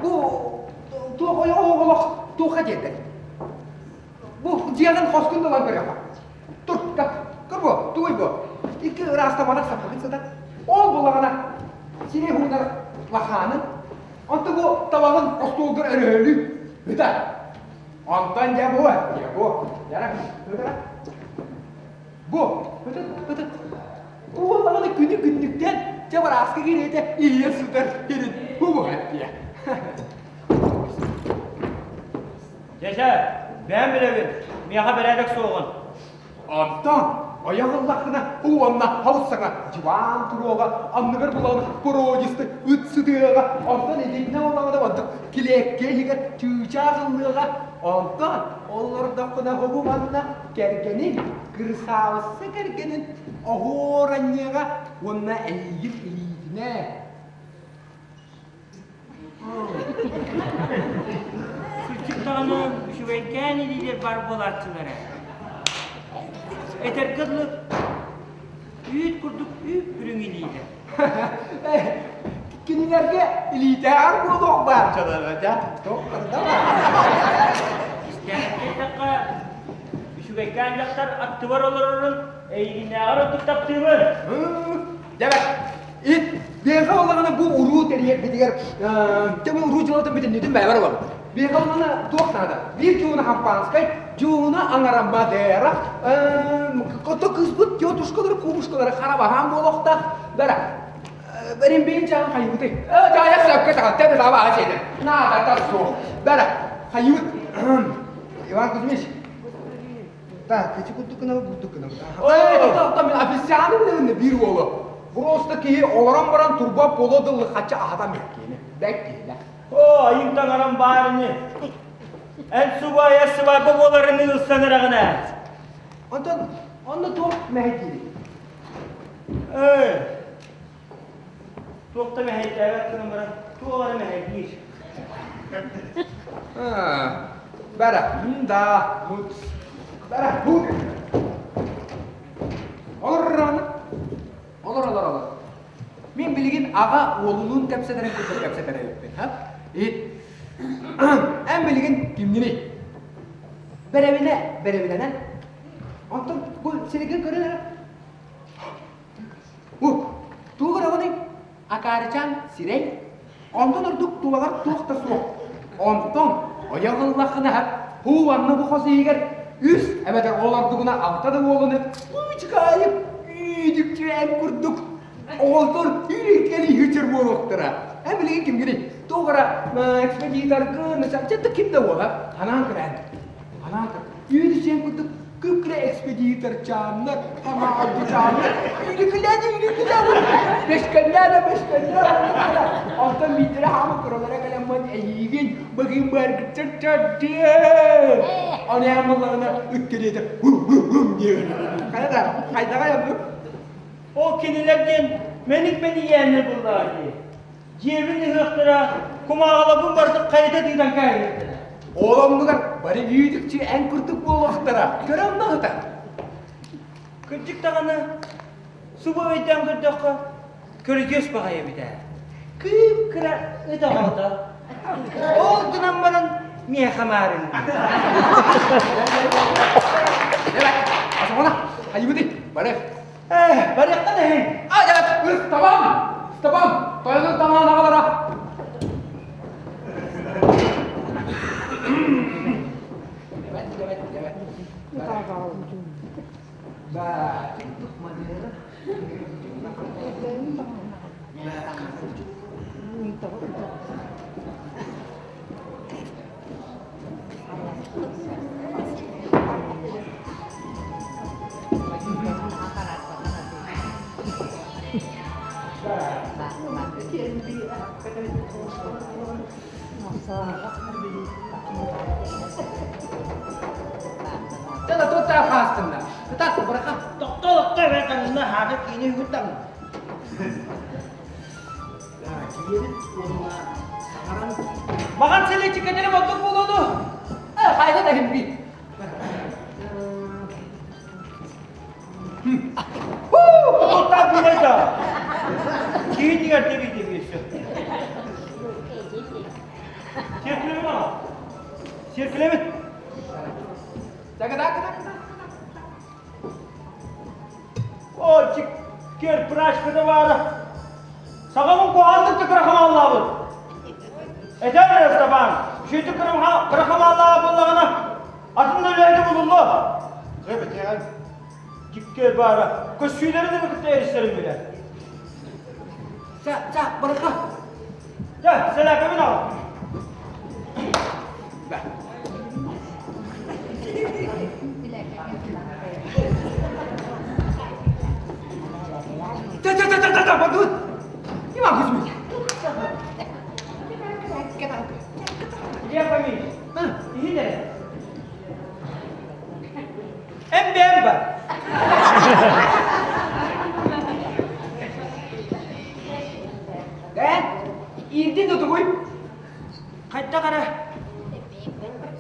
бу туох ойоҕо оҕолох туохха диэтэ? Бу дьиэҕин хоскун да ылан көрүөххэ. Тур, кап, көр бу, тугуй бу? Икки ыраастаманах саппыкын сытар. Ол булаҕына сири уунар лахаанын, онто бу табаҕын остуолгар өрөһөлүү ыта. Онтон дьэ бу, дьэ бу, дьара, ытара. Бу, ытыт, ытыт. Уоллаҕына күнү күннүктэн дьэ барааска кириэтэ ийэ сытар ирин бу бу эттиэ. Дьэ, бэйэм билэбин, миэхэ бэрээдэк суоҕун. Онтон ойох ыллаххына уонна хаус саҥа дьыбаан туруоҕа, анныгар булаҕына породисты ыт сытыаҕа, онтон итиннэ буоллаҕына онтук килиэккэ иһигэр чыычаах ыллыаҕа, онтон олордоххуна хобу манна кэргэнин, кырсаабысса кэргэнин оһуор анньыаҕа уонна эйигин илиитинэ Сырдьык даҕаны үчүгэйкээн илиилэр баар буолааччылар ээ. Этэргэ дылы, үүт курдук үүп-үрүҥ илиилэр. Кинилэргэ илиитээҕэр буолуох баар дьонолор дьэ, туох да баар. Истээххэ эттэххэ, үчүгэйкээн дьахтар аттыбар олорорун эйигиннээҕэр ордук таптыыбын. Дьэ Ит биэхэ олаҕына бу уруу тэрийэрбитигэр дьэ бу уруу дьылатын бүтүннүүтүн бэйэбэр ылабыт. Биэхэ олаҕына туох наада? Биир дьууна хампаанскай, дьууна аҥара Мадера, ото кыыспыт тетушкалары, кумушкалары хара баһаан буолуохтаах. Бара, Рембейн чаан хайыбытый? Чаайах сөпкө таҕа, тэбэ таба аҕа сиэтэ. Наада суох. Бара, хайыбыт. Иван Кузьмич, Так, ити курдук гынабыт, курдук гынабыт. Эй, тоқтоо, мин официалы билэбин биир уолу. Просто киһи олорон баран турба поло дылы хачча аһатан бэккиэни. Бэккиэлэ. О, айым таҥарам баар ини. Эн субайа сыбайба буоларын ылсан эрэҕинэ. Онтон онно туох мэһэйдиирий? Эй, туох да мэһэйдээбэт гынан баран, туох эрэ мэһэйдиир. Бара, да, мут. Бара, бу. Олор, олор, олор, олор. Мин билигин аҕа уолунуун кэпсэтэрин курдук кэпсэтэр эбиппин, ха? Ит. Эн билигин кимҥиний? Бэрэбинэ, бэрэбинэнэн. Онтон бу сиригин көрөн эрэ. Бу, тугу көрөҕүнүй? Акаарычаан сирэй, онтон ордук тулалар туох да суох. Онтон ойох ыллаххына һуу анны бу хос иһигэр үс эбэтэр ол ордугуна алта да уолуну уучукаайык үүдүкчү эн курдук оҕолтор үүрүккэли үчүр буолуохтара. Эн билигин кимгиний? Туох эрэ экспедиторгын, чэ ким да уола, анаан көрөөн. Анаан көр. Үүрүсүөн курдук күкрэ экспедиторчааннар, хамаалдычааннар, үүрүкүлээн үүрүкүлээн, бэшкэннээн бэшкэннээн, онтон биирдэрэ хаама кыралара кэлэммин эйиигин быгын бааргыччар чардыы. Оны амалларына үттириэтэ хум диэн. Хайа да, хайдаҕай оннук? Ол кинилэр диэн мэник мэнийээннэр буллаҕа дии. Дьиэбин ыһыахтара, кумааҕыларбын барытын хайыта тыытан кээһиэхтэрэ. Ол оннугар бары үүтүкчү эн курдук буолуохтара, көрө онноһута. Кырдьык даҕаны, субу өйдөөн көрдөххө, көрүдьүөс баҕайы эбит ээ. Кыып-кыра ыт оҕото. Ол гынан баран миэхэ маарыҥ. Асамана, хайыбыты, бары. Барыахха да иһин. Ыстабам! Ыстабам! Тойонун таҥаан аҕалара. Дьэ, туттаа хаастынна. Кытаат, быраха. Тохтоо, тохтоо, бэр таҥынна, хаата киини үгүн таҥын. Маҕан сэлиэчиккэтэрэ ордук буолуону. Хайда да иһин Тохтоо буолайда. Киинигэр деби деби еще. Сиркилеме аға. Сиркилеме. О, кер прачкада баара. Саҕабын куһаҕаннык да кырахамааллаабыт. Этэр эрэ Степан, үчүгэйдик кырахамааллаабыт буоллаҕына, атын да үлэһити булуллуо. Кэбитиэн. Дьиккэр баара, көссүүлэрин да кытта эристэрин билэр. Ча, ча, барыха. Дьэ, сэлээкэбин аҕал. Ча, ча, ча, ча, ча, бардыбыт. Иван Кузьмич. Илья Фомич, иһин эрэ. Эм бар. Э, иирдин да тугуй? Хайдах эрэ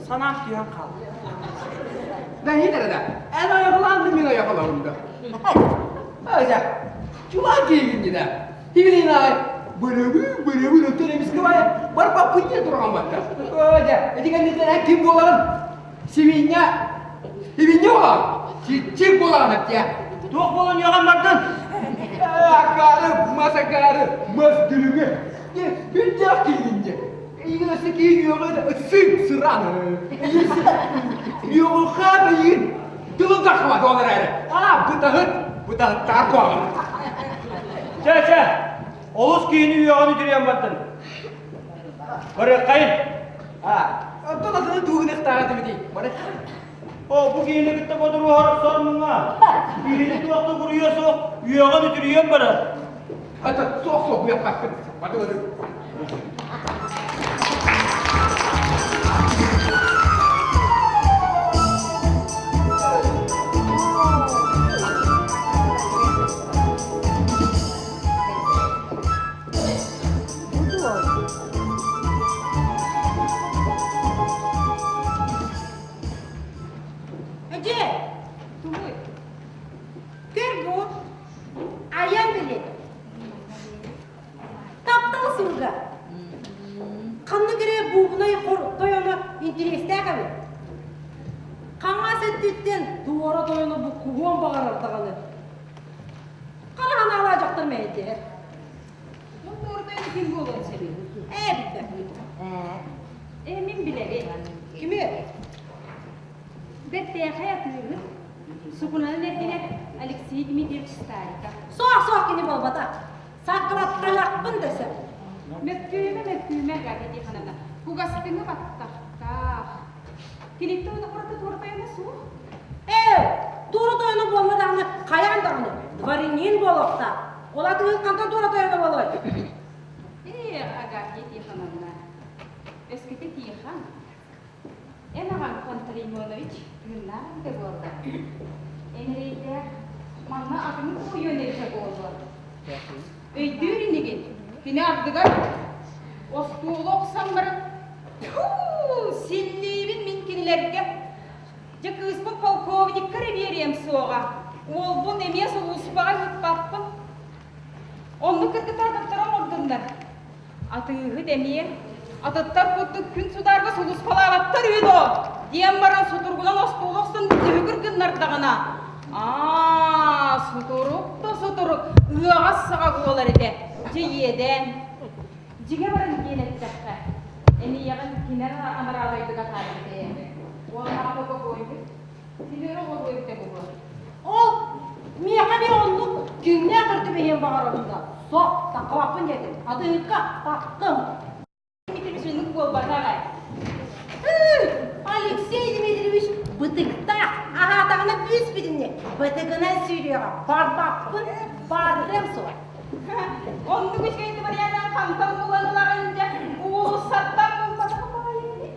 санаам түһэн хаалла. Да иһин да. Эн ойоҕолаан мин ойоҕолоһум да. Ася, чулаан киһигин да. Тибилин аай, бырыбы, бырыбы өттөн эмискэ бай, барбаппын диэн туран батта. Ася, ити кэнниттэн эн ким буоларын сибинньэ, сибинньэ буолаҕын, чиччик буолаҕын эптиэ. Туох буолан үөҕэн бардын? Акаары, мас акаары, мас дүлүҥэ. Күндээх киһигин дьэ. Эйигин өссө киһи үөҕэ сып сыран. Үөҕүхаа бэйигин тылын таххабат ол эрээри. Аа, бытаһыт, бытаһыттаах куһаҕан. Чэ, чэ, олус киһини үөҕэн үтүрүйэн бардын. Барыаххайын. Аа, оттон атыны тугу гыныахтааҕа этибитий? Бары. О, бу киһини кытта бодоруһар сор муҥа. Киһини туох да буруйа суох, үөҕэн үтүрүйэн барар. Это суох суох үөхпэппин. Баты Эдьэ, тугуй? Көр бу, айан билин. Таптал суруга. Ханнык эрэ буубунай хор тойоно интэриэстээх эбит. Хаҥас өттүттэн туора тойону буккуһуон баҕарар даҕаны. Хара ханаалаах дьахтар мэйдиһэр. Ким буолуон сөбүй? Ээ, билбэппин. Ээ, мин билэбин. Кими? Бэртээхэй атыыһыт, сукунанан эргинэр Алексей Дмитриевич Стариков. Суох, суох кини буолбатах. Саккыратталахпын да сөп. Мөккүөмэ, мөккүөмэ, Агафья Тихоновна, кугастыҥы баттахтаах. Киниттэн ураты туора тойоно суох. Ээ, туора тойоно буолла даҕаны, хайаан даҕаны, дворянин буолуохтаах. Ол атыыһыт хантан туора тойоно буолуой? Ээ, Агафья Тихоновна, өскөтө Тихон, эн аҕаҥ Пантелеймонович тыыннаах эбитэ буолла. Эн эрэйдээх, манна атыны буойуон эбитэ буолуо. Өйдүүр инигин, кини ардыгар остуолу охсон баран, Тьфу, силлиибин мин кинилэргэ. Дьэ кыыспын полковникка эрэ биэриэм суоҕа, уолбун эмиэ сулууспаҕа ыыппаппын. Оннук кыргыттар атыттара оҥордуннар. Атыыһыт эмиэ атыттар курдук күн судаарга сулууспалаабаттар үһү дуо? диэн баран сутуругунан остуол охсон түһүгүр гыннардаҕына, аа, сутурук да сутурук ыаҕас саҕа буолар этэ, дьэ иэдээн. Дьиҥэ баран диэн эттэххэ, эмиийэҕин кимэр анараа дойдуга таайбыт ээ. Уоннааҕы бокуойбут кини эрэ оҥоруо эбитэ буолуо. Ол миэхэ эмиэ оннук дьиҥнээх өртүбэһиэн баҕарабын да, суох, таххабаппын диэтим. Атыыһыкка тахтым. Дмитриевич оннук буолбатах ээ. Алексей Дмитриевич бытыктаах, аһаатаҕына бүүс бүтүннэ бытыгынан сүүрүөҕэ, барбаппын, барыам суоҕа. Оннук үчүгэй дворянан хантан булан ылаҕын дьэ, уулуссаттан булбатах баҕайы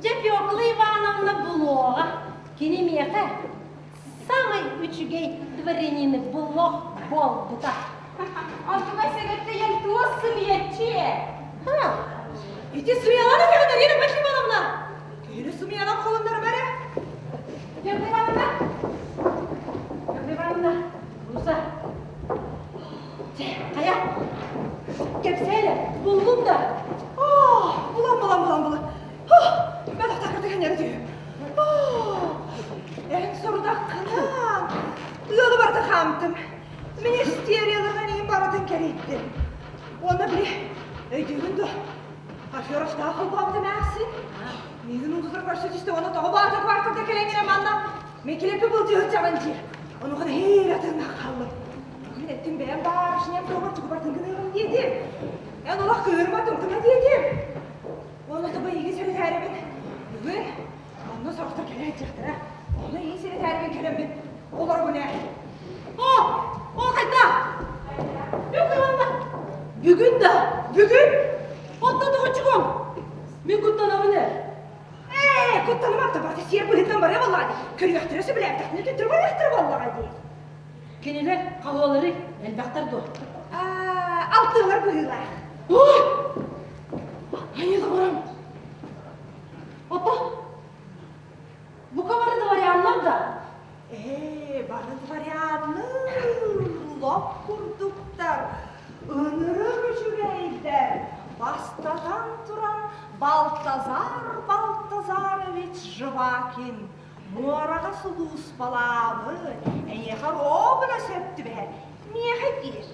Дьэ, Фёкла Ивановна булуоҕа. Кини миэхэ самый үчүгэй дворянины булуох буолбута. Онтуга сэгэттэйэн туос сымыйаччы ээ. Ити сымыйалаан этэҕин Арина Пахимовна! Киһини сымыйанан холуннарыма эрэ. Фёкла Ивановна! Фёкла Ивановна, Руса! Чэ, хайа, кэпсээ эрэ, буллум да. Булан, булан, булан, булан. Мен атакырдыган эрэ түһүм. Эн сорудаххынан ыалы барыта хаамтым. Министерияларынан иһин барытын кэрийдим. Уонна били өйдүүгүн дуо? Аферовтаах холбообут эмээхсин. Миигин уулусар көрсө түстэ уонна тоҕо баата кварталда кэлэн эрэ манна Мекилепи былдьыһыт дьаҕан диир. Онуоха нэһиилэ атыыннаах хааллым. Мин эттим бэйэм баарышням туһугар тугу бартын гыныаҕым диэтим. Эн олох кыырма тымтыма диэтим. Уонна тобо эйигин сэрэтээрэбин. Бүгүн онно сорохтор кэлэ сылдьыахтара. Онно эйигин сэрэтээрэбин кэлэммин олоробун ээ. О, о хайда? Бүгүн да, бүгүн. Оттон тоҕоччукум. Мин куттанабын ээ. Ээ, куттанымар да барыта сиэр быһыытынан барыа буоллаҕа дии. Көрүөхтэрэ сөбүлээбэтэхтэринэ төттөрү барыахтара буоллаҕа дии. Кинилэр хаһуолары элбэхтэр дуо? Алтыалар быһыылаах. Ой! Айыы доҕорум! Опа! Бука бары дворяннар да? Ээ, бары дворяннар, лоп курдуктар, ынырык үчүгэйдэр, бастатан туран Балтазар Балтазарович Жвакин муораҕа сулууспалаабыт, эйиэхэ ровно сөп түбэһэр, миэхэ киир.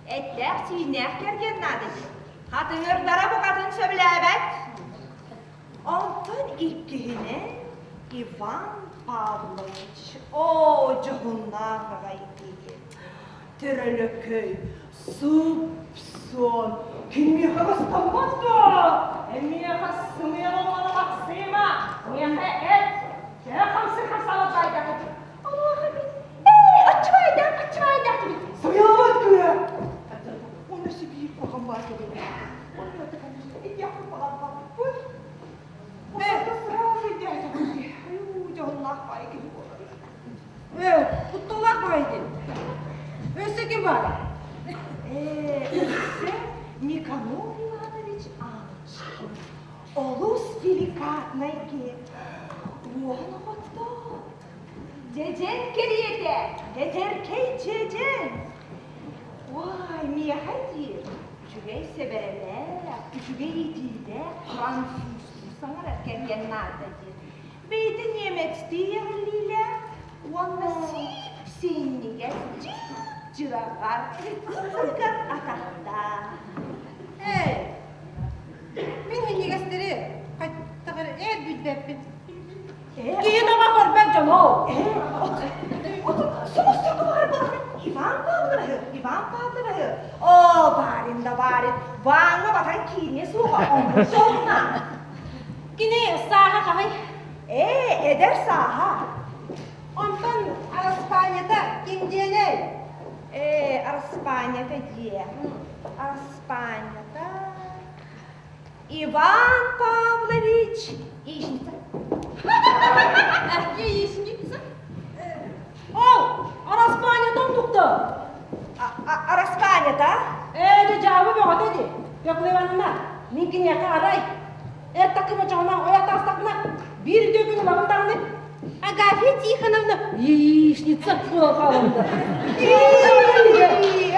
Эттээх-сииннээх кэргэн наада дии. Хатыҥырдара букатын сөбүлээбэт. Онтон иккиһинэн Иван Павлович, оо, дьоһуннаах аҕай киһи. Төрөлөкөй, суп-суон, киниэхэ бастаммат дуо? Эмиэхэ сымыйан оҥоно Максима, миэхэ эт, чэ хамсыы хамсаабат баайдаах Онуоха мин, ээ, оччубайдаах, оччубайдаах диэбит. Сымыйаламмат күө! Оны сибиир куһаҕан баар кэлиҥэ. Оны конечно, итиэхпин баҕарбаппын. Э, сразу өйдөөтөҕүм дии. Айуу, дьоһуннаах баайы киһи буолар. Ээ, кутталлаах баайы диэн. Өссө ким баар? Ээ, өссө Никанор Иванович Аночкин. Олус деликатнай киһи. Уоһун оҕотто. Дьэдьэн кэриэтэ, тэтэркэй дьэдьэн. Уай, миэхэ диир, үчүгэй сэбэрэлээх, үчүгэй иитиилээх французтуу саҥарар кэргэн наада диир. Бэйэтэ немецтии эҕиллиилээх уонна сип-синньигэс дьыраҕар, кытыгар атахтаах. Бааҥҥа батан киириэ суоҕа, оннук солуна. Кини сааһа хаһый? Ээ, эдэр сааһа. Онтон араспаанньата ким диэнэй? Ээ, араспаанньата диэ. Араспаанньата... Иван Павлович яичница. Яичница? Ол, араспаанньата оннукта. Араспаанньата? Ээ, дьэ, дьаабы бөҕөтө дии. Петр Ивановна, мин киниэхэ арай эр такым очоҕунан ойох таҕыстахпына, биир үтүө күн ылабын даҕаны Агафья Тихоновна яичница буолан хаалабыта.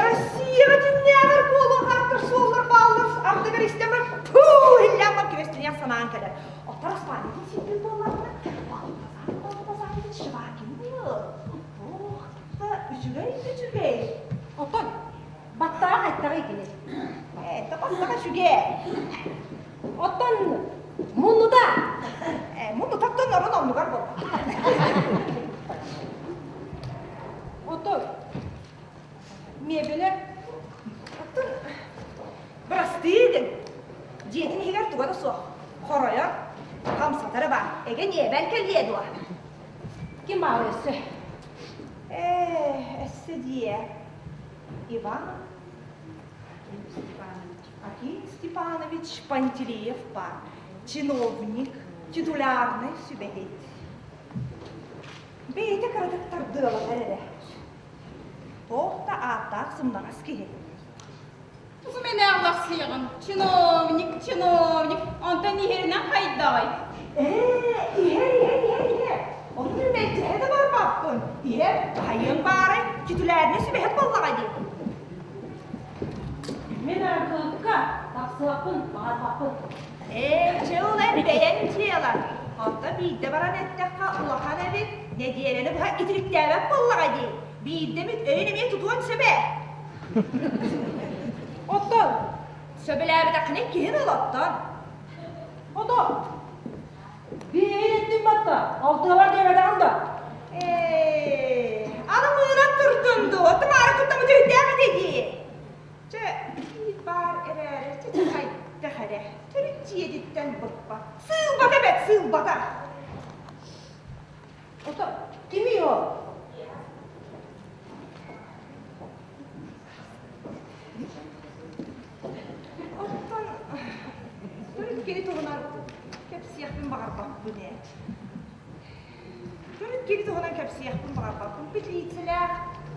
Россияҕа кимнээҕэр буолуох ааттар суоллар бааллар ардыгар истэмэр пуу иллээммэр күөстүнүөх санаан кэлэр. Оттор аспаанньатын сиэппит буоллаҕына, Балтазар Жвакин Туох да үчүгэй үчүгэй. Оттон баттаҕа хайтаҕый кини? Ээ, баттаҕа үчүгэй. Оттон муннута? Ээ, муннутаттан орун оннугар буолла. Оттон миэбэлэ? Оттон бырастыы гын. Дьиэтин иһигэр туга да суох. Хоройор, хамсатара баар. Эгэ миэбэл кэлиэ дуо? Ким баар өссө? Ээ, өссө диэ. Иван Аким Степанович Пантелеев баар, чиновник, титулярнай сүбэһит. Бэйэтэ кыратык тардыалатар эрэ. Туох да ааттаах сымнаҕас киһи. Тугу мэнэ аллахсыйаҕын? Чиновник, чиновник, онтон иһэринэн хайдаҕый? Ээ, иһэр, иһэр, иһэр, иһэр. Ону мин мэлдьэһэ да барбаппын. Иһэр, хайыаҥ баарай, титулярнай сүбэһит буоллаҕа дии. Мин аргыыкка тахсыахпын баҕарбаппын. Ээ, чэ ол эн бэйэҥ дьыалаҥ. Онто биирдэ баран эттэххэ улахан эбит, нэдиэлэни быһа итириктээбэт буоллаҕа дии. Биирдэ эмит өйүн эмиэ тутуон сөп ээ. Оттон сөбүлээбэтэххинэ киһин ыл оттон. Ото биир эттим батта, алтыалар диэбэтэҕим да. Ээ, аны мыынан турдун дуу, оттон маары куттаммыт үһүттээх этэ дии. Чэ, биир баар эрээри, чэ, чэ, хайдах эрэ, төрүт дьиэтиттэн быкпат. Сыылбата бэт, сыылбата. Ото кимий ол? Оттон төрүт кини туһунан кэпсиэхпин баҕарбаппын ээ. Төрүт кини туһунан кэпсиэхпин баҕарбаппын. Петлицэлээх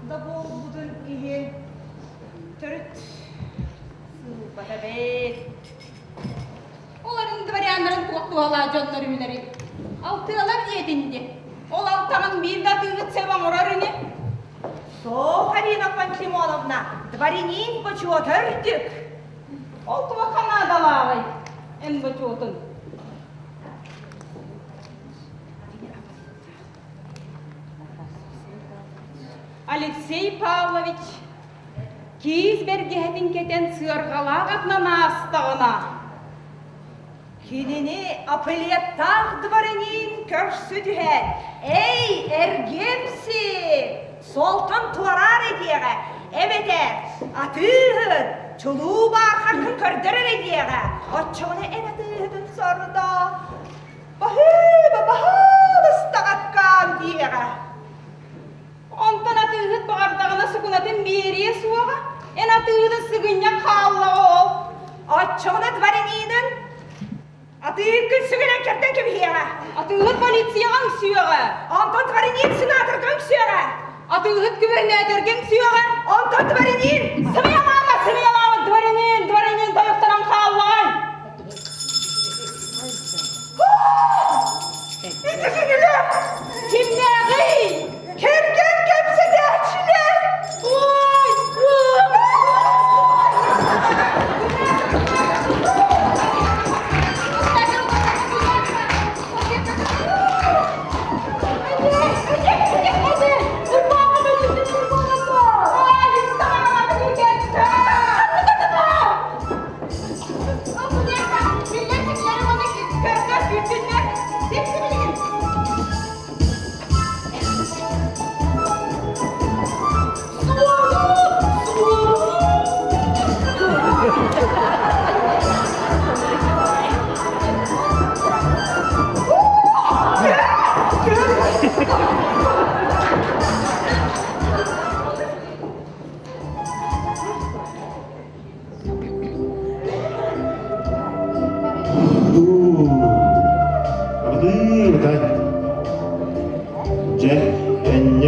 да буолбутун иһин төрүт сыылбата эбит. Оларын дворяннарын туох туһалаах дьоннор үһүлэрий? Алтыалар диэтин дии. Ол алтаҕын биир да атыыһыт сөп оҥорор ини. Суох, Арина Пантелеймоновна, дворянин бочуота үрдүк. Ол туохха наадалааҕый, эн бочуотун? Алексей Павлович киис бэргэһэтин кэтэн сыарҕалаах атынан аастаҕына Кинини апеллеттаах дворянин көрсө түһээт, «Эй, эргиэмси, суолтан туораан этиэҕэ, эбэтэр атыыһыт, чулуу баархаккын көрдөр эрэ диэҕэ, оччоҕуна эн атыыһытын сордоо, баһыыба, баһаалыстаҕаккаан диэҕэ». Онтон атыыһыт баҕардаҕына сукунатын биэриэ суоҕа, эн атыыһытын сыгынньах хааллаҕа ол. Оччоҕуна дворянинын атыыһыккын сүгүнэн кэрдэн кэбиһиэҕэ. Атыыһыт полицияҕа үҥсүөҕэ. Онтон дворянин сенаторга үҥсүөҕэ. Атыыһыт күбэрнээтэргэ үҥсүөҕэ. Онтон дворянин Сымыйалаама, сымыйалаама, дворянин, дворянин тойуктанан хааллаҕай. Ити кинилэр! Кимнээҕий? Кэргэн кэпсэтээччилэр! Ой!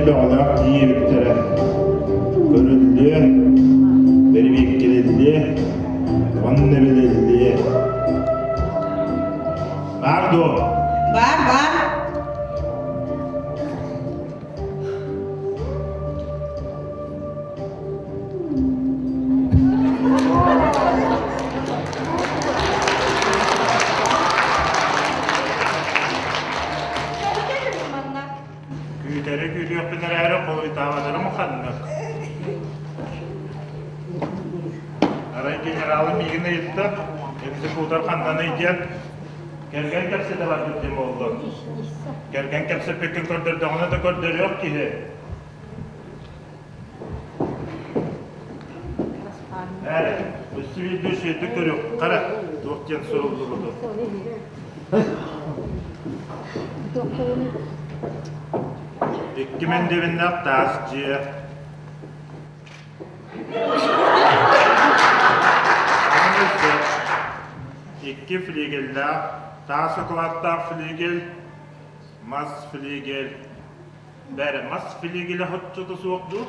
Сэрэбиэнньэ бөҕөлөөх тиийбиттэрэ. Көрүллүө, бэрэбиэркэлиллиэ уонна билиллиэ. Баар дуо? Баар, баар. Күүтэри күүтүөхпүн эрээри холуйтаабатарым ханнык. Арай генералым миигин ыйытта, экзекутор ханнаный диэн кэргэн кэпсэтэ барбыт диэн буолла. Кэргэн кэпсэппиккин көрдөрдөҕүнэ да көрдөрүөх киһи. Ээ, өссө биирдэ үчүгэйдик көрүөххэ эрэ, туох диэн суруллубутун. Икки мэндиэмэннээх таас дьиэ. Икки флигеллээх, таас акылааттаах флигель, мас флигель. Бэрэ мас флигелэ соччото суох дуу?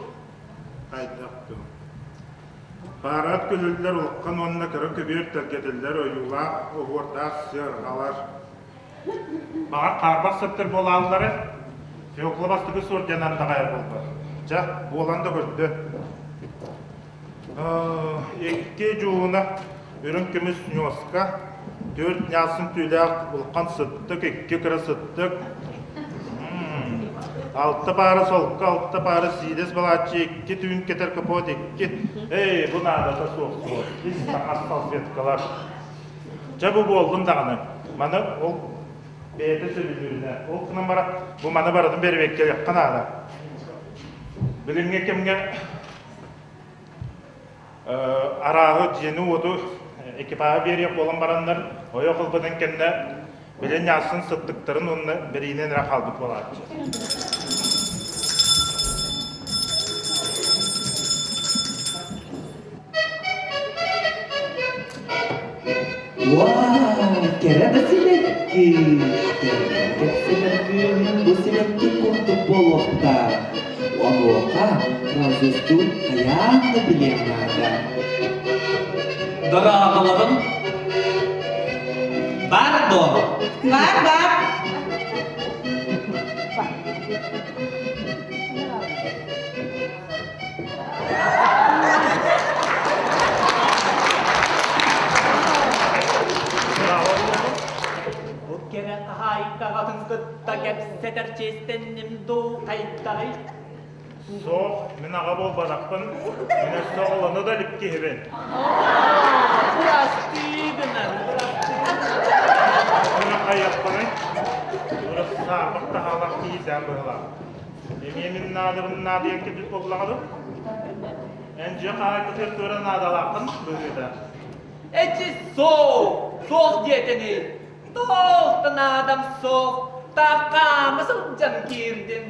Хайдах дуу? Паарат күлүллэр улахан уонна кыра көбүөр тэлгэтиллэр ойуулаах, оһуордаах сыарҕалар. Баҕар хаарбах сыттар буолааллара, Феокла бастакы суор диэн андаҕайар буолбат. Чэ, буолан да көрдө. Икки дьууна үрүҥ көмүс ньуоска, түөрт ньаассын түүлээх улахан сыттык, икки кыра сыттык, алта паара солко, алта паара сиидэс балааччы, икки түүн кэтэр капот, икки, эй, бу наадата суох суох, ис таҥас салфеткалар. Дьэ бу буоллун даҕаны, маны ол бэйэтэ сөбүлүүрүнэ, ол гынан баран бу маны барытын бэрэбиэркэлиэххэ наада. Билиҥҥи кэмҥэ арааһы дьиэни-уоту экипаһы биэриэх буолан бараннар, ойох ылбытын кэннэ били ньаассын сыттыктарын уонна бэриинэн эрэ хаалбыт буолааччы. Уау, кэрэ да сибэкки! Кэпсэтэр кыыһым бу сибэкки курдук буолуохтаах. Онуоха французтуу хайаан да билиэн наада. Дорооболорун. Бар дуо? Бар, бар. Бу кэрэ хаһаайкаҕытын кытта кэпсэтэр чиэстэнним дуу хайдаҕый? Суох, мин аҕа буолбатахпын. Мин өссө оҕолоно да илик киһибин. Бырастыы гынан, бырастыы. Ура хайыахпыный? Ура саарбах таһаалаах киһи быһылаах. Эмиэ мин наадабын наадыйан кэлбит буоллаҕа дуу? Эн дьиэ хаһаайкатыгар туора наадалааххын быһыыта. Эчи суох, суох диэтэний. Туох да наадам суох, таах хаама сылдьан киирдим.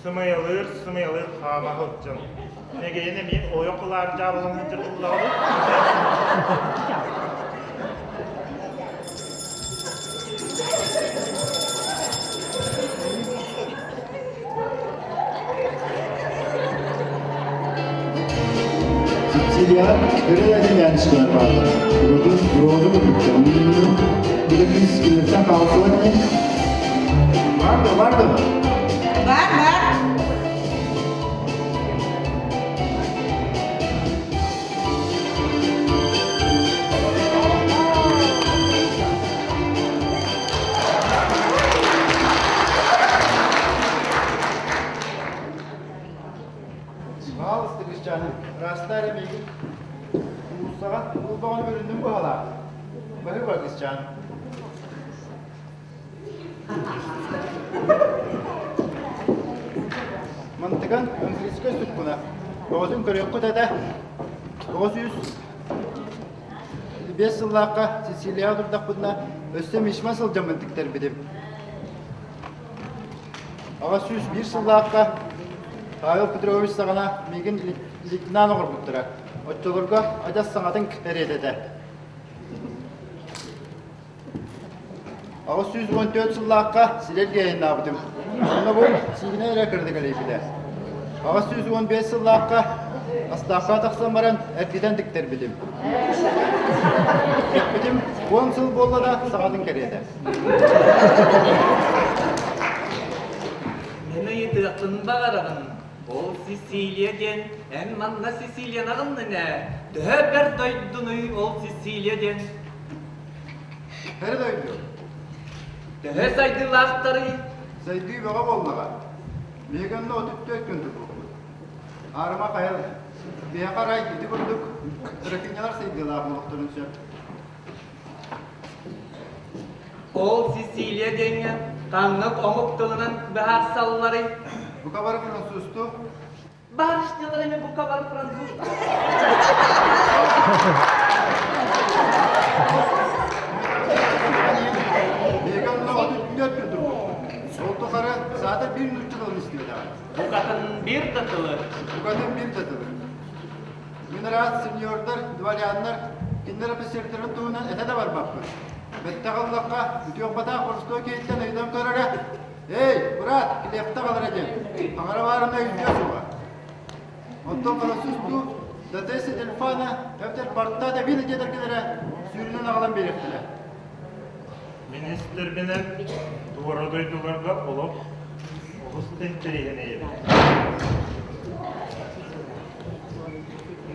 Сымыйалыыр, сымыйалыыр хаама сылдьан. Нэгэйин эмиэ ойох ылаар дьаабылан сылдьар буоллаҕа дуу? Сицилияҕа ырыа-этинээнчилэр бааллар. Урутун роза курдуктар. Били кыыс кинилэртэн хаалсыбат ини. Бар да, бар да. Бар, бар. Пожалуйста, Кристианым, растар миигин уулуссаҕа улбаҕын көрүннүм быһалаах. Баһыыба, Кристиан. Мантыган английскай суккуна. Оҕотун көрүөххүт этэ. 905 сыллаахха Сицилияҕа турдахпытына өссө мичман сылдьаммын тиктэрбитим. 801 сыллаахха Павел Петрович саҕана миигин лейтенант оҥорбуттара. Оччолорго адьас саҥатын кэриэтэ этэ. 814 сыллаахха сирэр айаннаабытым. Онно бу сиигинэй эрэ кырдык элэйбитэ. 815 сыллаахха астаахха тахсан баран эргитэн тиктэрбитим. Тикпитим 10 сыл буолла да саҕатын кэриэтэ. Мин ыйытыахпын баҕарабын. Ол Сицилия диэн эн манна Сицилиянаҕын ээ. Төһө бэрт дойдунуй ол Сицилия диэн? Бэрт дойду. Төһө сайдыылаахтарый? Сайдыы бөҕө буоллаҕа. Биһиги онно 34 күн турбуппут. Аарыма хайа биһиэхэ арай ити курдук графинялар сайдыылаах буолуохтарын сөп. Ол Сицилия диэҥҥэ ханнык омук тылынан быһаарсалларый? Бука бары французтуу. Барышнялар эмэ бука бары француз. Биһиги онно 34 күн турбуппут. Ол тухары саатар биир нуучча тылын истибэтэҕим. Букатын биир да тылы. Букатын биир да тылы. Мин араас сеньордар, дворяннар, кинилэр офицердарын туһунан этэ да барбаппын. Бэттэх ыллахха, үтүөх-батаах боростуой киһиттэн ыйытан көр эрэ. Эй, брат, килиэптэ аҕалара диэн. Таҥара баарына өйдүө суоҕа. Оттон француз дуу, Датеса Дельфана эбэтэр Барта да Вина диэтэргилэрэ сүүрүнэн аҕалан биэриэхтэрэ. Министрбинэн туора дойдуларга олох олус да интэриэһинэй эбит.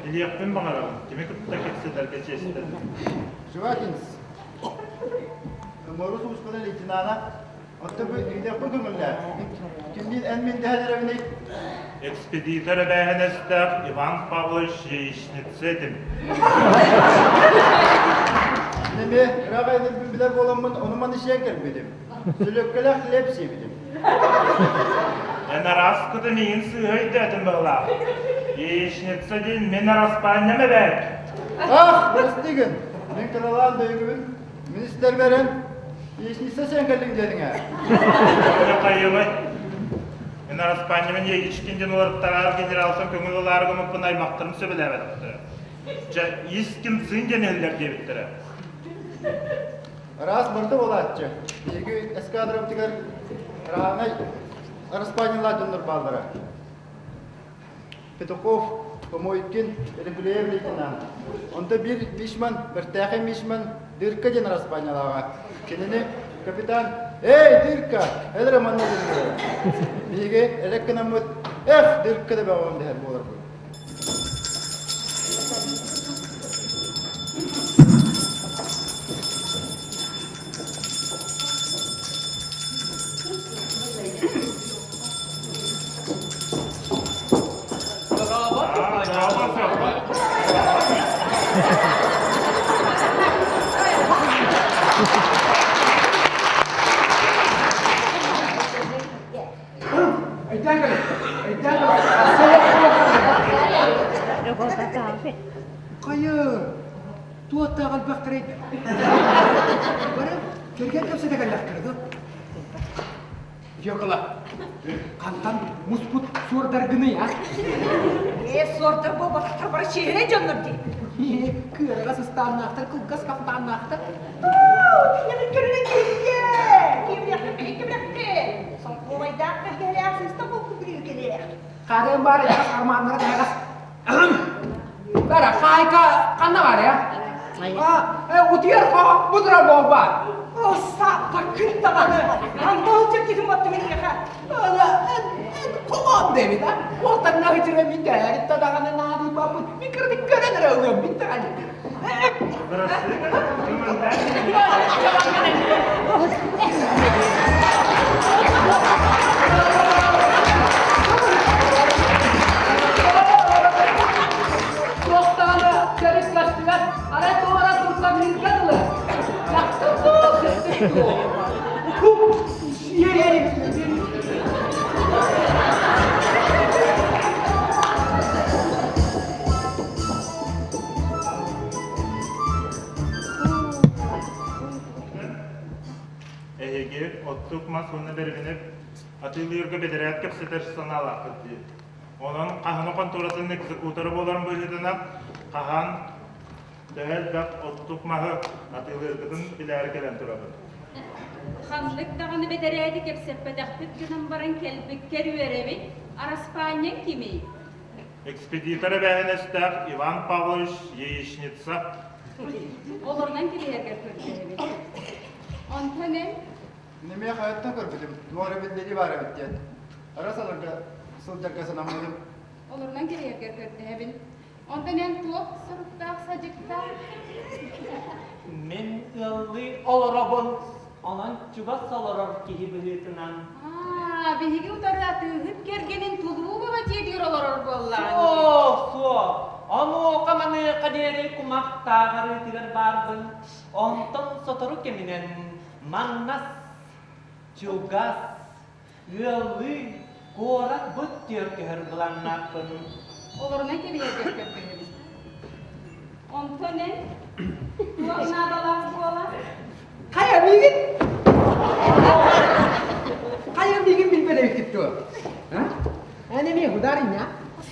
Билиэхпин баҕарабын, кими кытта кэпсэтэргэ чиэстэнним. Жвакинс, Морус уускуна лейтенана, оттон бу ыйдахпын көҥүллээ. Кимниин эн мин дэһэн эрэбиний? Экспедитор эбээһинэстээх Иван Павлович яичница этим. Мин эмиэ ыраах айанырбын билэр буоламмын, ону-маны сиэн кэлбитим. Сүлүөккэлээх хлеб сиэбитим. Эн араскыта миигин сыыһа өйдөөтүм быһылаах. Яичница диэн мин араспаанньам эбээт. Ах, бырастыы гын. Мин кыралаан дөйгүбүн. Министр берен яичница сиэн кэллиҥ диэтиҥ ээ. Хайыамай. Мин араспаанньабын Яичкин диэн уларыттараар генералтан көҥүл ылаары гыммыппын аймахтарым сөбүлээбэтэхтэрэ. Дьэ, Искин сын диэн иһэллэр диэбиттэрэ. Араас барыта буолааччы. Биһиги эскадрабытыгар Раанай араспаанньалаах дьоннор бааллара. Петухов, Помойкин, Репелеев лейтенант. Онто биир мичман, бэртээхэй мичман Дырка диэн араспаанньалааҕа. Кинини капитан «Эй, Дырка, эл эрэ манна диэн Биһиги элэк гынаммыт «Эх, Дырка да бөҕөҕүн» дэһэр буоларбыт. Хайы, туоттаах элбэхтэрэй да. Бары кэргэн кэпсэтэ кэллэхтэрэ дуо? Фёкла, хантан муспут суордаргыный, а? Ээ, суордар буолбатахтар бары чиэһинэй дьоннор дии. Кыараҕас ыстааннаахтар, кылгас хафтааннаахтар. Кинилэр көрүнэ киһигэ! Кимиэхэ кимиэхэ Солкуобайдаах бэргэһэлээх сыыста буолбут бүрүүкэлээх. Хаарыан баар эйэҕэс армааннара таһаҕас. Бара, хаайка ханна бар я? А, утуйар хоһо бу турар буолбаат. О, сааппа күн даҕаны! Ханна сылдьар киһим баттым эйиэхэ? Ала, эн холоон дэбит, а? Ол таҥна хычыра мин дэһэритта даҕаны наадыйбаппыт. Мин кырдык көрөн эрэ ылыам, мин даҕаны. Туохтаҕына төрүт көстүбэт, арай туора турса мииргэ дылы. Дьахтар дуу, сыттык дуу? Эһиги оттук мас уонна бэрэбинэ атыылыырга бэдэрээт кэпсэтэр санаалааххыт дии. Онон хаһаны хонтуоратын экзекутора буоларын быһыытынан хаһан төһө элбэх оттук маһы атыылыыргытын билээри кэлэн турабын. Ханнык даҕаны бэтэрээти кэпсэппэтэхпит гынан баран кэлбиккэр үөрэбит, араспаанньаҥ кимий? Экспедитор эбээһинэстээх Иван Павлович яичница. Олорунан кэбиһэргэр көрдөһөбүт. Онтон эн? Немиэ хайаттан көрбүтүм, туох эрэ биллэрии баар эбит диэн. Ара саларга сылдьарга санаммытым. Олорунан кэбиһэргэр көрдөһөбүн. Онтон эн туох соруктаах-садьыктаах? Мин ыаллыы олоробун, онон чугас олорор киһи быһыытынан. Аа, биһиги утары атыыһыт кэргэнин Тулуубова дьиэтигэр олорор буоллаҕыҥ. Суох, суох. Онуоха-маныаха диэри кумахтаах арыытыгар баарбын. Онтон сотору кэминэн маннас, чугас, Ыаллыы, куорат быт түөркөһөр былааннаахпын. Олорунан кэбиһэргэр көрдөһөбүн. Онтон эн туох наадалаах буола? Хайа миигин? Хайа миигин билбэт эбиккит дуо? А? Эн эмиэ ударыня?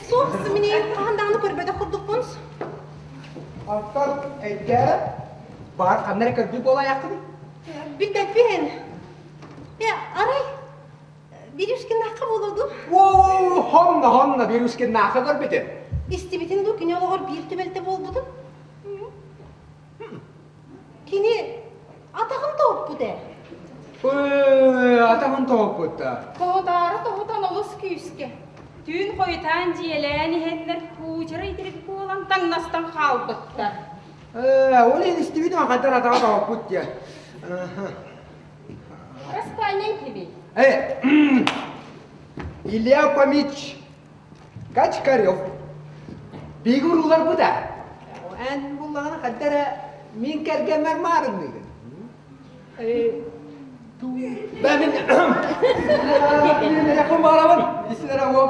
Суох, мин хаһан даҕаны көрбөтөх курдукпун. Оттон өйдөөрө, баар ханна эрэ көрбүт буолаайаххыный? Билбэппин. Э, арай, Берюшкиннаахха буолуо дуу? Оо, хонно, хонно, Берюшкиннаахха көрбүтүм. Истибитин дуу, кини олоҕор биир түбэлтэ буолбутун? Кини атаҕын тоһуппут ээ. Ой, атаҕын тоһуппут да. Тоһутаары тоһутан олус күүскэ. Түүн хойутаан дьиэлээн иһэннэр куучара итирик буолан таҥнастан хаалбыттар. Ээ, ол иһин истибитим хайдар атаҕа тоһуппут диэн. Распаанньаҥ кимий? Э, Илья Фомич Качкарев. Биһиги урууларбыт ээ. Эн буллаҕына хайда эрэ мин кэргэммэр маарынныыгын. Бэ мин мин баарабын. Истилэрэ уо.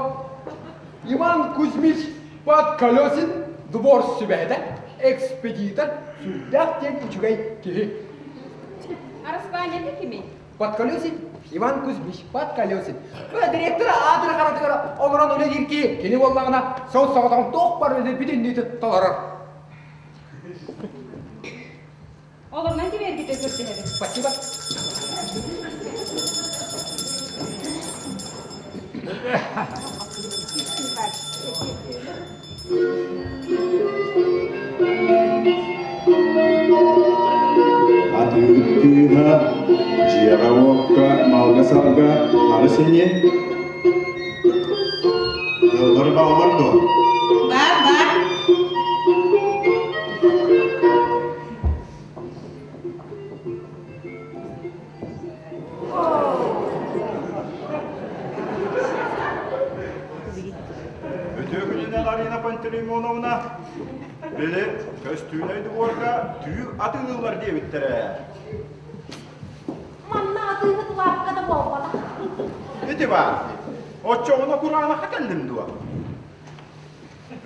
Иван Кузьмич Подколесин двор сүбэһитэ, экспедитор, сүрдээх диэн үчүгэй киһи. Араспаанньата кимий? Подколесин, Иван Кузьмич Подколесин. Директор аатыры харатыгар олорон үлэлиир киһи. Кини буоллаҕына сол соҕотоҕун туох бар үлэ бүтүннүүтүн толорор. Олорунан кимиэргитэ көрдөһөбүн. Спасибо. Атыыһыт кыыһа дьиэҕэ-уокка, малга-салга харыс ини. Ыаллар бааллар дуо? Бар, бар. Үтүө күнүнэн Арина Пантелеймоновна. Били, көстүүнэй дубуорга түү атыылыыллар диэбиттэрэ. Манна атыыһыт лаапка да буолбатах. Ити баар. Оччоҕуна кураанахха кэллим дуо?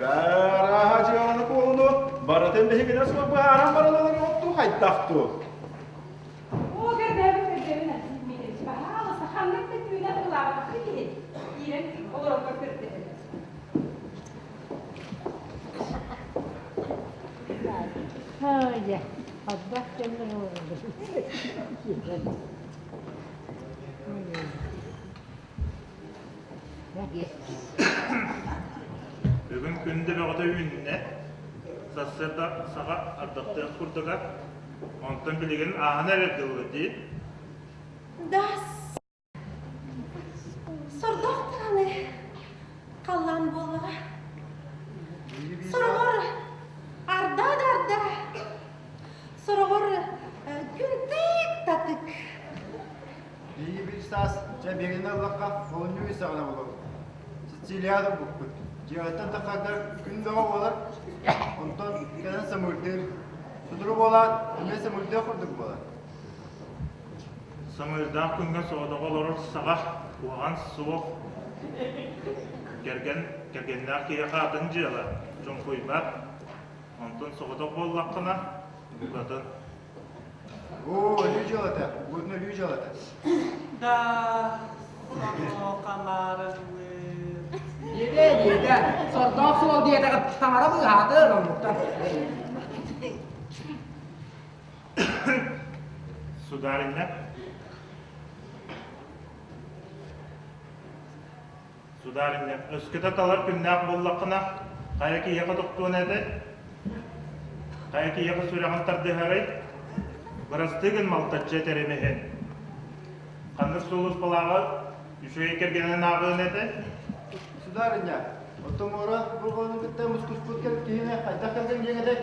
Баарааһа дьыаланы куолуну барытын биһигинэ суох быһааран бараллар оттуу хайдах дуу? Оо, көрдөбүн, көрдөбүн, Арсен Дмитриевич, баһаалыста, ханнык да түүнэ ылаабатаххыт иһин, киирэн олорорго көрдөһөбүн. Бүгүн күн да бөҕөтө үүннэ. Сарсыарда саҕа ардахтыах курдуга. Онтон билигин ааһан эрэр дылы дии. Да, сордоох даҕаны халлаан буоллаҕа. Сороҕор арда да арда, сороҕор күн тык-татык. Биһиги биир саас дьэ биһигини ыллахха олунньу ый саҕана буолуо. Сицилияда булбуппут. Дьиэҕиттэн таххаргар күн бөҕө буолар, онтон кэлэн самыырдыыр. Сотору буолаат, эмиэ самыырдыах курдук буолар. Самыырдаах күҥҥэ соҕотоҕо олорор саҕа куһаҕан суох. Кэргэн, кэргэннээх киһиэхэ атын дьыала, чуҥкуйбат. Онтон соҕотох буоллаххына, букатын Оо, өлүү дьыалата, уотун өлүү дьыалата. Да, хамаарыллыы. Диэтэ, диэтэ, сордоох суол диэтэҕин таҥара быыһаатын оннуктан. Сударыня. Сударыня, өскөтө талар күннээх буоллаххына, хайа киһиэхэ тохтуон этэй? Хайа киһиэхэ сүрэҕин тардыһарый? Бырастыы гын малтаччы этэрим иһин. Ханнык сулууспалааҕы үчүгэй кэргэнин ааҕыан этэй? Сударыня, оттон муора бурҕаҕын кытта мускуспут киһини хайдах кэргэн диэҥ этэй?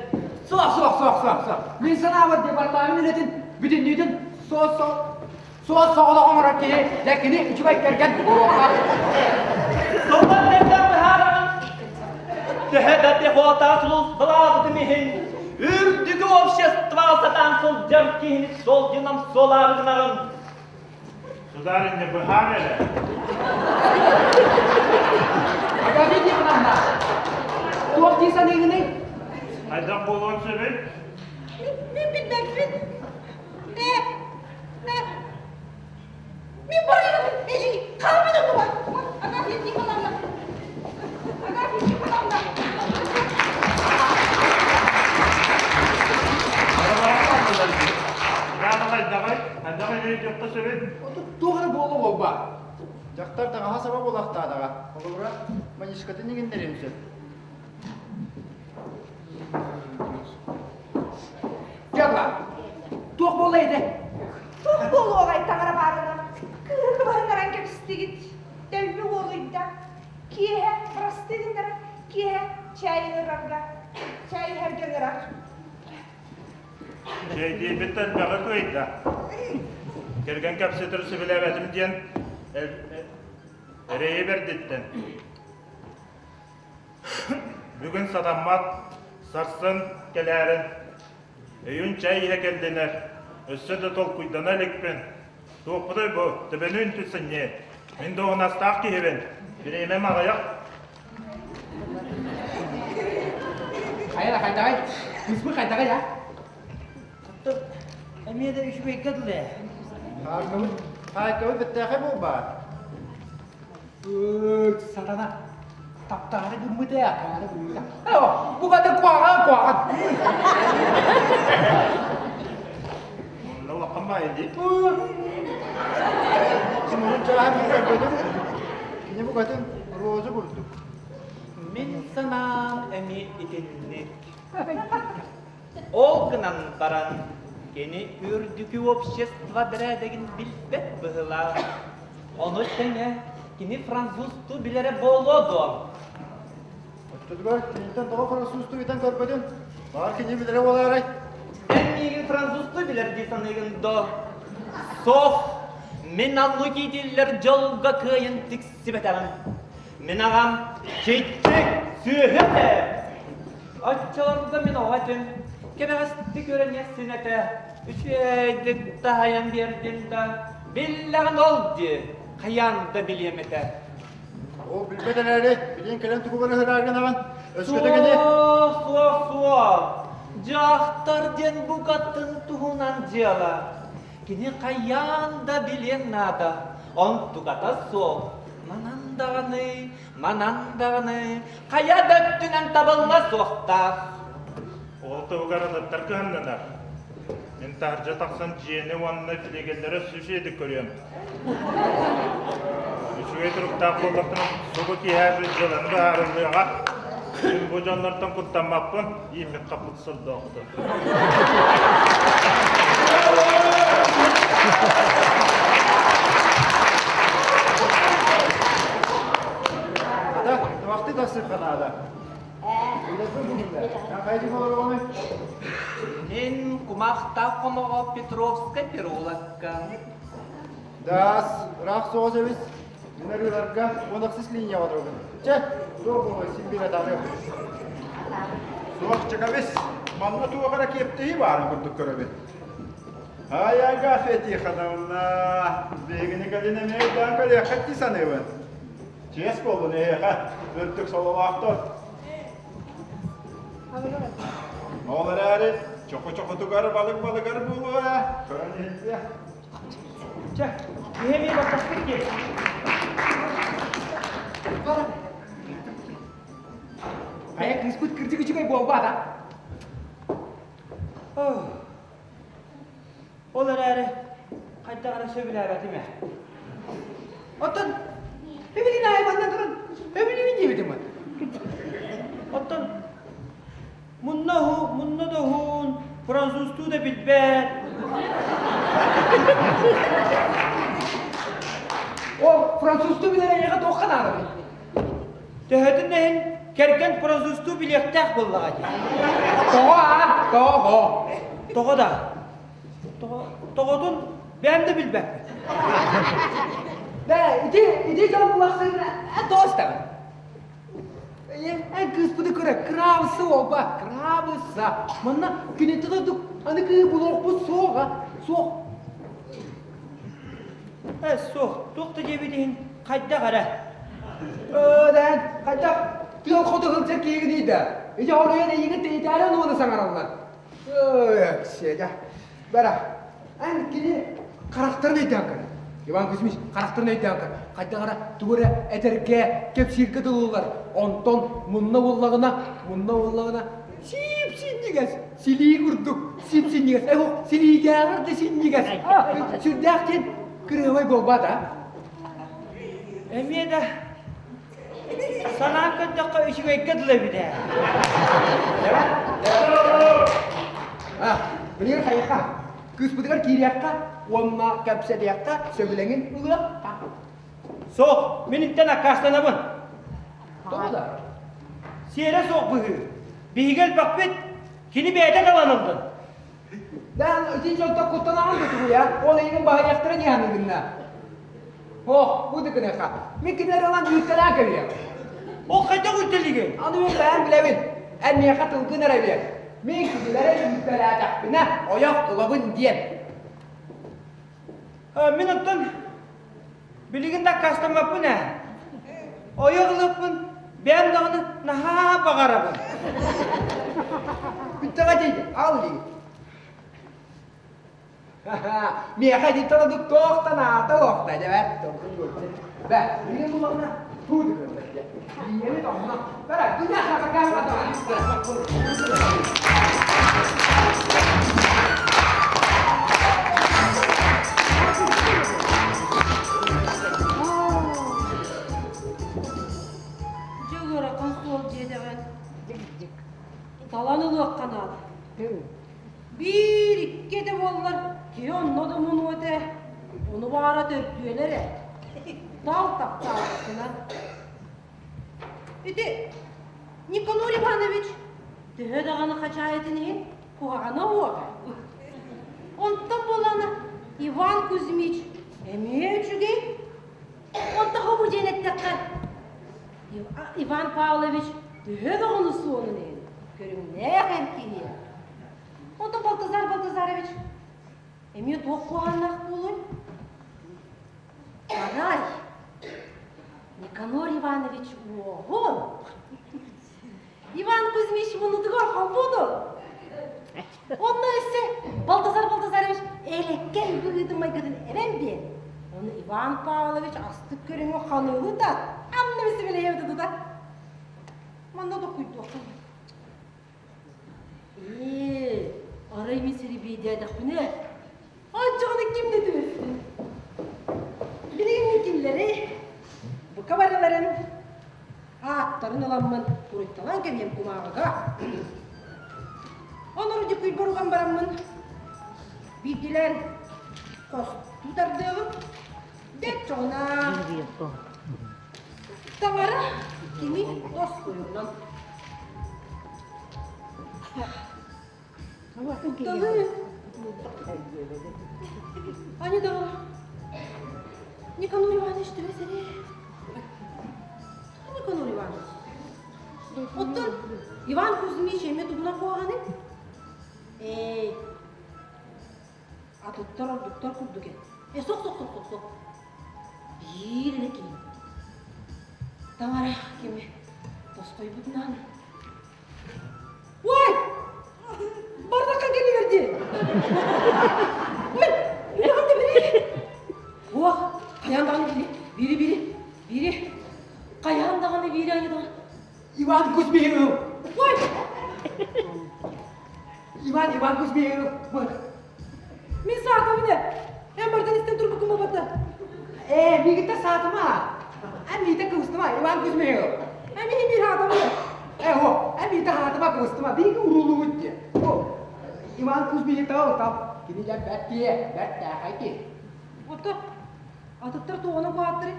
Суох, суох, суох, суох, суох. Мин санаабар департамент үлэтин бүтүннүүтүн суос Суос-соҕотох оҥорор киһи, дьэ кини үчүгэй кэргэн буолуохха. Солбан бэрдэх быһаараҕын. Төһө да пехота сулууспалаабытым иһин, үрдүкү общество сатаан сылдьар киһини солдьунан суолаары гынаҕын. Сударыня, быһаар эрэ. Агафья Тихоновна, туох дии саныыгыный? Хайдах буолуон сөбүй? Мин билбэппин. Э, Мин барыйабын, эдьиий, хааммын оннугар. Агафья Тихоновна! Агафья Тихоновна! Хайдаҕай? Хайдаҕай өйдүөххэ сөбүй? Туох эрэ буола буолба. Дьахтар таҥаһа саба буолахтаадаҕа. Холобура, манишкатын иҥиннэриэн сөп. Дьаба, туох буола ити? Туох буолуоҕай таҥара баарына? Кыыһы кыбыһыннаран кэбистигит. Дэлби уолуйда. Киэһэ бырастыы гыннаран, киэһэ чээй ыҥырарга, чээй иһэргэ ыҥырар. Чэйдиирбит элбэҕи кыайда. Кэргэн кэпсэтэр сөбүлээбэтим диэн эрэйи бэрдиттэн. Бүгүн сатаммат, сарсын кэлээрин, өйүн чэй иһэ кэллинэр, өссө да толкуйдана иликпин. Туохпутуй бу, төбөнү үнтү сынньыы. Мин дуоһунастаах киһибин, бириэмэм аҕыйах. Хайа да хайдаҕай? Кыыспыт хайдаҕай а? Эмиэ да үчүгэйгэ дылы ээ. Хаакыбыт, хаайкабыт бэттээхэй буолбаат? Сатана таптаары гыммыт ээ, акаары гыммыта. Бу гады куаҕан куаҕан. Онно улахан баайы дии. Тимурун чааһын мин көрбөтүм. Кини букатын роза курдук. Мин санаам эмиэ итинник. Ол гынан баран, кини үрдүкү общество бэрээдэгин билбэт быһыылаах. Ону тэҥэ кини французтуу билэрэ буолуо дуо? Оччотугар киниттэн тоҕо французтуу ыйтан көрбөтүн? Баҕар кини билэрэ буолаарай? Эн миигин французтуу билэр дии саныыгын дуо? Суох! Мин оннук иитиллэр дьолго кыайан тиксибэтэҕим. Мин аҕам чиччик сүөһү этэ. Оччолорго мин оҕо этим, кэбэҕэстик үөрэниэх син этэ, үчүгэйдик таһайан биэрдим да, биллэҕин ол дии, хайаан да билиэм этэ. Ол билбэт эрээри, билиэн кэлэн тугу барыһыраары гынаҕын? Өскөтө кини... Суох, суох, суох. Дьахтар диэн букатын туһунан дьыала. Кини хайаан да билиэн наада. Онтуката суох. Манан даҕаны, Манан даҕаны хайа да өттүнэн табылла суохтаах. Ол туһугар атыттар кыһаннынар. Мин таһырдьа тахсан дьиэни уонна флигеллэри сүсүөдүк көрүөм. Үчүгэй туруктаах буоллахпына, субу киэһэ дьыаланы быһаарыллыаҕа. Мин бу дьоннортон куттаммаппын, ииммит хаппыт сордоохтор. Ата, вахты тахсыахха наада. Мин кумахтаах хомоҕо Петровскай переулокка. Даас, ыраах соҕус эбит. Мин арыыларга 16 линияҕа олоробун. Чэ, туох буолуой, син биир атаарыам. Суох, чекабис, манна туох эрэ киэптиһии баарын курдук көрөбүн. Ай, Агафья Тихоновна, биһигини кэлин эмиэ өйдөөн көрүөххүт дии саныыбын. Чиэс буоллун эһиэхэ, үрдүк сололоохтор. Ол эрээри, чоху-чохутугар балык-балыгар буолуо ээ, көрөн иһиттиэ. Чэ, киһи эмиэ баттаспыт дии. Хайа кыыспыт кырдьык үчүгэй буолбаата. Ол эрээри хайдах эрэ сөбүлээбэтим ээ. Оттон билигин аайы манна туран. Сөбүлүүбүн диэбитим бат. Оттон мунна уһу, мунна да уһун, французтуу да билбэт. Ол французтуу билэр эйиэхэ туохха наадабый? Төһөтүн да иһин кэргэн французтуу билиэхтээх буоллаҕа дии. Тоҕо аа? Тоҕо? Тоҕо да? Тоҕо, тоҕотун бэйэм да билбэппин. Бэ, ити, ити дьон булахсыгына тоҕо истэҕин? Эн кыыспыты көрө, кыраабыса уолба, кыраабыса. Манна киниттэн ордук аны кыыһы булуохпут суоҕа, суох. Э, суох, туох да диэбит иһин хайдах эрэ. Өө, хайдах тыал хоту сылдьар киһигиний да? Ити хоруйан эйигин тэйитээри уону саҥараллар. Өө, Сеня, бара, эн кини харахтарын өйдөөн көр. Иван Кузьмич харахтарын өйдөөн көр. Хайдах эрэ тугу эрэ этэргэ, кэпсииргэ дылылар. Онтон мунна буллаҕына, мунна буллаҕына сип-синньигэс, силии курдук сип-синньигэс. Э, силиитээҕэр да синньигэс. Сүрдээх диэн кырыабай буолбат, а? Эмиэ да Санаан көрдөххө үчүгэйгэ дылы эбит ээ. Билигин хайыха? Кыыспытыгар киириэххэ уонна кэпсэтиэххэ сөбүлэҥин ылыахха. Суох, мин интэн аккаастанабын. Тоҕо да? Сиэрэ суох быһыы. Биһиги элбэхпит, кини бэйэтэ талан ыллын. Да, ити дьонтон куттанаҕын да тугуй, а? Ол эйигин баһыйыахтара дии саныыгын Ох, бу да гыныаха. Мин кинилэри ылан үүттэлээн кэбиһиэм. Ол хайдах үүттэлигин? Аны мин бэйэм билэбин. Эн миэхэ тылгын эрэ биэр. Мин кинилэри үүттэлээтэхпинэ, ойох ылабын диэн. Мин оттон билигин да аккаастаммаппын ээ. Ойох ылыахпын бэйэм даҕаны наһаа баҕарабын. Бүттэҕэ дии, ал илиигин. Миэхэ итинтэн ордук туох да наада суох да дьэбэт Бэ, билигин буллаҕына туу дыкырдар дьэ. Ийэбит онно. Бара, күнэ Дьэ ыарахан суол дьиэдэҕин. Талан ылыахха наада. Биир, икки этэ буоллар, киһи онно да мунуо этэ. Ону баара төрдүөлэр ээ. Тал таптаабыккына. Ити Никанор Иванович төһө даҕаны хачаайытын иһин куһаҕана уоҕа. Онтон буолана Иван Кузьмич эмиэ үчүгэй. Онтон бу диэн эттэххэ, Иван Павлович төһө даҕаны суонун иһин көрүҥнээх эр киһи. Онтон Балтазар Балтазарович эмиэ туох куһаҕаннаах буолуой? Арай, Никанор Иванович уоһун Иван Кузьмич муннутугар холбоото. Онно өссө Балтазар Балтазарович элэккэй быһыытын-майгытын эбэн биэр. Ону Иван Павлович астык көрүҥү ханыылыта, анны бисибилэйэбитэ тута. Манна докуйдуохха. Ээ, арай мин сирибиэйдээтэхпинэ, оччоҕуна ким да түбэстин. Билигин мин кинилэри бука барыларын ааттарын ыламмын суруйталаан кэбиһиэм кумааҕыга. Онон дьукуйбар уган бараммын биирдилээн хостуу тардыаҕым. Дьэ оччоҕуна таҥара кими тосхойунан Кутталы Аня даҕаны Никанор Иванович түбэс эрэ. Никанор Иванович. Оттон Иван Кузьмич эмиэ тугунан куһаҕаный? Эй, атыттар ордуктар курдук ээ. Э, сох, сох, сох, сох, сох. Биир эрэ киһи. Таҥара кими тосхойбутунан Ой! Бардакка кэлигэр дии. Ой, үлэҕин да бери. Ох, хайаан даҕаны бири, бири, бири, бири. Хайаан даҕаны бири айы даҕаны. Иван Кузьмин. Ой! Иван, Иван Кузьмин. Вот. Мин саатабын ээ. Эн бардан истэн турбуккун буолбата. Ээ, миигиттэн саатыма. Эн миитэ кыбыстыма, Иван Кузьмич. Эн миһин биир хаатамы. Э, о, эн миитэ хаатыма кыбыстыма, биһиги уруулуубут диэ. О, Иван Кузьмич тал тал. Кини дьэ бэрт диэ, бэрт тээхэй киһи. Ото, атыттар туоҕунан куһааттары?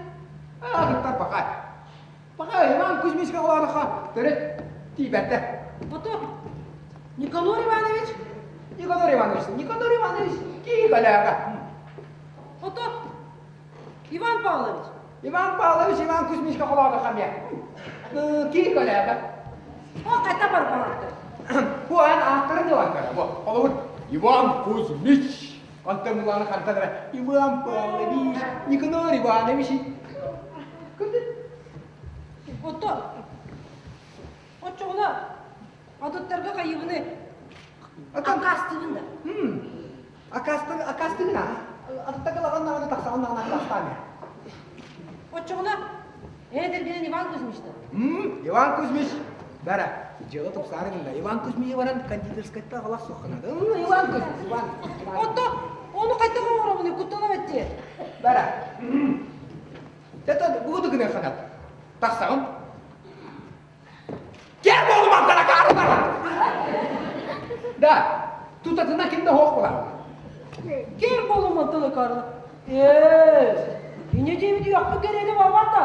Атыттар баха. Баха, Иван Кузьмичка холоонохо төрүт тиийбэттэр. Ото, Никанор Иванович? Никанор Иванович, Никанор Иванович киһи кэлээҕэ. Ото, Иван Павлович. Иван Павлович Иван Кузьмичка холоодохо эмиэ. Киһи кэлээҕэ. О, хайта барбалаттар. Бу эн ааттарын ылан көрө. Бу, холобур, Иван Кузьмич. Онтон булааны хантан эрэ Иван Павлович, Никанор Иванович. Көрдүн? Ото, оччоҕуна атыттарга хайыбыны акаастыыбын да. Акаастыгын, акаастыгын аа. Атыттарга лаҕан наҕаны тахсаҕын наҕаны акаастаан Оччоҕуна эн Иван Кузьмичта. Иван Кузьмич, бара, дьыала тупсаары гынна. Иван Кузьмич баран кондитерскайтан аҕалах суохханады. Иван Кузьмич, Иван. Отто, ону хайдах оҥоробун, куттанам эттиэ. Бара. Это бугуду гына ханат. Тахсаҕын. Кэр буолумантара каарылар! Да, тутатына ким да хоох була. Кэр буолумантара каарылар. Ээ, иньэ диэбит үөхпүт кэриэтэ буолбат да.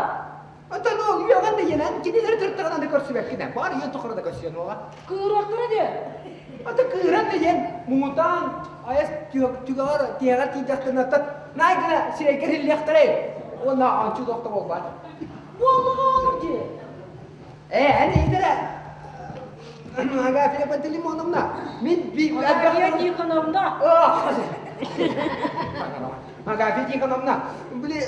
Оттон ол үөҕэн да иэнэн кинилэри төртөҕүнэн да көрсүбэккин баар ийэн тухары да көрсүөн уола. Кыырыахтара диэ. Ата кыыран да иэн муҥутаан айас түгэҕэр тиэҕэр тиийдэхтэринэ наай гына сирэйгэр иллиэхтэрэй уонна ончу туох да буолбат. Буоллаҕа диэ. Ээ, эн иһитэрэ Агафья Пантелеймоновна, мин Агафья Тихоновна. Агафья Тихоновна, били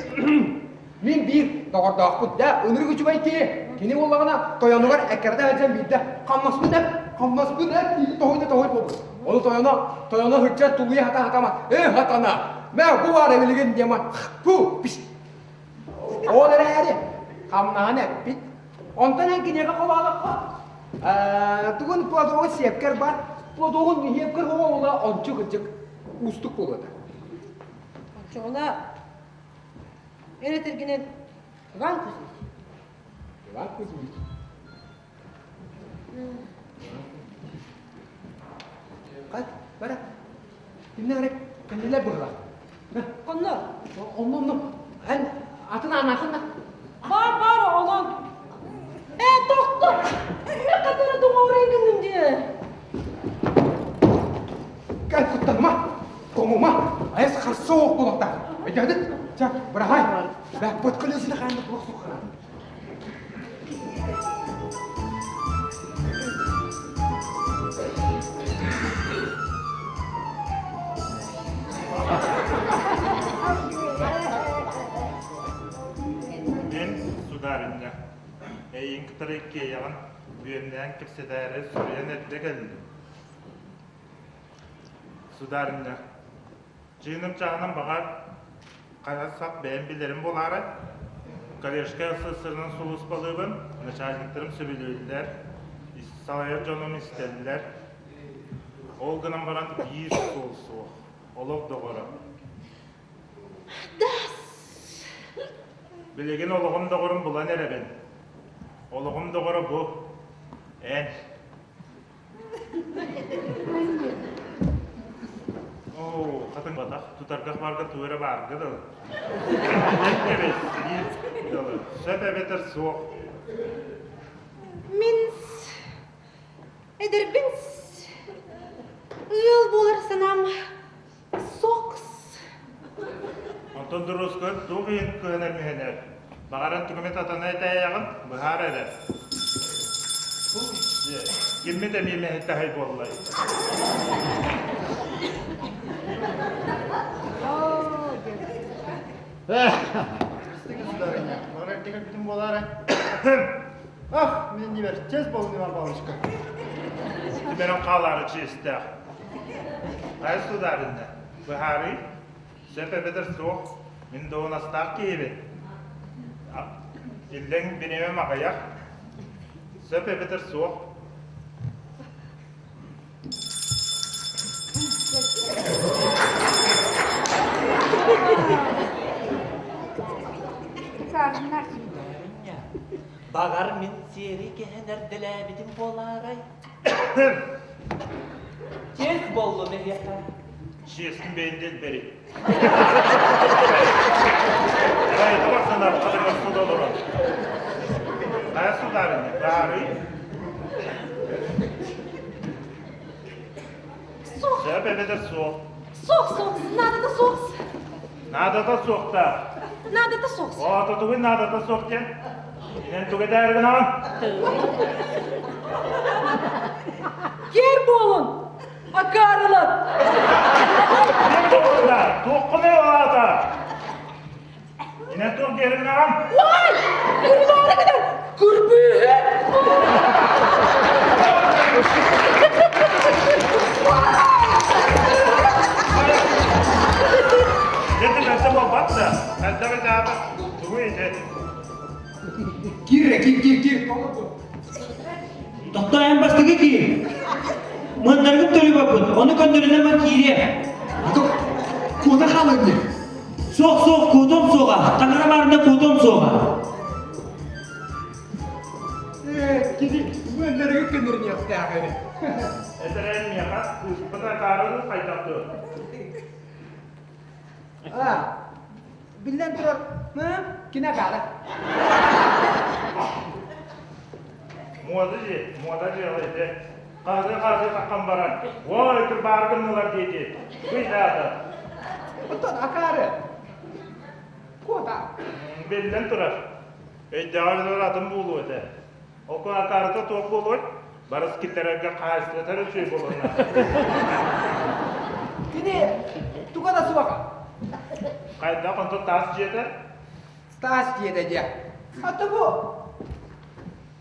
мин биир доҕордоохпут да ынырык үчүгэй киһи. Кини буоллаҕына тойонугар эккирэтэ сылдьан биирдэ хамнаспын эп, хамнаспын эп дии тоһуйда тоһуй буолбут. Ону тойоно, тойоно сылдьан тулуйа хата хатама, ээ хатана, мэ бу баар эбилигин диэмэ, пу, пиш. Ол эрээри хамнаһын эппит. Онтон эн киниэхэ холоолоххо, тугун платогун сиэпкэр бар, платогун сиэпкэр оҕоҕула ончу кырдьык уустук буолуота. Оччоҕуна эн этэргинэн Иван Кузьмич. Иван Кузьмич. Хат, бара. Кимнэ эрэ кэннилэр быһылах. Онно. Онно, онно. Эн атын анаахын да. Бар, бар, онон. Ээ, тохто! Мен катара доҥоорой гынным дии. Кэл куттаныма, тоҥума, айас харса суох буолуохтаах. Өйдөөдүт? Чэ, быраһай. Бэппит көлөсүнэ хаанна туох суоххана. Мин, сударыня, эйигин кытары иккиэйэҕин бүөмнээн кэпсэтээри суруйан эрдэ кэллим. Сударыня, Чыыным-чааһынан баҕар, хайа сах бэйэм билэрим буолаарай? Коллежскай СССР-нан сулууспалыыбын, начальниктарым сөбүлүүллэр, салайар дьонум истэллэр. Ол гынан баран биир суол суох, олох доҕоро. Билигин олоҕум доҕорун булан эрэбин. Олоҕум доҕоро бу, эн. Оо, хатыҥ батах тутаргах барга тугу эрэ баарга дылы. Эбит, биир дылы. Сөп эбэтэр суох. Мин эдэрбин ыал буолар санаам сокс. Онтон дуруускун туох иһин кыһынар-мүһэнэр? Баҕаран тугу эмит атана этээйэҕин, быһаар эрэ. Киммит эмиэ мэһэйтэһэй буоллай? Сударыня, бары эрдэ кэлбитим буолаарай? Ах, мин нибэр, честь буолун Иван Павловичка. Түмэрэн хаалаары чиэстээх. Хайа сударыня, быһаарыы, сөп эбэтэр суох, мин дуоһунастаах киһибин. Иллэҥ бириэмэм аҕыйах, сөп эбэтэр суох. Баҕар мин сиэри кэһэн эрдэлээбитим буолаарай? Чиэс буоллун эһиэхэ. Чиэскин бэйэндэн бэри. Хайа барсанар хатыгар суда олорон. Хайа сударыня, баарый? Суох. Сөп эбэтэр суох. Суох, суох, наадата суох. Наадата суох да. Наадата суох. О, тугуй наадата суох диэн? Инэн тугу этээр гынаҕын? Киэр буолун! Акаарылар! Киэр буолун да, туоххунай ол аата? Инэн туох диэри гынаҕын? Уай! Курбаары гынан курбүүһү! Дьэ, бэрсэ буолбат да, хайдах этээбит, тугу ити? Киир, киир, киир, киир. Тохтоо эн бастакы киир. Мыннаргын төлүбэппит, ону көннөрүнэн ман киириэ. Куота хаалан дии. Суох, суох, куотуом суоҕа. Таҥара баарына куотуом суоҕа. Ээ, кини мыннаргы көннөрүнүөхтээх эбит. Этэрэн миэхэ кыыспын акаарылыы хайдах дуо? А, биллэн турар, кини акаары. Муода дии, муода дьыала ити. Хаһыы-хаһыы таххан баран, ой, кырбаары гыннылар диэти. Быйдаата. Оттон акаары. Куота. Биллэн турар. Өйдөөҕөр атын буолуо этэ. Ол акаарыта туох буолуой? Барыс киллэрэргэ хаһаайыстыбата эрэ үчүгэй буолуонна. Кини туга да суох. Хайдах онтон таас дьиэтэ? Таас дьиэтэ дьэ. Ата бу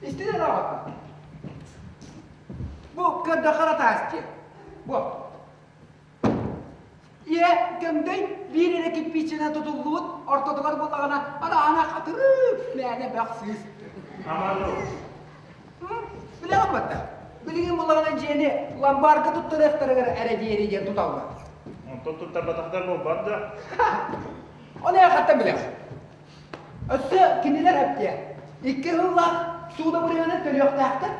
истинэн аҕата. Бу көрдөххө таас дьиэ. Бу Ийэ көҥдөй биир эрэ кирпииччэнэн тутуллубут ортотугар буоллаҕына араана хатырык мээнэ бөх сыыс. Аману. Билэҕин батта. Билигин буоллаҕына дьиэни ломбарга туттарыахтарыгар эрэ диэри диэн туталлар. Онтон туттарбатахтар буолбат да. Ону хаттан билэҕин. Өссө кинилэр эптиэ. Икки сыллаах суудабырыаны төлүөхтээхтэр.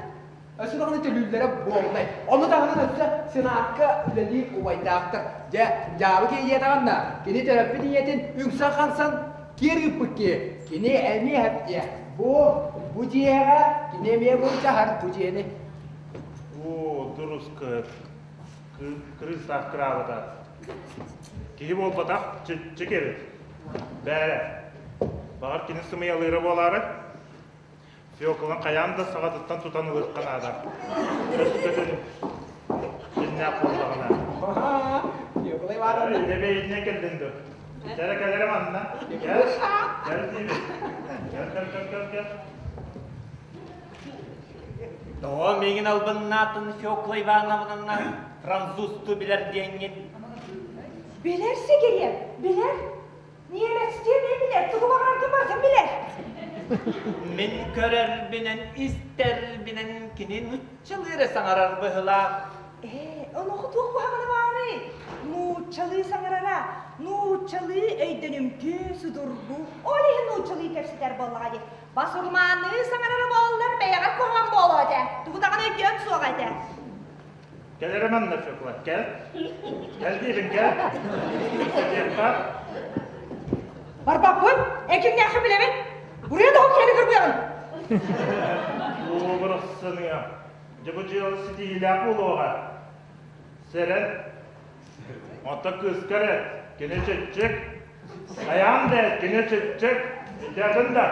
Өссө даҕаны төлүүллэрэ буоллай. Ону таһынан өссө Сенатка үлэлиир убайдаахтар. Дьэ, дьаабы киһи да, кини төрөппүт ийэтин үҥсэн-хансан киэр ыыппыт киһи. Кини эмиэ эптиэ. Бу, бу дьиэҕэ кини эмиэ былдьаһар бу дьиэни. Оо, дурус кырыыстаах кыраабыта. Киһи буолбатах, чиччик эбит. Бээрэ, баҕар кини сымыйалыыра буолаары, Фекланы хайаан да саҕатыттан тутан ылыахха наада. Өскөтүн дьиннээх буоллаҕына. Фекла Ивановна. Илэ бэйэтинэн кэллин дуо? Кэлэ кэлэрэ манна. Кэл, кэл диибин. Кэл, кэл, кэл, кэл, кэл. Тоҕо миигин албыннаатын Фекла Ивановнаны французтуу билэр диэҥҥин? Билэр сэгириэм, билэр. Немецтии эмиэ билэр, тугу баҕараргын барытын билэр. Мин көрөрбүнэн, истэрбинэн кини нуччалыы эрэ саҥарар быһыылаах. Ээ, онуоха туох куһаҕана баарый? Нууччалыы саҥарара, нууччалыы өйдөнүмтүө, судургу. Ол иһин нууччалыы кэпсэтэр буоллаҕа дии. Басурмаанныы саҥарара буоллар, бэйэҕэр куһаҕан буолуо этэ. Тугу даҕаны өйдүөм суоҕа этэ. Кэл эрэ манна, Фекла, кэл. Кэл диибин, кэл. Кэпсэтиэххэ. Барбаппын, экимнээххэ билэбин. Буруйа да киһини кырбыаҕын. Уобарахсаныа. Дьэ бу дьыала ситиһиилээх буолуоҕа. Сэрэн. Оттон кыыска эрэ, кини чиччик. Хайаан да кини чиччик. Өйдөөтүн да.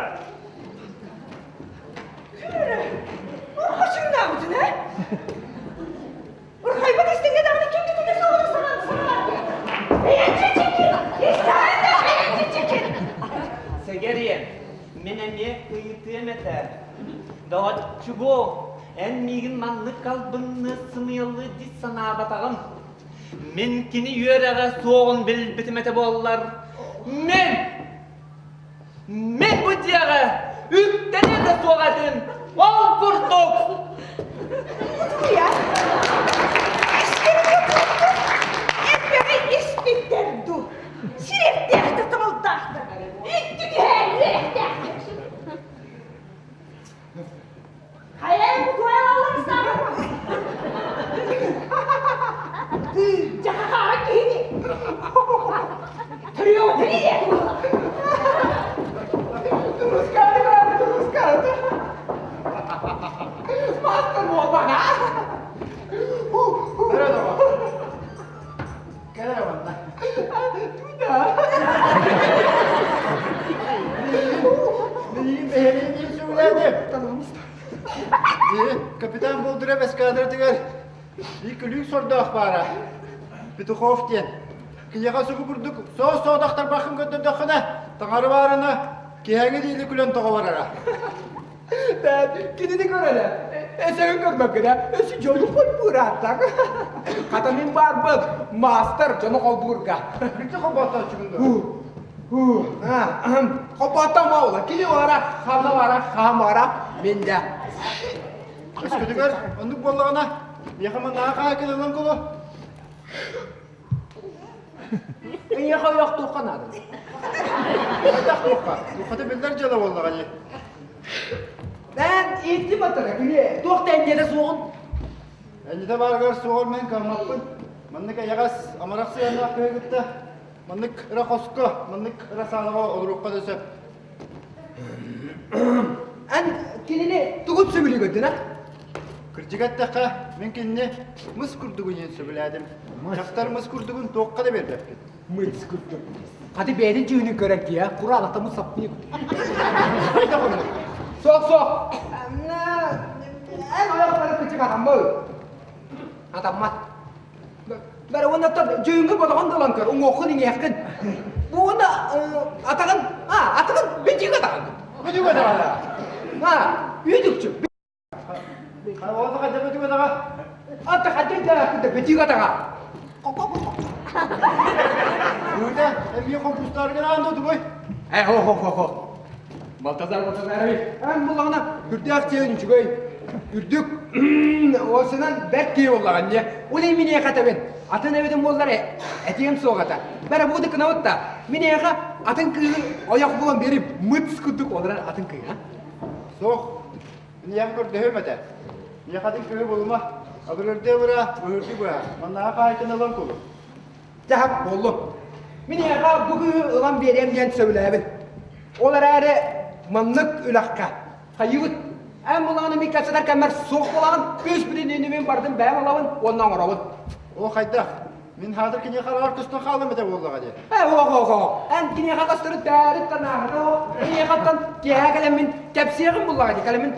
Урхачыңнаабытын, ээ? Урхайбыт истиҥҥэ даҕаны ким да суоҕун саҥан саҥалар Бэйэн чиччикин! Истэҕин да бэйэн чиччикин! Сэгэриэм, мин эмиэ ыйытыам этэ. Доҕоччугуо, эн миигин маннык албынныы сымыйалыы дии санаабатаҕым. Мин кини үөрэҕэ суоҕун билбитим этэ буоллар, мин Мин бу дьиэҕэ үктэниэ да суох этим, ол курдук. Утуйа. Элбэҕи испиттэр дуу, сирэйдээхтэр тымылдаахтар, үттү түһээн үөрэхтээхтэр. Кэл эрэ манна. Туда. Миигин бэһэлиин сөбүлээтим. Капитан Болдырев эскадратыгар биир күлүүк сордоох баара. Петухов диэн. Киниэхэ субу курдук соос-соодох тарбаххын көрдөрдөххүнэ, таҥара баарына киһээҥи диэри күлэн тоҕо барара. Кинини көр эрэ, эсэҕин көрбөккүн ээ, өссө дьону холбуурааттаҥ. Хата мин баарбын, маастар дьону холбуурга. Бүтү холбоотооччугун дуо? Холбооттон буола, кини баара, ханна баара, хаһан баара, мин да. Өскөтүгэр оннук буоллаҕына, миэхэ маннааҕы хаһаайкын ылан кулу. Эйиэхэ ойох туохха наада? Хайдах туохха? Туоххата биллэр дьыала буоллаҕа дии. Эн ииттим атара, били туох да энньэтэ суоҕун. Энньэтэ баарыгар суоҕар мен кыаммаппын. Маннык эйэҕэс, амарах сыһыаннаах киһи кытта маннык ыра хоско, маннык ыра саалаҕа олоруохха да сөп. Эн кинини тугун сөбүлүүгүн а? Кырдьык эттэххэ, мин кинини мыс курдугун иһин сөбүлээтим. Дьахтар мыс курдугун туохха да биэрбэппин. Мыс курдук. Хаты бэйэтин дьүһүнүн көрөр киһи, кураанахта мыс саппыйы Хайдах оннук? Суох, суох. Эн ойох бары кычык атаммы. Атаммат. Бары уонна дьүһүҥҥүн бодоҕун да ылан көр, уҥуоххун иҥиэххин. Бу уонна атаҕын, а, атаҕын битиик атаҕын. Битиик атаҕын. А, үтүкчү. Ону хайда битиик атаҕа? Ата хайда да битиик атаҕа. Быыта, эмиэ хомпустааргын аан дутугуй? Э, хо хо хо хо. Балтазар Балтазарович, эн буллаҕына үрдээх тиэн үчүгэй, үрдүк осынан бэрт киһи буоллаҕын дьэ. Ол иһин миниэхэ этэбин, атын эбитин буоллар этиэм суох этэ. Бэрэ бу гынабыт да, миниэхэ атын кыыһы ойох булан биэрим, мыц курдук олорор атын кыыһа. Суох, миниэхэ көрдөһүөм этэ. Миэхэ атын кыыһы булума. Абырырдыы быра, быһырдыы быһа. Маннааҕы хаһаайканы ылан кулу. Дьаһап буоллум. Мин эйиэхэ бу кыыһы ылан биэриэм диэн сөбүлээбин. Ол эрээри маннык үлэххэ хайыыбыт. Эн булаҕын мин кэпсэтэр кэммэр суох буолаҕын, үс бүтүн мин бардым бэйэм ылабын уонна оҥоробун. О хайдах? Мин хаатыр киниэхэ хараҕар көстөн хаалым этэ буоллаҕа дии. Ээ, ох, ох, ох. Эн киниэхэ көстөрүн бэриттэн ааһыта ох. Киниэхэттэн киэһэ кэлэммин кэпсиэҕим буллаҕа дии, кэлэммин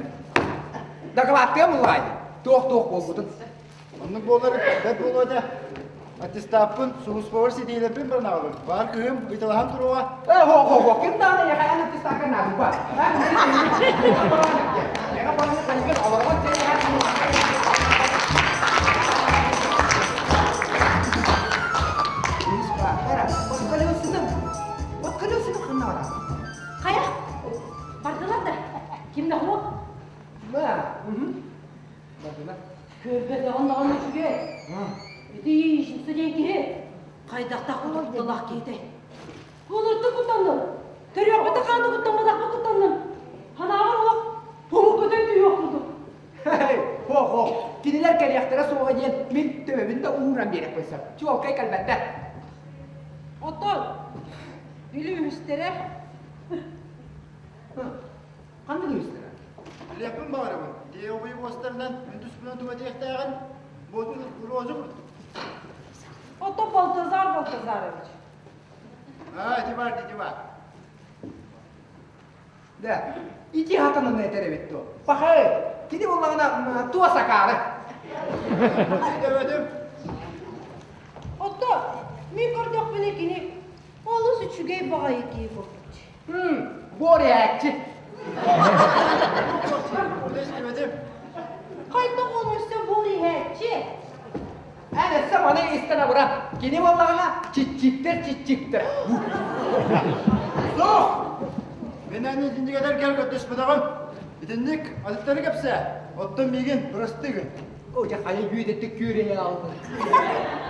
дакылааттыам буллаҕа дии. Туох-туох буолбутун. Оннук буолар бэрт буолуо этэ. Аттестаппын, сулууспабар ситиилэрбин баран аҕалым. Баар кыһым ыйталаһан туруоҕа. Э, хо, хо, хо, ким даҕаны эйиэхэ эн аттестакка наадыйбат. Хайа, бардылар да, ким да суох. Көрбөтөҕүн даҕаны үчүгэй. Ити яичница диэн киһи хайдахтаах кутталлаах киһитэй. Олордук куттанным. Төрүөхпүтэ хааны куттамматахпын куттанным. Ханаабар олох тугу көтөн түһүөх курдук. Хо-хо, кинилэр кэлиэхтэрэ суоҕа диэн мин төбөбүн да ууран биэриэхпин сөп. Чуолкай кэлбэттэр. Оттон били үһүстэрэ Ханнык үһүстэрэ? Билиэхпин баҕарабын. Диэҕи уостарынан мин туспунан тугу этиэхтээҕин буотун роза курдук. Оттон Балтазар Балтазарович. А, ити бар, ити бар. Да, ити хатанын этэр эбит дуо? Пахай, кини буоллаҕына туос акаары. Өйдөөбөтүм. Оттон мин көрдөхпүнэ кини олус үчүгэй баҕайы киһи курдук. Буорайааччы. Хайдах ол өссө буор иһээччи? Эн өссө маны истэн абыран. Кини буоллаҕына чиччиктэр чиччиктэр. Суох! Мин эн итинник этэргэр көрдөспөтөҕүм. Итинник атыттары кэпсээ. Оттон миигин бырастыы гын. О, дьэ хайа үөдэттик күөрэйэн алды.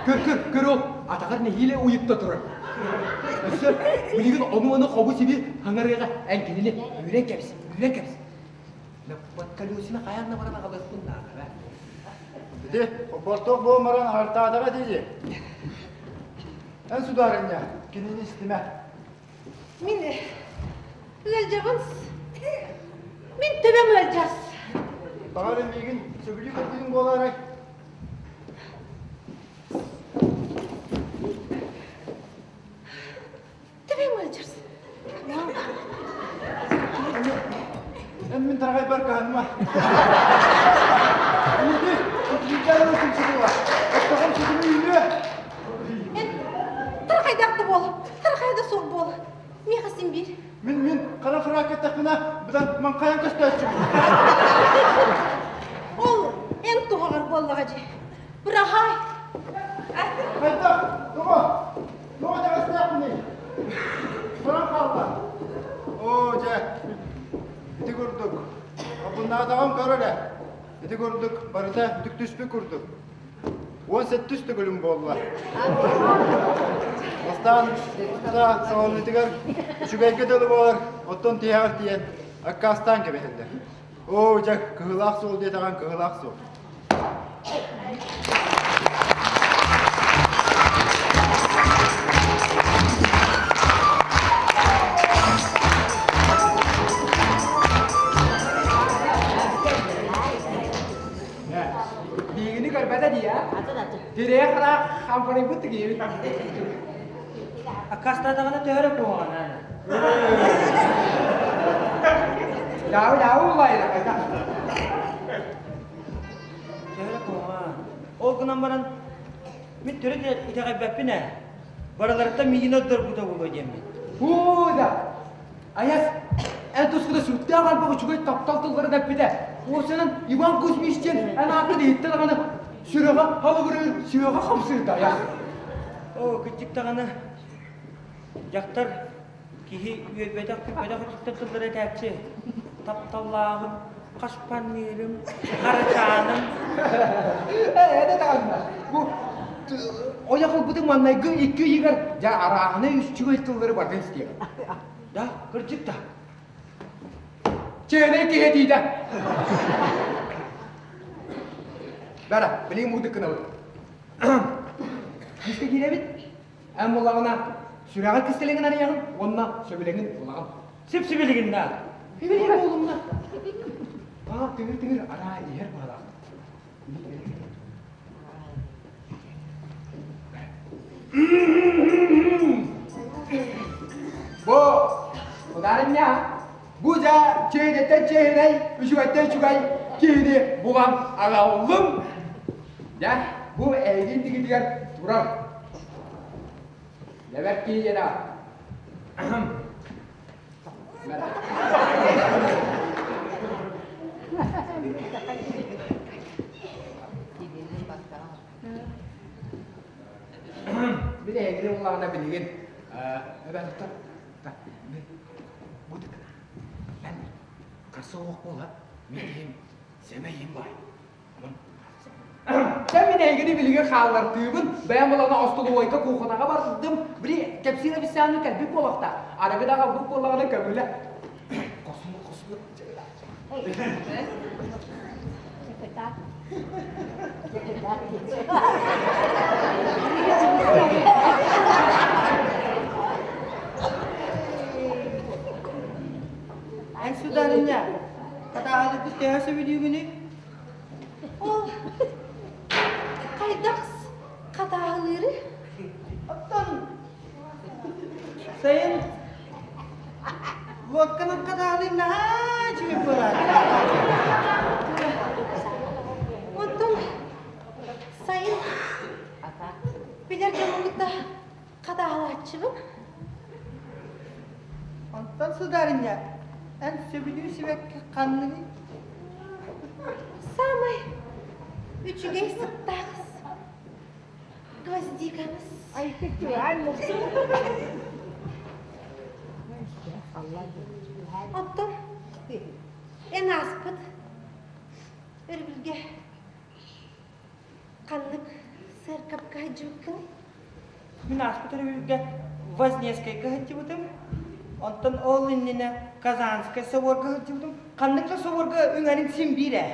Көр, көр, көр ол, атаҕар нэһиилэ уйутта турар. Өссө билигин ону-маны хобу-сиби хаҥарыаҕа эн кинини үүрэн кэбис, үүрэн кэбис. Подколесина хайаан да баран аҕалыахпын наада бэ. Ити, хоббортоох буолан баран аһартаатаҕа дии. Эн судаарынньа, кинини истимэ. Мин ыалдьабын. Мин төбөм ыалдьас. Баҕар миигин сөбүлүү көрбүтүҥ буолаарай? Аккастаныма. Иити, итиитэ ылы Оттоҕом ситими үүнүө. Эн тархайдаах да буол, тархай да суох буол. Миэхэ син биир. Мин мин хара фрак кэтэхпинэ, быдан маҥхайан көстөөччүбүн. Ол эн туһаҕар буоллаҕа дии. Быраһаай. Хайдах? Тоҕо? Тоҕо итэҕэстээхпиний? Баран хаалла. Оо, дьэ, ити курдук. Обуннаатаҕым көр эрэ. Ити курдук барыта бүктүспүт курдук. 17 төгүлүм буолла. Бастаан саҕаланыытыгар үчүгэйгэ дылы буолар, оттон тиһэҕэр тиийэн аккаастаан кэбиһэллэр. Оо, дьэ, кыһылаах суол диэтэҕин кыһылаах суол. Биһигини көрбөтө дии, а? Тирээх ыраах хампарыйбыт тигиэбит. Аккаастаатаҕына төһө эрэ куһаҕана. Дааҕы дааҕы улайда хайдах? Төһө эрэ куһаҕан. Ол гынан баран мин төрүт итэҕэйбэппин ээ. Барыларыттан миигин ордорбута буолуо диэммин. Һуу да! Айас, эн тускута сүрдээх элбэх үчүгэй таптал тылларын эппитэ. Уопсайынан Иван Кузьмич диэн эн ааккын иһиттэ даҕаны сүрэҕэ халыгырыыр, сүөҕэ хамсыырда айас. Оо, кырдьык даҕаны, дьахтар киһи үөрбэтэх-күппэтэх өттүттэн тыллары этээччи. Тапталлааҕым, хаспанныырым, харачааным. Ээ, этэ даҕаны. Бу ойох ылбытыҥ маннайгы икки ыйыгар дьэ арааһынай үчүгэй тыллары барытын истиэҕим. Да, кырдьык да. Чээнэй киһи этиитэ. Бара, билигин муутук гынабыт. Күүскэ киирэбит. Эн буллаҕына сүрэҕин кистэлэҥин арыйаҕын уонна сөбүлэҥин ылаҕын. Сип-сибилигин да. Сибилигин буолумна. Аа, тыҥыр-тыҥыр араа иһэр баалаах. Бу ударынньа бу дьа чэйдэттэн чэйинэй, үчүгэйтэн үчүгэй киһини булан аҕаллым. Дьэ, бу эйигин тигитигэр турар. Лэбэр киһиэнэ. Мин эһигини улаҕына билигин эбэн туттар бу мен харса олох буола мин иһим сэмэйим бай Дьэ мин эһигини билигин хааллартыыбын. Бэйэм булана остолобуойга кухонаҕа бардым. Били кэпсиир официальный кэлбит буолуохтаах. Арыгы да аҕалбыт буоллаҕына көҥүлэ. Хосуну хосуну Эн сударыня, хатааһылыкпыт төһө сөбүлүүгүнүй? Ол хайдах хатааһылыыры? Оттон сайын луокканан хатааһылыыр наһаа үчүгэй буолар. Онтон сайын билэр дьоммун кытта хатааһылааччыбын. Онтон сударыня, эн сөбүлүү сибэкки ханныгый? Саамай үчүгэй сыттаах гвоздикамыз. Оттон эн ааспыт өрөбүлгэ Ханнык сыаркапка сылдьыбыккыный? Мин ааспыт өрөбүлгэ Вознесскайга сылдьыбытым. Онтон ол иннинэ Казанскай соборга сылдьыбытым. Ханнык да соборга үҥэрин син биир ээ.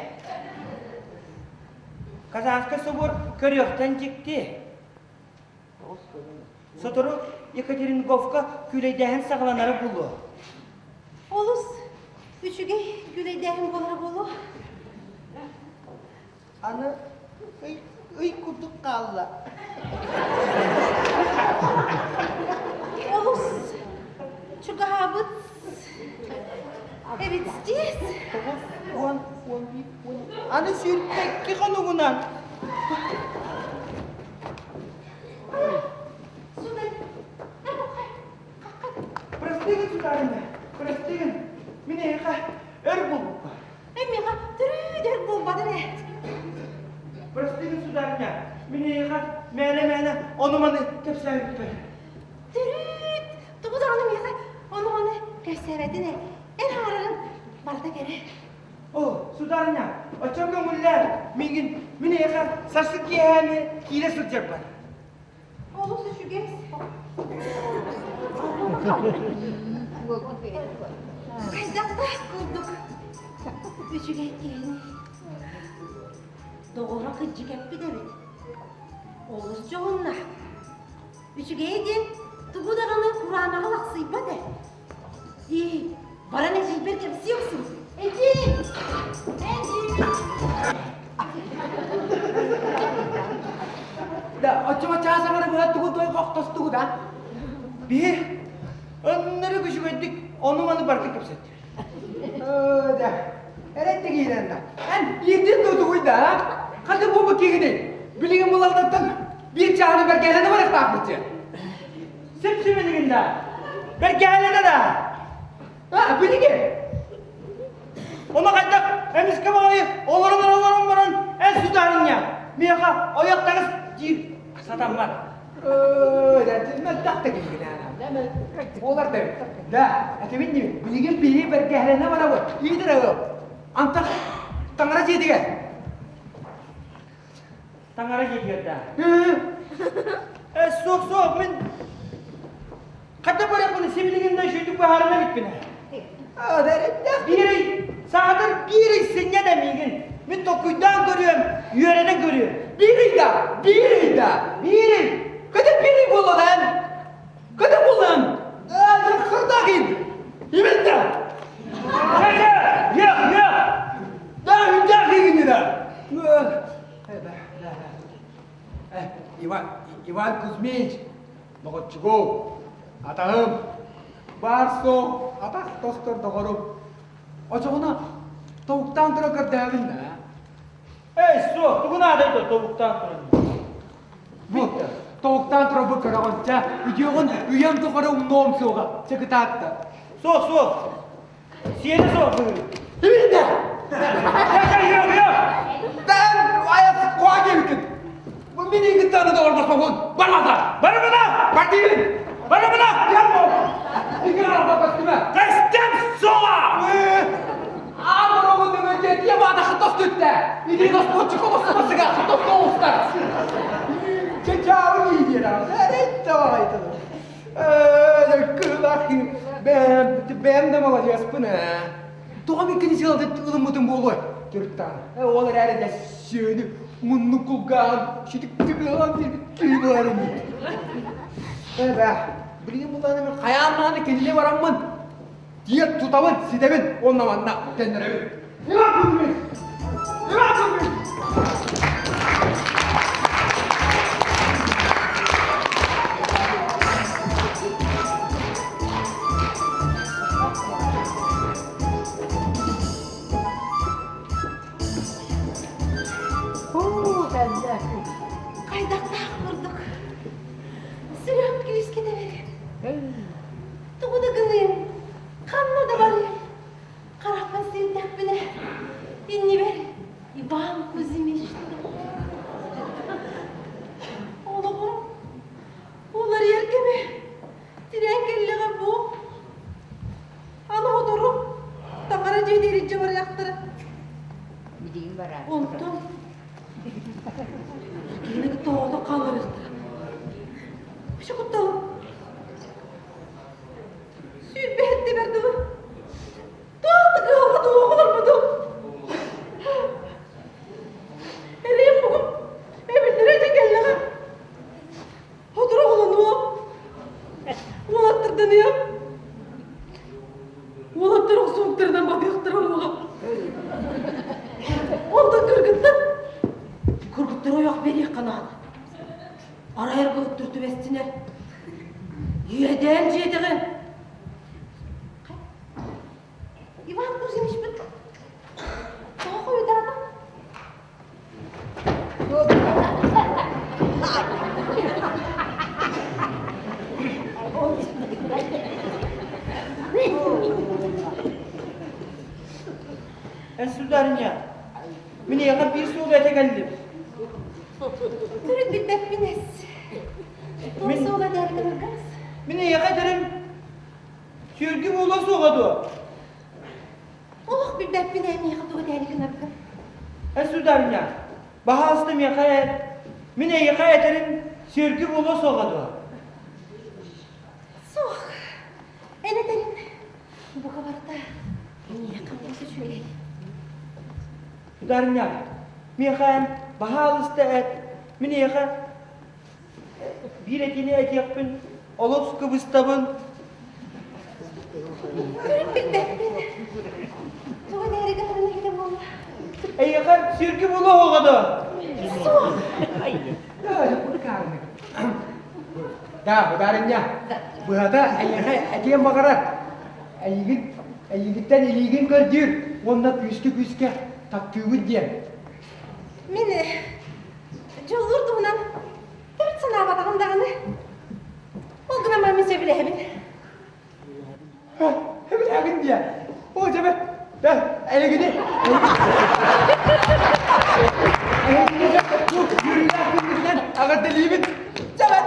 Казанскай собор көрүөхтэн дьикти. Сотору Екатеринговка күүлэйдээһин саҕаланара буолуо. Олус үчүгэй күүлэйдээһин буолара буолуо. Аны ый, ый курдук хаалла. Олус чугаһаабыт эбит дии. 90. Аны 22 хонугунан. Сударь, Простыгын, сударыня, простыгын. Мин эйиэхэ өр буолбуппар. Эмиэхэ төрүү өр буолбатын ээ. Простыгын, сударыня, мин эйиэхэ мээнэ-мээнэ ону-маны кэпсээбиппэр. Төрүүт, тугу даҕаны миэхэ ону-маны кэпсээбэтин ээ. Эн хаҥарарын барыта кэрэ. О, сударыня, оччо көҥүллээр, миигин, мин эйиэхэ сарсын киэһээни киирэ сылдьарбар. Олус үчүгэй. Хайдахтаах курдук үчүгэй киһини. Доҕоро кырдьык эппит эбит. Олус дьоһуннаах. Үчүгэйэ диэн тугу даҕаны кураанаҕы лахсыйбат ээ. Ии, баран эдьиийбэр кэпсии охсун. Эдьиий! Эдьиий! Да, оччоҕо чаас аҥара быһа тугу той хохтостугу да? Биһи ыннырык үчүгэйдик ону-маны барытын кэпсэттибит. Да, эрэтте киирэн да. Эн иирдин дуу да, а? Хаты бу кигини? Билигин булалдаттан биир чааны бэркэлэни барыктаахпытчы. Сип-сибилигин да. Бэркэлэнэ да. А, билигин. Ону хайдах эмискэ баҕайы олорон олорон баран эн судаарынньа миэхэ ойох таҥас диир сатаммат. Мөлтөх да киһигин Буолар да Да, этибин дии, билигин биһи бэргэһэлэнэ барабыт. Иитэр ыал. Антах таҥара дьиэтигэр. Таҥара дьиэтигэр да. Э, суох, суох, мин хата барыахпын сибилигин да үчүгүйдүк быһаарына иликпин. Биир ый, саатар биир ый синньэ да миигин. Мин толкуйдаан көрүөм, үөрэнэн көрүөм. Биир ыйда, биир ыйда, биир ый. Кыта биир ый буоллун Кыта буоллун. Сырдаахин. Именно. Йөх, йөх. Да, үндээхигин да. Иван, Иван Кузьмич, доҕоччугу, атаһым, баар-суох атах тостор доҕорум. Очоҕуна тобуктаан тура көрдөөбүн да. Эй, суох, тугу наадай то тобуктаан туран. Бу, тобуктаан тура бу көрөҕүн, чэ, үтүөҕүн үйэм тухары умнуом суоҕа, чэ кытаатта. Суох, суох, Сиэни суох быһыы. Иминне! Yok, yok. Ben ayat koa geldim. Bu mini gıttanı da olmaz babun. Barmada. Barmada. Bardin. Barmada. Yapma. İki araba kostüme. Костюм сула! Амыр оҕу диэ баада хытос түттэ. Иди доспутчик олоссуга хытос тоҕустар. Чечаабы диир. Эретте Кылах бэм да маладьыаспын ээ. Тоҕо миккини сыалды ылыммытым буолуой? Түрттаан. Ол эрээри да сиэни мунну кулгаан шитик тыгыан диэбит киһи буолар ини. Эбэ, билигин булааны мен хайаан кинини бараммын. Диэт тутабын, ситэбин, онно манна төннөрөбүн. Иван Кузьмич! Иван Кузьмич! Хайдахтаах курдук сүрэҕим күүскэ тэбэр. Тугу да гыныым, ханна да барыым, харахпын сирдэхпинэ, иннибэр Иван Кузьмич Олоҕум уларыйар кэмэ тирээн кэллэҕэ бу. Аны сотору таҥара дьиэтигэр илдьэ барыахтара. Онтон киһини кытта оҕото хаалларыахтара. Өссө кутталым. Сүүрбэһиттибэр дылы туох да кыһалҕа туох олорбутум. Эрэйим бугун эбиллэрэ дьэ кэллэҕэ. Сотору оҕолонуом. Уолаттарданыам. Уолаттар охсубуттарынан батыахтара уоҕа. Онтон кыргыттар кыргыттар ойох биэриэххэ наада. Арай аргыһыттар түбэстинэр. Иэдээн дьиэтэҕин. Иван Кузьмичпыт тоҕо хойутаата? Эн сударыня, мин эйиэхэ биир суолу этэ кэллим. Төрүт билбэппин эс. Туох суола этээри гынаргас? Мин эйиэхэ этэрим сүөргү буолуо суоҕа дуо? Олох билбэппин ээ миэхэ тугу этээри гынаргын. Эн сударыня, баһаалыста миэхэ эт. Мин эйиэхэ этэрим сүөргү буолуо суоҕа дуо? Суох. Эн этэрин бука барыта миэхэ олус үчүгэй. Сударыня, миэхэ эн баһаалыста эт. Мин эйиэхэ биир этиини этиэхпин олус кыбыстабын. Көрүн билбэппин. Тугу этээри гынарын иһитэ буолла. Эйиэхэ сүргү буолуо оҕо дуо? Суох. Да, ударынньа. Быһата эйиэхэ этиэн баҕарар. Эйигин, эйигиттэн илиигин көрдүүр уонна күүскэ-күүскэ таптыыбыт диэн. Мин дьоллуур туһунан төрүт санаабатаҕым даҕаны. Ол гынан баран мин сөбүлэһэбин. Сөбүлэһэбин диэн. Оо, дьэбэ, да, эйигини, эйигини бу үөрүүлээх күммүтүнэн эҕэрдэлиибит. Дьэбэ,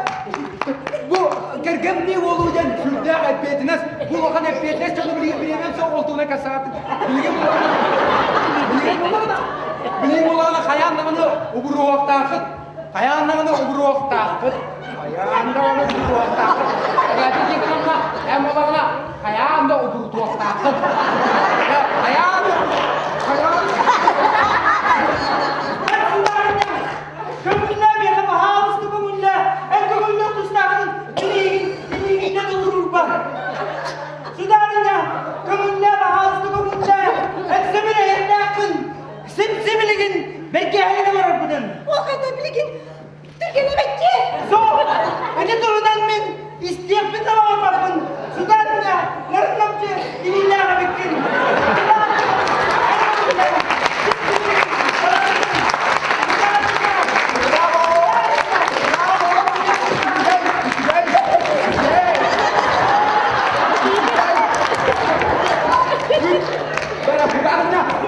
бу кэргэннии буолуу диэн сүрдээх эппиэтинэс, бу улахан эппиэтинэс дьону билигин бириэмэм суох олтууна касаатын. Билигин булаҕына, билигин булаҕына, билигин булаҕына хайаан даҕаны убуруохтааххыт. Хайаан даҕаны убуруохтааххыт. Хайаан даҕаны убуруохтааххыт. Эбээтэ Тихоновна, эн буолаҕына хайаан да убурутуохтааххыт. Хайаан да, хайаан Көҥүллээ миэхэ баһаалыста көҥүллээ. Эн көҥүллүөх тустааххын илиигин, илиигиннэн уурурбар. Сударыня, көҥүллээ баһаалыста көҥүллээ. Эн сөбүлэһиэхтээххин. Сим-симилигин бэргэһэйин олорорбутун. Ол хайда билигин түргэнэбэкки. Суох! Ити туһунан мин истиэхпин да баҕарбаппын. Сударыня, нарын-намчы илиилээх эбиккин.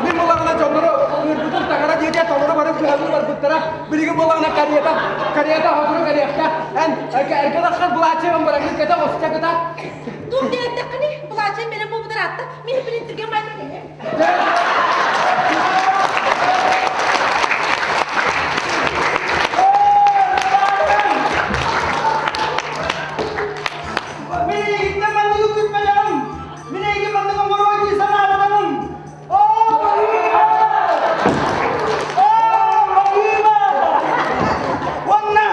Мин булаҕына дьоннору ыҥырбытым таҥара дьиэтэ толору бары быһалыы барбыттара. Билигин булаҕына карета, карета сотору кэлиэхтэ. Эн эргэ тахсан былааччыйан барагын кэтэ осча кыта. Туох диэттэххиний? Былааччыйан бэлэм буолбутар аатта. Мин билин түргэн байтын кэлэр. Мин эйигиттэн манныгы күүппэтэҕим! Мин эйигин маннык оҥоруо дии санаабатаҕым! Оо, баһыыба! Оо, баһыыба! Уонна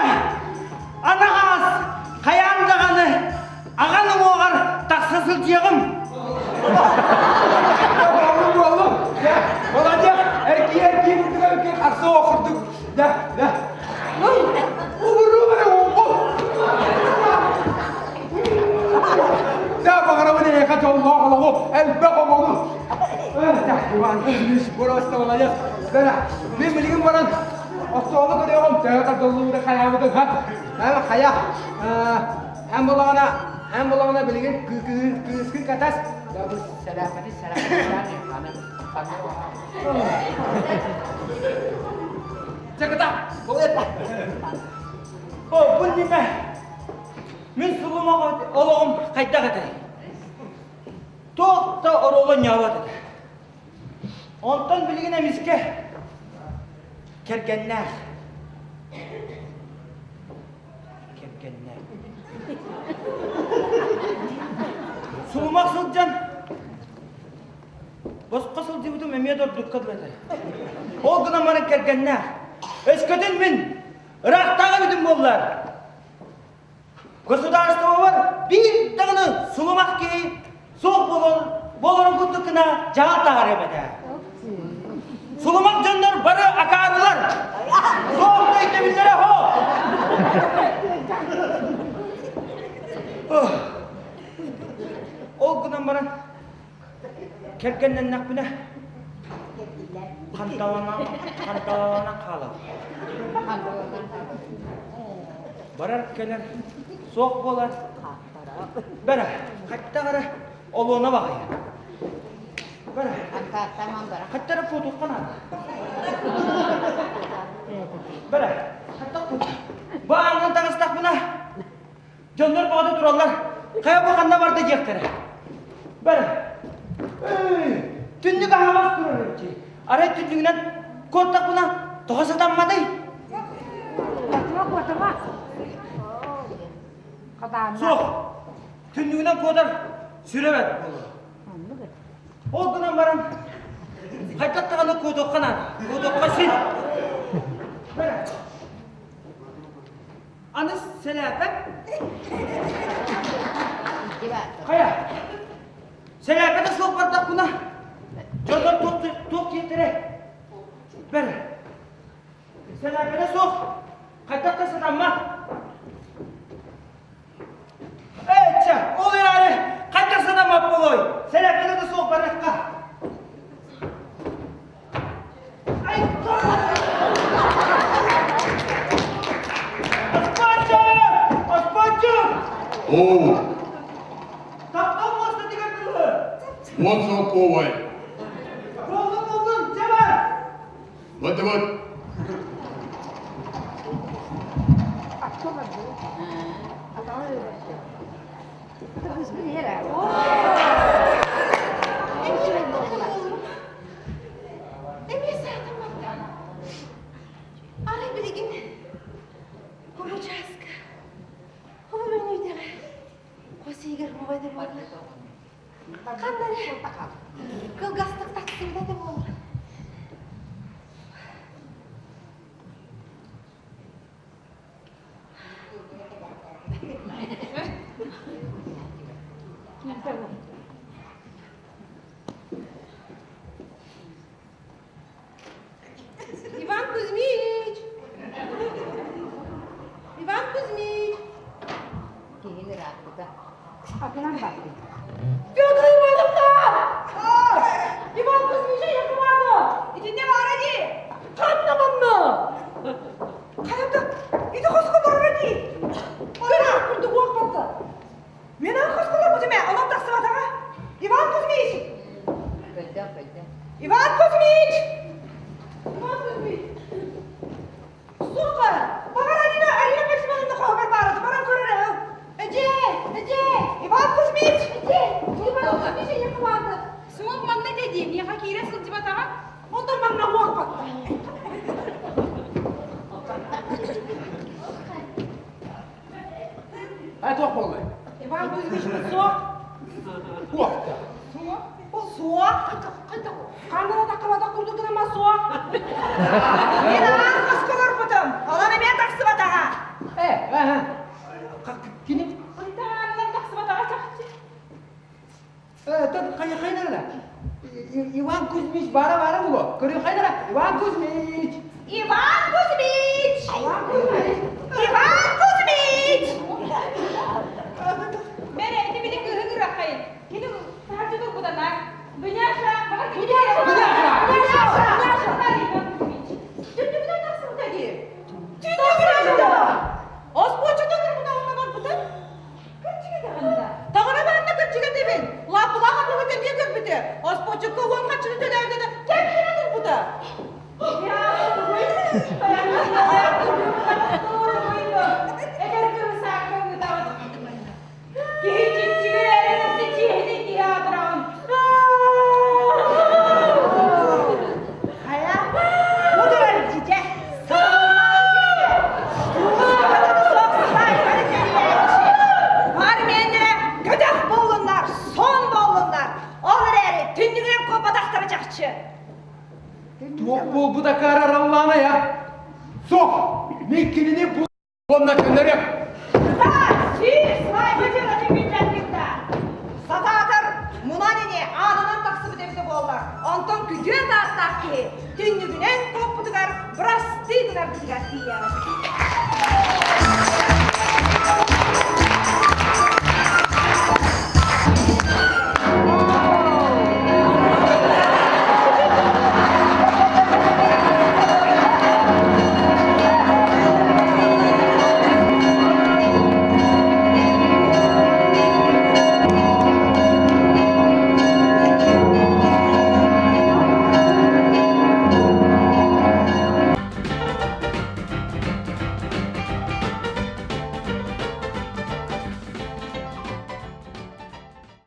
анаҕас хайаан даҕаны аҕан уҥуоҕар тахса сылдьыаҕым! Буоллум, буоллум. Дьэ, молодец! Эркии-эркии курдук эркии харса курдук. Дьэ, дьэ. Убуруу бары уҥу. Дьэ, баҕарабын эйиэхэ дьоллоох олоҕу, элбэх оҕону. Иван Кузьмич, просто молодец. Бэра, мин билигин баран остуолу көрүөҕүм, төһө тардыллыбыты хайаабытын, ха? Хайа, эн булаҕына, эн булаҕына билигин кыыскын катас, сэлээппэти сэлээппэти Чакыта, бұл это. О, бұл неме? Мин сулумаҕа олоҕум хайдах этэй? Туох да оруола ньаабат этэ. Онтон билигин эмискэ кэргэннээх. Кэргэннээх. Сулумах сылдьан босхо сылдьыбытым эмиэ да ордукка дылы этэ. Ол гынан баран кэргэннээх. Өскөтүн мин ыраахтааҕы эбитим буоллар, Государствобар биир даҕаны сулумах киһи суох буолан буоларын курдук гына дьаһал таһаарыам этэ. Сулумах дьоннор бары акаарылар. Суох да өйдөбүллэрэ суох. Ол гынан баран Кэргэннэннэхпинэ ханталанан ханталанан хаалабын. Барар кэлэр суох буолар. Бэрэ, хайдах эрэ олуона баҕайы. Хаттара куотуохха наада. Бара, хаттах куот. Бу аанынан таҕыстахпына, дьоннор баҕата тураллар. Хайа бу ханна барда диэхтэрэ. Бара. Түннүк аһаҕас турар эбит. Арай түннүгүнэн куоттахпына, тоҕо сатамматый? Куотума, куотума. Суох. Түннүгүнэн куотар сүрэ бэрт буолуо. Ол гынан баран, хайдах даҕаны куотуохха наада. Куотуохха син. Аны сэлээпэ. Хайа? Сэлээпэтэ суох бардахпына, дьоннор туох туох диэхтэрэ? Бэр. Сэлээпэтэ суох. Хайдах да сатаммат. Ээ, ол эрээри хайдах санаммат буолуой? Сэлэппэтэ да суох барыахха. Аспанчык! Аспанчык! Оо! Таптал муостатыгар дылы! Уон солкуобай. Буоллун, буоллун, дьэ бар! Вот-вот. Эмиэ саатым барда. Арай билигин Куручааска Хобо мөннүйдэҕэ хос иһигэр муҥайда буолла. Ханна эрэ кылгастык тахсыбыта да буолла. Иван Кузьмич! Иван Кузьмич! Киһини ырааппыта. Атынан бардым. Федора Ивановна! Иван Кузьмич Якубанов! Итиннэ баара дии! Ханна манна? Хайата, ити хоско олорор дии! Көрөр курдук уохпатта. Мен аны хоско олорбутум ээ, онон тахсыбатаҕа. Иван Кузьмич! Көйдөөн, көйдөөн. Иван Кузьмич! Иван Кузьмич! Сука! Баҕар Алина, Алина Максимовна хоһугар баарыт, баран көрөр ээ. Эдьээ! Эдьээ! Иван Кузьмич! Эдьээ! Иван Кузьмич Якубанов! Суох манна этэ дии, миэхэ киирэ сылдьыбатаҕа. Онтон манна уохпатта. Ай туох буоллай? Иван Кузьмич суох. Туохта? Суох. Ол суох. Ханна да таххабатах курдук гынама суох. Мин аан хоско олорбутум. Онон эмиэ тахсыбатаҕа. Э, э, кини? Ынтаанынан тахсыбатаҕа чахчы. Э, тот хайа хайнара? Иван Кузьмич бара бара було. Көрү хайнара? Иван Кузьмич! Иван Кузьмич! Иван Кузьмич! Иван Кузьмич! Бэрэ, ити били кыыһы кыраххайын. Кини таһырдьа турбутанаар. Дуняша, баҕар Дуняша! Дуняша! Дуняша! Дуняша! Иван Кузьмич. Түннүгүнэн тахсыбыта дии. Түннүгүнэн! Оспуоччата турбута онно барбыта. Кырдьыга даҕаны. Таҥара баанна кырдьыга диэбин. Лааппылаах атыгы эмиэ көрбүтэ. Оспуоччукка уон хаччыны төлөөбүтэ кэм турбута. Эдэр кыыс аакка ыытабыт. Киһи чиччигэр эрэнэсэ чиэһинэй киһи аатыраҕын. Хайа, бу турар дьиэ. Бар миэннэрэ көтөх буоллуннар, сон буоллуннар. Ол эрээри түннүгүнэн куоппатахтара чахчы. Туох буолбут акаары араллаана я? Суох! Мин кинини бу уонна көннөрүөм! Сатаатар мунан ини аанынан тахсыбыт эбитэ буоллар, онтон күтүө таастаах киһи түннүгүнэн куоппутугар бырастыы гынарбытыгар тиийэҕит.